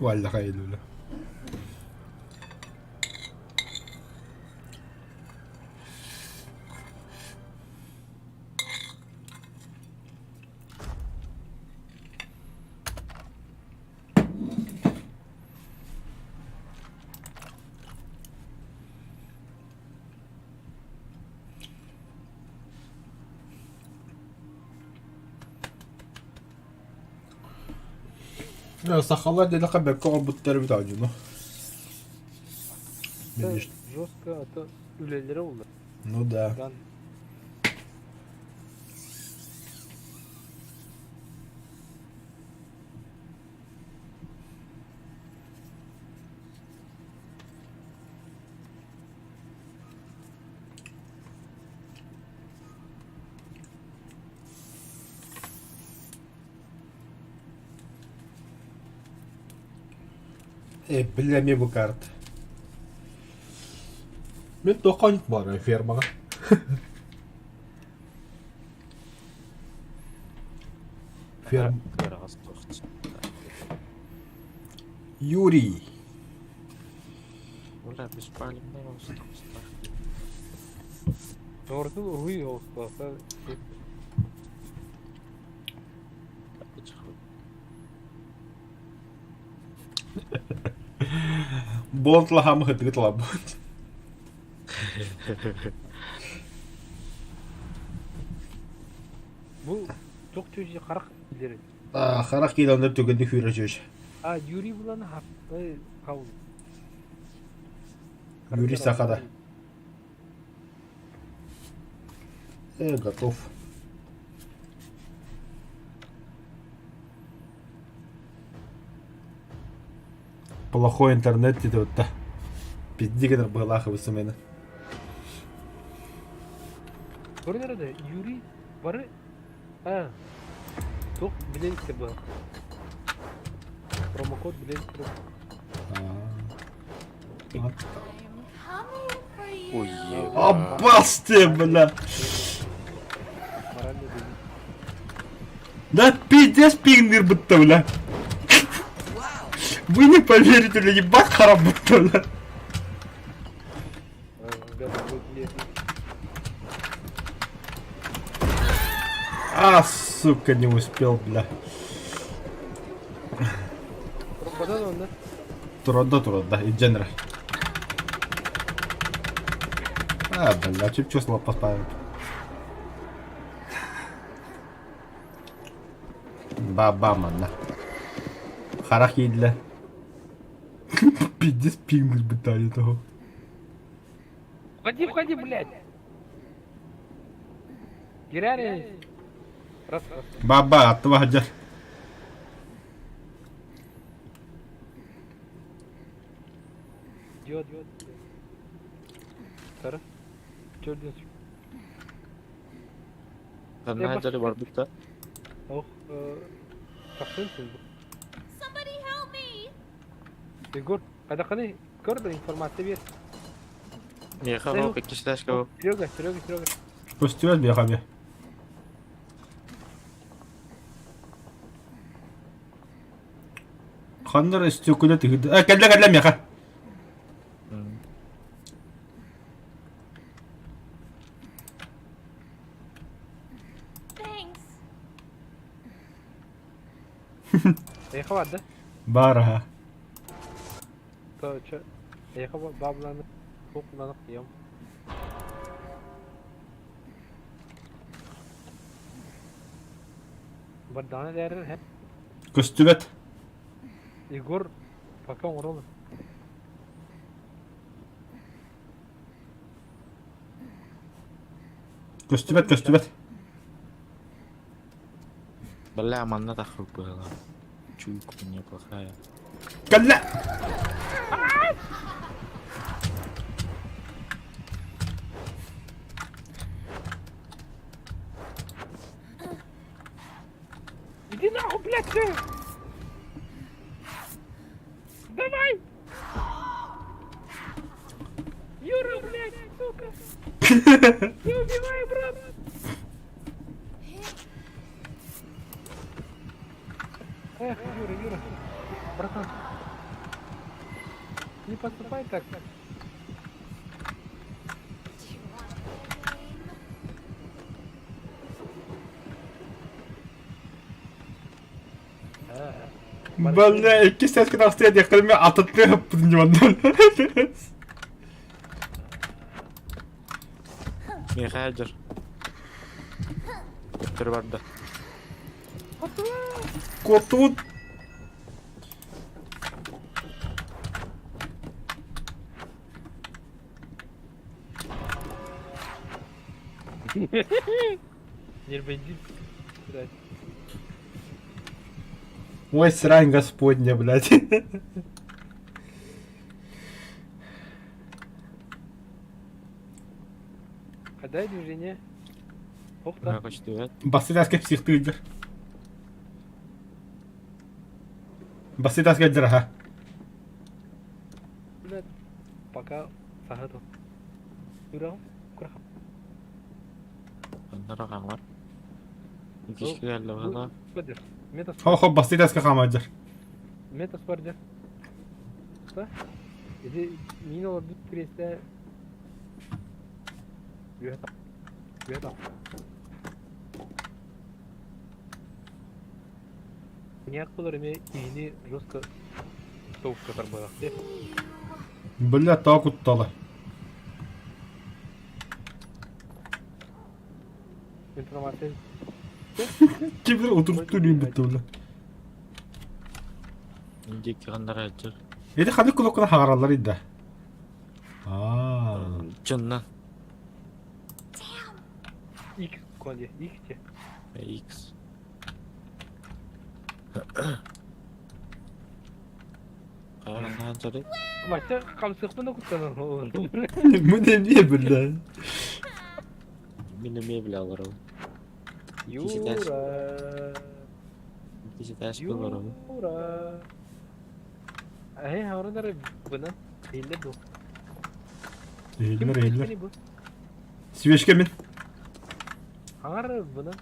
Валля хайдуля. Сахалар диэтэххэ бэркэ оҥорбуттар эбит оонньууну. Жестко, а то үлэлэрэ улар. Ну да. Э, бля, мне бу карта. Мен тоқонит бар фермаға. Ферм. Юрий. Бля, беспалевный Орду уруй олстаса. Болтлахам хытыгыт лабут. Бу туох түһү харах билэр. Харах кииландар түгэнди хүйрэ чөш. А Юрий буланы хаппай хабыл. Юрий Сахада. Готов. Плохой интернет диде вот Пизди генер быһылаах высымена. Көрүнэр да Юрий бары а туох билэн бу. Промокод билэн I'm coming for you. Ой, Аббас бля. Да пиздец пингнир бутта, бля. Вы не поверите, бля, ебать харам бутта, бля. А, сука, не успел, бля. Туродда, туродда, идженера. А, бля, чип чё слабо поставил. Баба, манна. Харах едле. Пиздец пингнир бутта того. Входи, входи, блядь. Гиряри. Раз, раз. Баба, аттыба хаджар. Диод. Сара. Чөрден. Ханна дьары барбыт да? Ох, тахсын сылбы. Somebody help me! Егор, хайдаххыный? Көр да информация биэр. Миэхэ оһох иккис этажка Серега, Серега, Серега. Көстүбэт биэхэ эмиэ. Ханна эрэ өстүөкүлэ тыһыйда. Э, кэллэ кэллэ миэхэ. Thanks. Эйиэхэ бар да? Баар аһа. То, чё? Эйиэхэ баабыланы туох ем. Бардаҕына дээрэр һэ. Көстүбэт. Егор пока оҥоролор. Көстүбэт, көстүбэт. Бля, манна таххып быһыылаах. Чуйка у меня плохая. Кэллэ! Иди нахуй, блядь, ты! Давай! Юра, блядь, сука! Не убивай, брат! Эх, Юра, Юра, братан, не поступай так. Do you want to play a game? Бля, иккис сәскә тахсыа диэхтэрин атыттыы ыппытын дьоннор. Миэхэ дьэр. Төттөрү барда. Куоттубут. Нервендин, блядь. Ой, срань господня, блядь. Когда движение? Ох да. Көстүбэт. Бастыйдаска психтыырдыр. Бастыйдаска дьараха. Блядь, пока саһа Юра, кураха. Оннор хаҥар. Иккис кэллэ баһыла. Хо-хо, бастыйдаска хаамайдыр. Метас бар Что? Иди мин олорбут кириэстэ үөһэ үөһэ Маньяк буолар эмиэ киһини жестко тоукка тарбыах дии. Бля, тоо куттала. Информация Кимдер утуруктуу үүммүт бля. Диэки ханнарааччы. Ити ханнык кулуккуна хагараллар идда. Аа. Чынна. X коди, X те. X. Харанааччы. Мачта хамсыкпын да куттанан Мы не мебель, Мин мебель аларым. Юра. Иккис олоробун. Юра. Эһэ, харанар бына биллэ дуо? Иһиллэр, иһиллэр. Свечка мин. Хаҥар бына.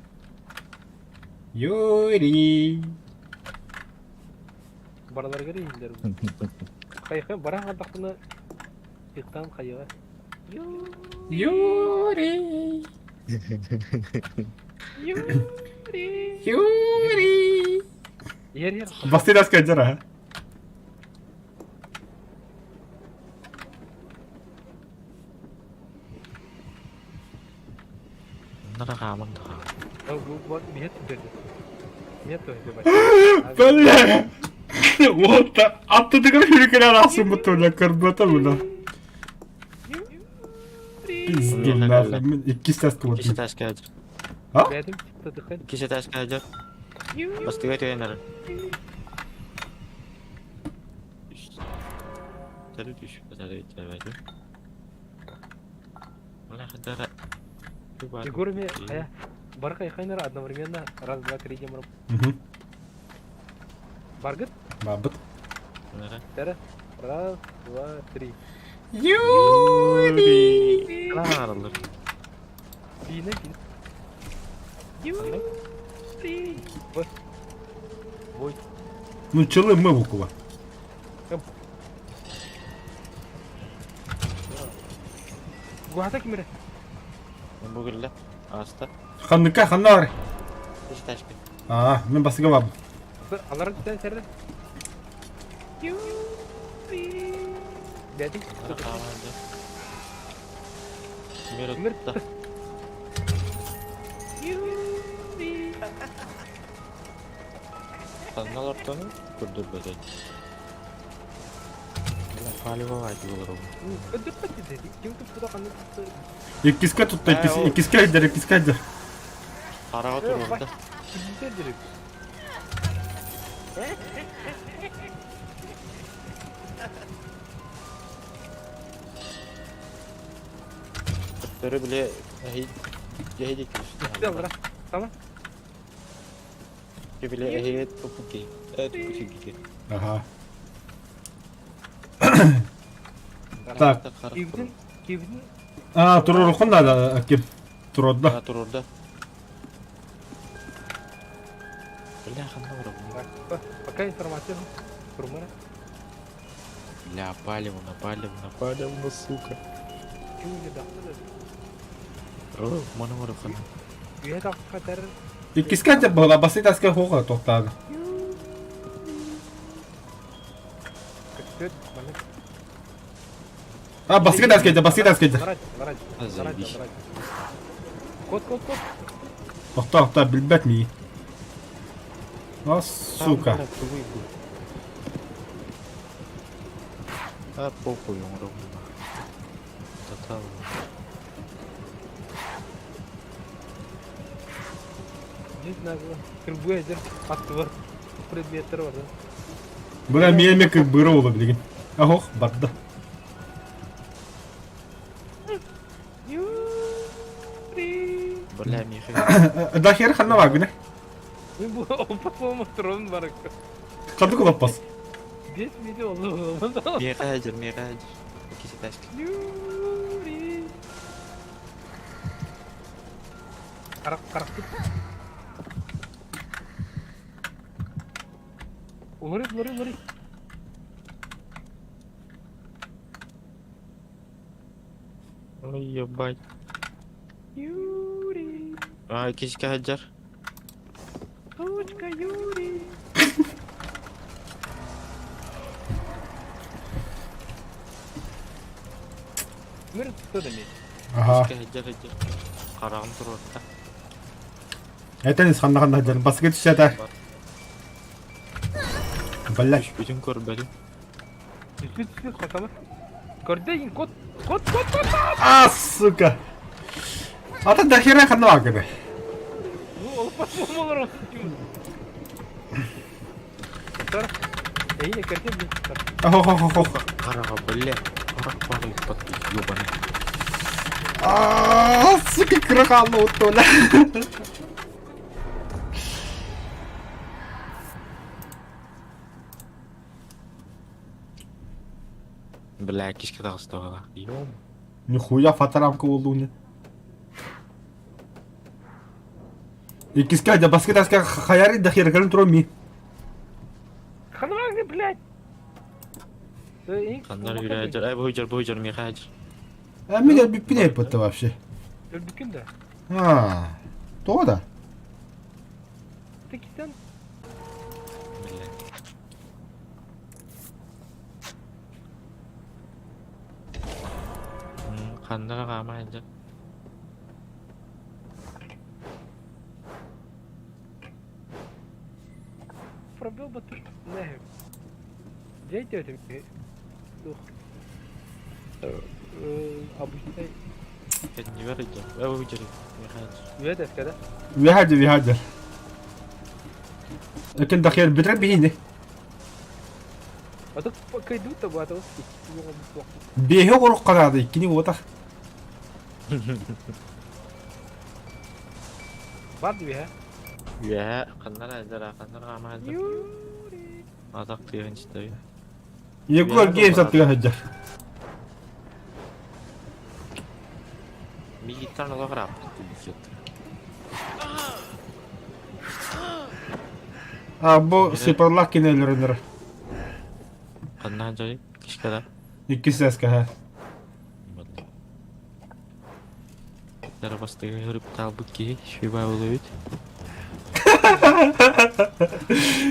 Юрий. Бараларыгар иһиллэр. Хайха бара хааллахпына ыттан хайыга. Юрий. Юрий. Юрий. Иһэр иһэр. Бастыйдаска дьара. Оннор хааман да хаам. Миэт түдэрдэ. Миэт түдэрдэ. Бля. Вот аттыдыгар хүрүкэрэ арахсыммыт бля көрбөтө бля. Пизду нахуй. Мин иккис тест Иккис кылатым. этажка сылдьар. Бэйэтим тытыхын. Иккис этажка сылдьар. Бастыга түһэн эрэр. Төрүт түспэтэ өйдөөбөтүм. Бля, хадара. Егор эмиэ хайа. Бары хайхайнар одновременно раз, два, три диэн Баргыт? Барбыт. Тара. Раз, два, три. Юрий! Аралар. Биинэ биинэ. Юрий! Вот. Ой. Ну челы мы буква. Гуата кимире? Бүгүллэ. Аста. Ханныка ханна бар? Ташка. Аа, мен басыга барбын. Алар түтэн сэрдэ. Дядя. Мир. Ханна олортону көрдөрбөтөй. Бля, палево олору. Иккискэ тутта, иккискэ илдэр, иккискэ илдэр. Хараҕа туруорда. Төттөрү бile эһи Tamam. Бile эһи тупуки. Тупуки. Ага. Так. Кивдин, кивдин. А, туруорукун надо, ким? Турорда. А, турорда. Бля, ханна барабын. Пока информация. Турмара. Бля, палево, на палево, на палево, сука. Кивди дахты. О, мана барабын. Үйе таққатар. Иккискэ дьэ буола, басты таска хуга тохтаады. Көттөт, мана. А, басты таска дьэ, басты таска дьэ. Ларать, ларать, ларать, ларать. Кот, кот, кот. Тохта, тохта, билбэт мии. А, сука. А, похуй, он Тотал. Не знаю, кырбы эдер, аттылар, предметтер бар. Бля, миэме как быра ола билигин. Ох, барда. Бля, Михаил. Да хер ханна бар гүнэ. Мен бу опасым трон бар. Ханнык олоппос. 5 миллион oldu. Михаил, Михаил. Кисеташки. Юрий. Карак, карак. Улары, улары, улары. Ой, ебать. Юрий. А, киска хаджар. Сучка, Юрий. Мир кто да Ага. Киска хаджар хаджар. Карагым турорта. Это ханна ханна хаджар. Басты түсәтә. Блядь. Бүтүн көрбөдүм. Түстү түстү хотамы. Көрдө кот кот кот кот. А, сука. А ты до хера ханна бар гүнэ. Ну, ол болор. Эй, көрдө бит. Ох, ох, ох, ох. Карага, бля. Карак бары упат, ёбаный. А, сука, крахалны утты, Бля, кишка тагыстагала. Ём. Нихуя фатарамка болду не. Иккискэ да баскы таска хаяри да хер калын туро ми. Ханвагы, блядь. Кандар үрәҗер. Ай, бу жер, бу жер, Михаил. А меня биппине это вообще. Өлбүкүн да. А, то да. Ты китен. Бля. Кандар гама жер. Пробил бы ты. Не. Дети это. Дух. Обычный. Не верите. Ай, бу жер, Михаил. Үөдэ да? Вихаджи, вихаджи. Ләкин да хер битрә бихине. А тут кайду то бата. Бехе горок карады, иккини ота. Бар үөһэ. Үөһэ ханна эрэ дьара ханна эрэ хаама сылдьар. Юрий. Атах тыаһын истэбин. Егор Геймс аттыгар сылдьар. Миигиттэн олох ырааппыт дии А бу сыпарлаах кинилэринэр. Ханна сылдьарый? Кишкада. Иккис сээскэ Дара бастакы ырыптаалбыт киһи швеба болобут.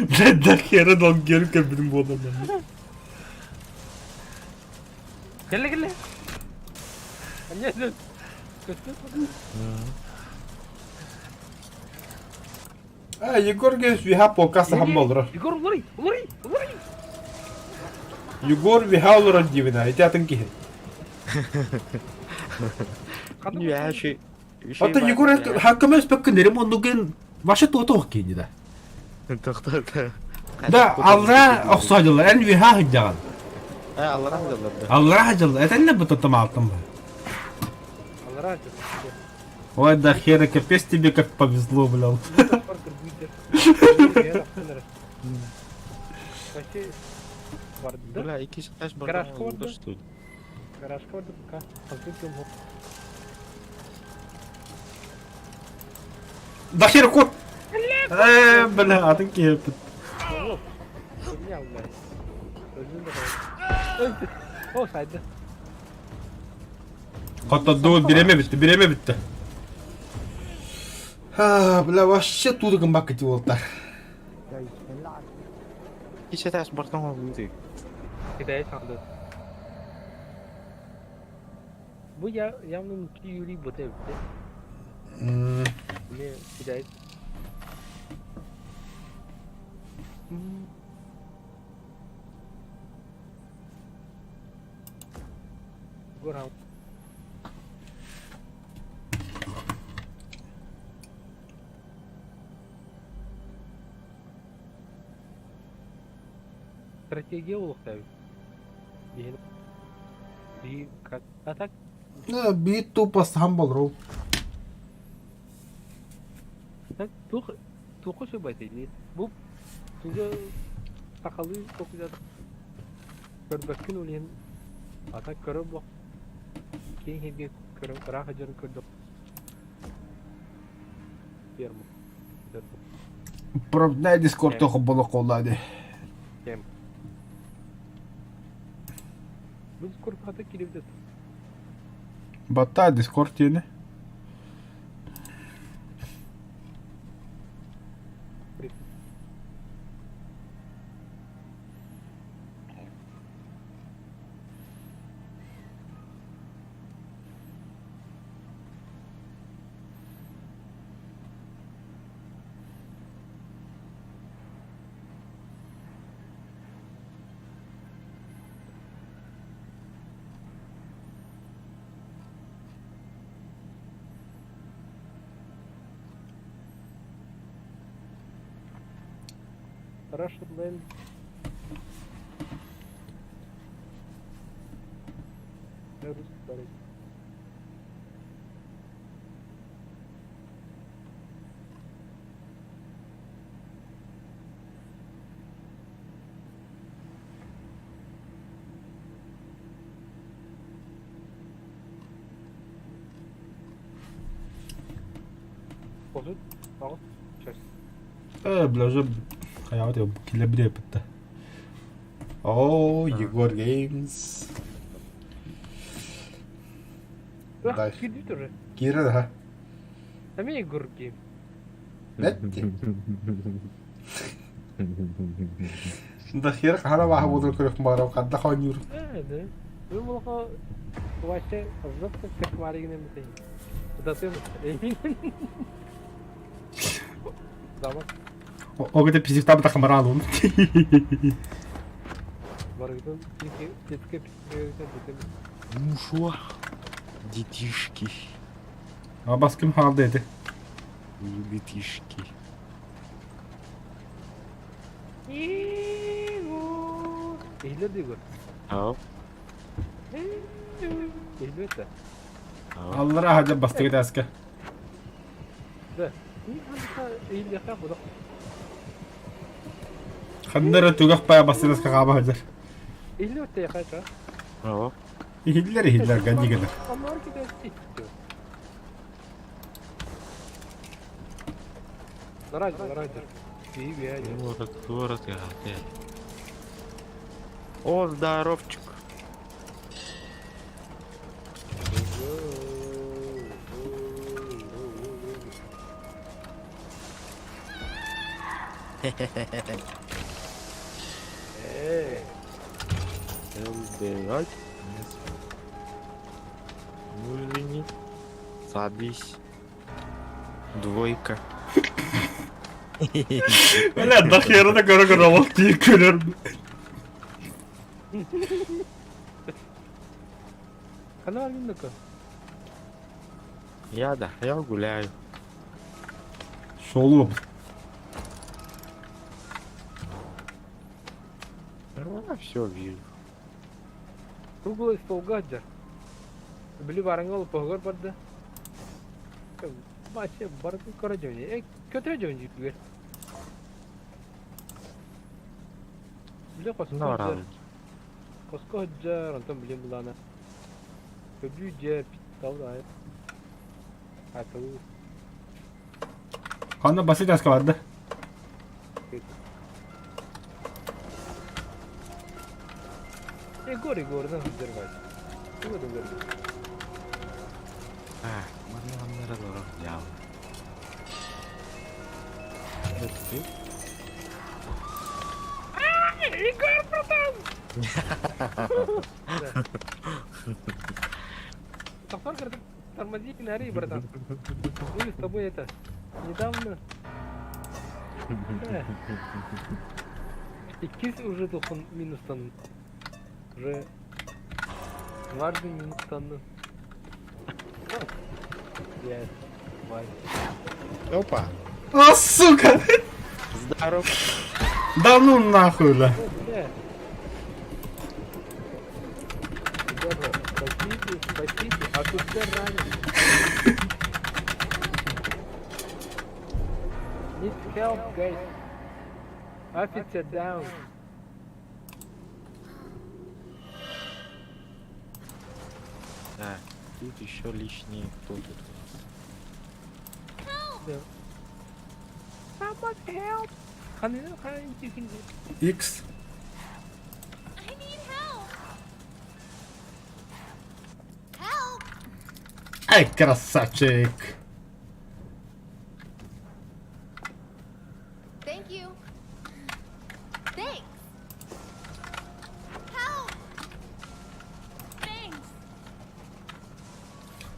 Блядь, да хера долгеру кэлбитим буолла. Кэллэ кэллэ. Анньа Көстөр. А, Егор Геймс виха полка сахан болдура. Егор уларый, уларый, уларый. Егор виха олорор диибин а, ити атын киһи. Ата Егор хаккама өспөккүн оннугун ваша туотуох киини да. Тохтоо. Да, аллара охсоодулар, эн виха сылдьаҕын. Э, аллара сылдьаллар да. Аллара сылдьаллар, этэннэ бу тотомаалтым. Аллара сылдьаллар. Ой, да хера, капец тебе как повезло, блядь. Бля, икки этаж Гаражка барда барда. что ли? Гаражка барда пока. Да хер кот! Э, бля, атын киһи О, сайды. Хоттордубут бириэмэ бүттэ, бириэмэ бүттэ. А, бля, вообще туда гымбакка буолтар. Икки этаж бартан олуйду. Китай санды. Бу я явно Юрий Ботев. Не, Китай. Гора. Стратегия улуктайбыт. Биһи а так Биир тупо сахан болрол. Так туох туохха сөбөтүй? Бу туга сахалыы толкуйдаатах көрбөккүн ол иһин а так көрөр буох киэҥ сиргэ көрөн ыраах дьону көрдөх ферма Правда, Дискорд холболох ди. Кем? Бу Дискорд хата киирбит. Батта Дискорд диэни. Russian Land. Русский Э, бля, уже хайаат килэбире бытта. О, Егор Геймс. Да. Кирдит уже. Кира, да. А меня Егор Геймс. Бетти. Да хер хара баха буду көрөх барав хадда хонюр. Э, да. Бу молоко вообще завтра как варигнем ты. Да ты. Замок. Ого, пизифта бата хамаралун. Барыгытын детке Ну шо? Детишки. А баскым халды эти. Детишки. Ehli diyor. Ау. Ehli это. Ау. Аллара хадя бастыгы таска. Да. Ханна эрэ түгэх баайа бассынаска хаама сылдьар. О, Иһиллэр иһиллэр ганнигелер. Город, город, я. О, здоровчик. Убегать. Ну извини. Садись. Двойка. Бля, нахера да көрө-көрө олох тиийэн көрөр. Канал Линдака. Я да, я гуляю. Шолуом. все вижу. Круглый столга дьэр. Били бараҥҥа олоппоһугар барда. Вообще барытын көрө дьон. Э, көтөрө дьон дьүүгэр. Били хоско Норал. сылдьар. Хоско сылдьар, онтон били булаана. Көбүү дьэр, питтал аайы. Атылыы. Ханна басыгаска барда. Егор Егорынан сылдьар баай. Тугу да көрдүм. А, манна маннара лорох дьаал. Это ты? Егор, братан! Тохтор говорит, тормози, не ори, братан. Были с тобой это недавно. Иккис уже тухун минустан. Уже дважды минустан. Yes. Бай. Опа. О, сука! Здоров. Да ну нахуй, да. О, бля. Ребята, спасите, спасите, а тут все ранен. Need help, guys. Officer down. Так, тут еще лишние. Кто тут у нас? Да. Someone help! Ханын ханын тихин. X. I need help! Help! Ай, красавчик. Thank you. Thanks. Help! Thanks.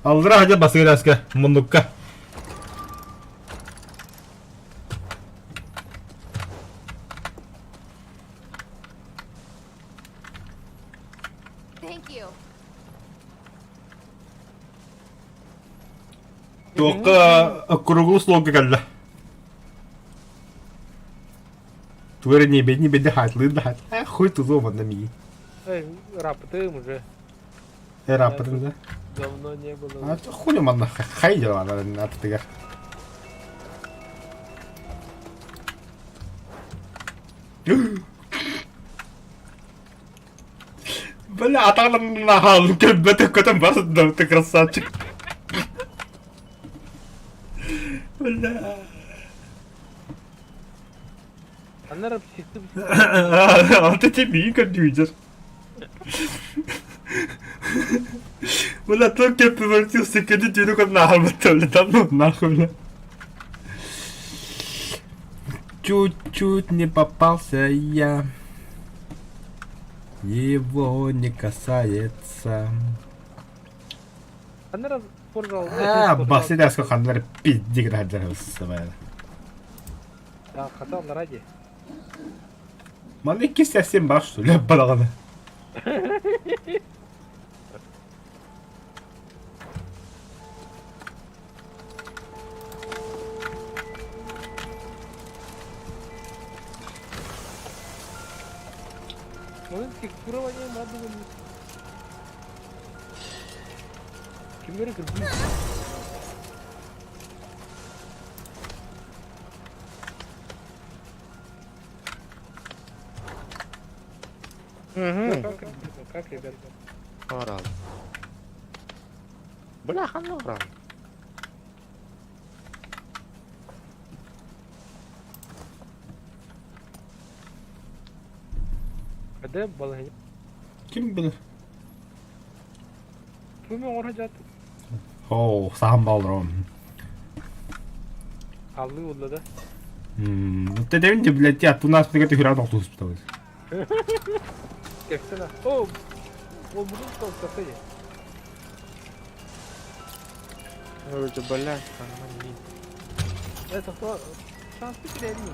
Аллара хадя басыгаска муннукка. Thank you. Туохха круглый столга кэллэ. Тугу эрэ небедни беди хатлыыр да хат. Э, хуй тузуом манна мии. Эй, рапытым уже. Э, раппытын да. Давно не было. А то хули манна хай дела атытыгар. Бля, атаҕын наһаалын көрбөтөх көтөн барсыдым, ты красавчик. Бля. Анара психты А ты тебе компьютер. Бля, только я превратился, когда тебе только нахуй, бля, да ну нахуй, бля. Чуть-чуть не попался я. Его не касается. Анара спортзал. А, басыдаска ханнар пиздик раджарился. Да, хатал на ради. Маны икки совсем бар, что ли, балаганы. Ну, текстурирование мадовым. Кимдері кірді. Ну, как, как, ребята? Орал. Бля, ханна орал. Когда балаһыня? Ким билэр? Ким оҥоро дьаат? Оо, саһан балром. Аллыы булла да? Тэдэбин де, блядь, аттунаас бигэ түһүрэн охтуспутабыт. Кэпсэнэ. О, ол будун толкасы. Вроде, блядь, ханна Это то шансы теряли не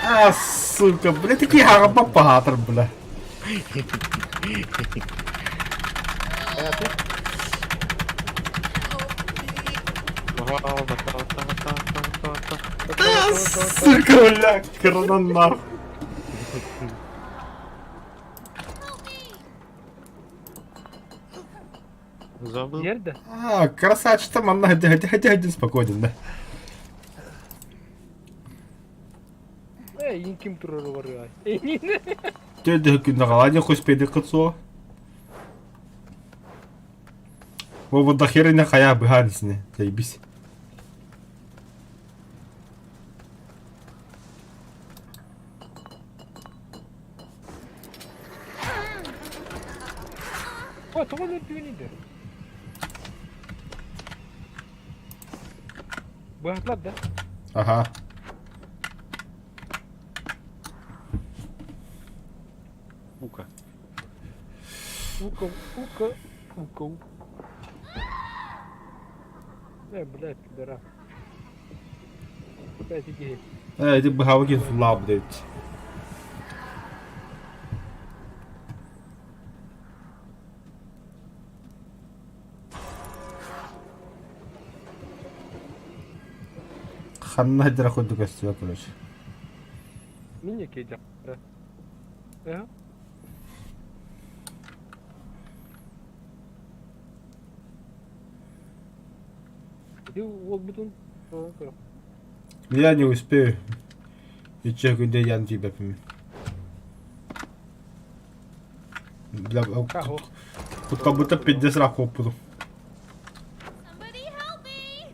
А, сука, бля, такие хаҕа бля. А, сука, бля, коронан нахуй. Забыл. Ерді? А, красавчик, там она, ходи, ходи, ходи, ходи, спокойно, да. Э, ким турары бар я. Теді күнді қалады, қоспеді қытсо. О, вот до хера не хая быхансыны, заебись. О, тоҕо өлөрдүгүн иди. Быһатлар да? Ага. Сука. Ука, ука, ука. Э, блядь, пидорас. Опять иди. Э, эти быхавыки флап, блядь. Ханна дырахуйду көстүбэ, короче. Мине кейде. Ага. Иди уолбутун. Я не успею. И че, где я тебя пойму. Бля, тут как будто пиздец раков буду. Somebody help me!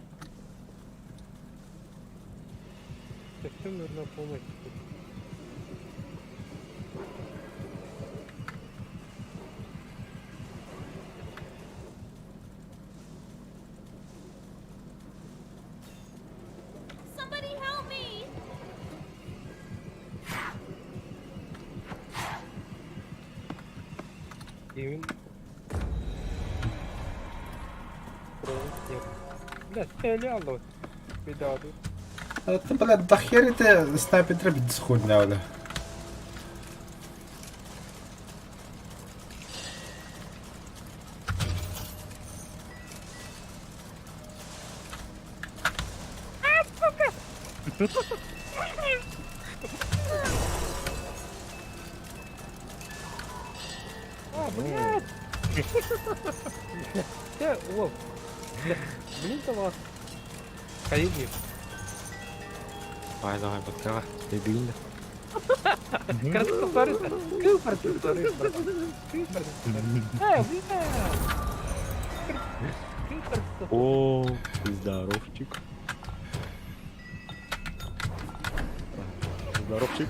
Совсем нужна помощь. Somebody help me! Yemin. Бля, стрелял Беда тут. Это, бля, до хера ты снайпер требует сходня, бля. А, блядь! Э, о, бля, блин, вас. Ходи. Давай, давай, подкрывай. Дебильно. Короче, повторится. Кыл повторится, Э, бля! О, здоровчик. Здоровчик.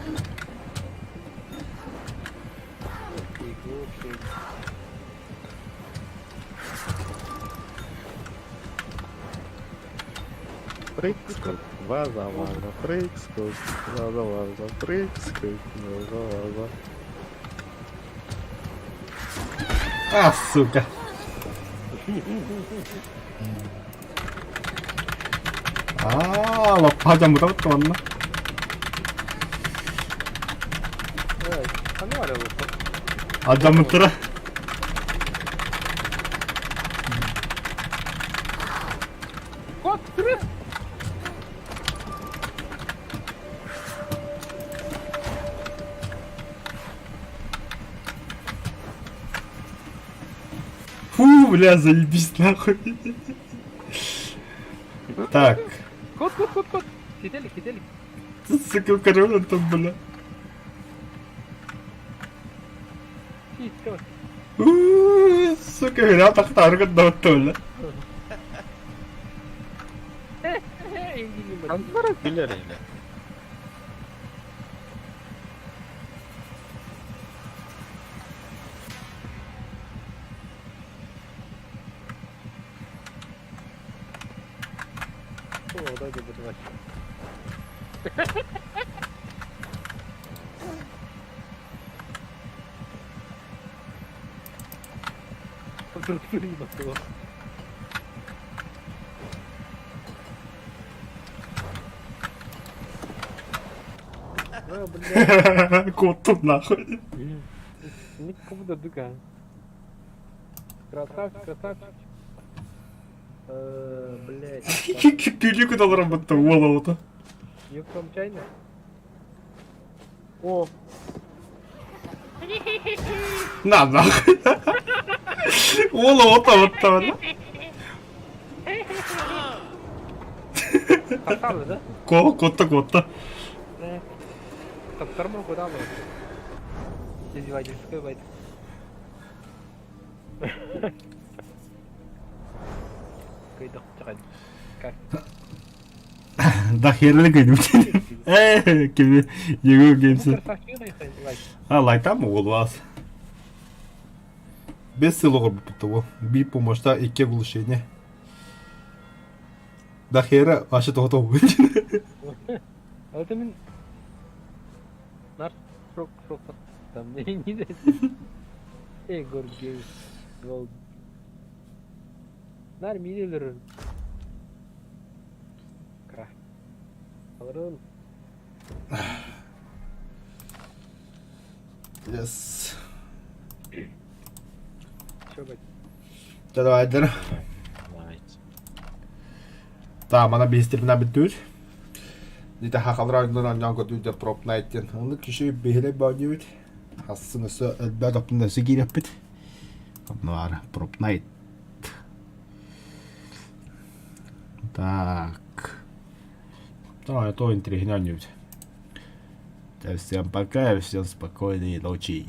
Прыг, скок, ваза, ваза, прыг, скок, ваза, ваза, прыг, скок, ваза, ваза. А, сука. А, лопата мутабыт манна. Адамытыра. Кот, тры! Фу, бля, заебись нахуй. Так. Кот, кот, кот, кот. Кителик, кителик. Сука, корона там, бля. Сука, бля, тахтары кытта бля. Билэр эле. Куоттум нахуй. Никому дуга. Красавчик, красавчик. Блять. Күлү куталарым бутта уола You from China? О. На нахуй. Уола ота бутта Тахталы, да? Ко, куотта куотта. Таптарма куда мы? Издевательская байт. Да херли кыйдым. Э, кими Егор Геймс. А лайтам уолуас. Без сыл оҕорбуппут Би помощта икки оглушение. Да хера вообще того Это мин Нар шок шок там не не Егор Геймс. Голд. Нар мини Кра. Алырын. Yes. Чё, бать? Давай, дыр. Та, мана биһистербина бүттүр. Дите хахалра ойнон ойнон көтүүдө Prop Night диэн. Оны киши биһилей бааньыбыт. Хассын өсө элбэ топтун өсө кииреппит. Онно Prop Night. Так. Давай, то интереснее. Всем пока, всем спокойной ночи.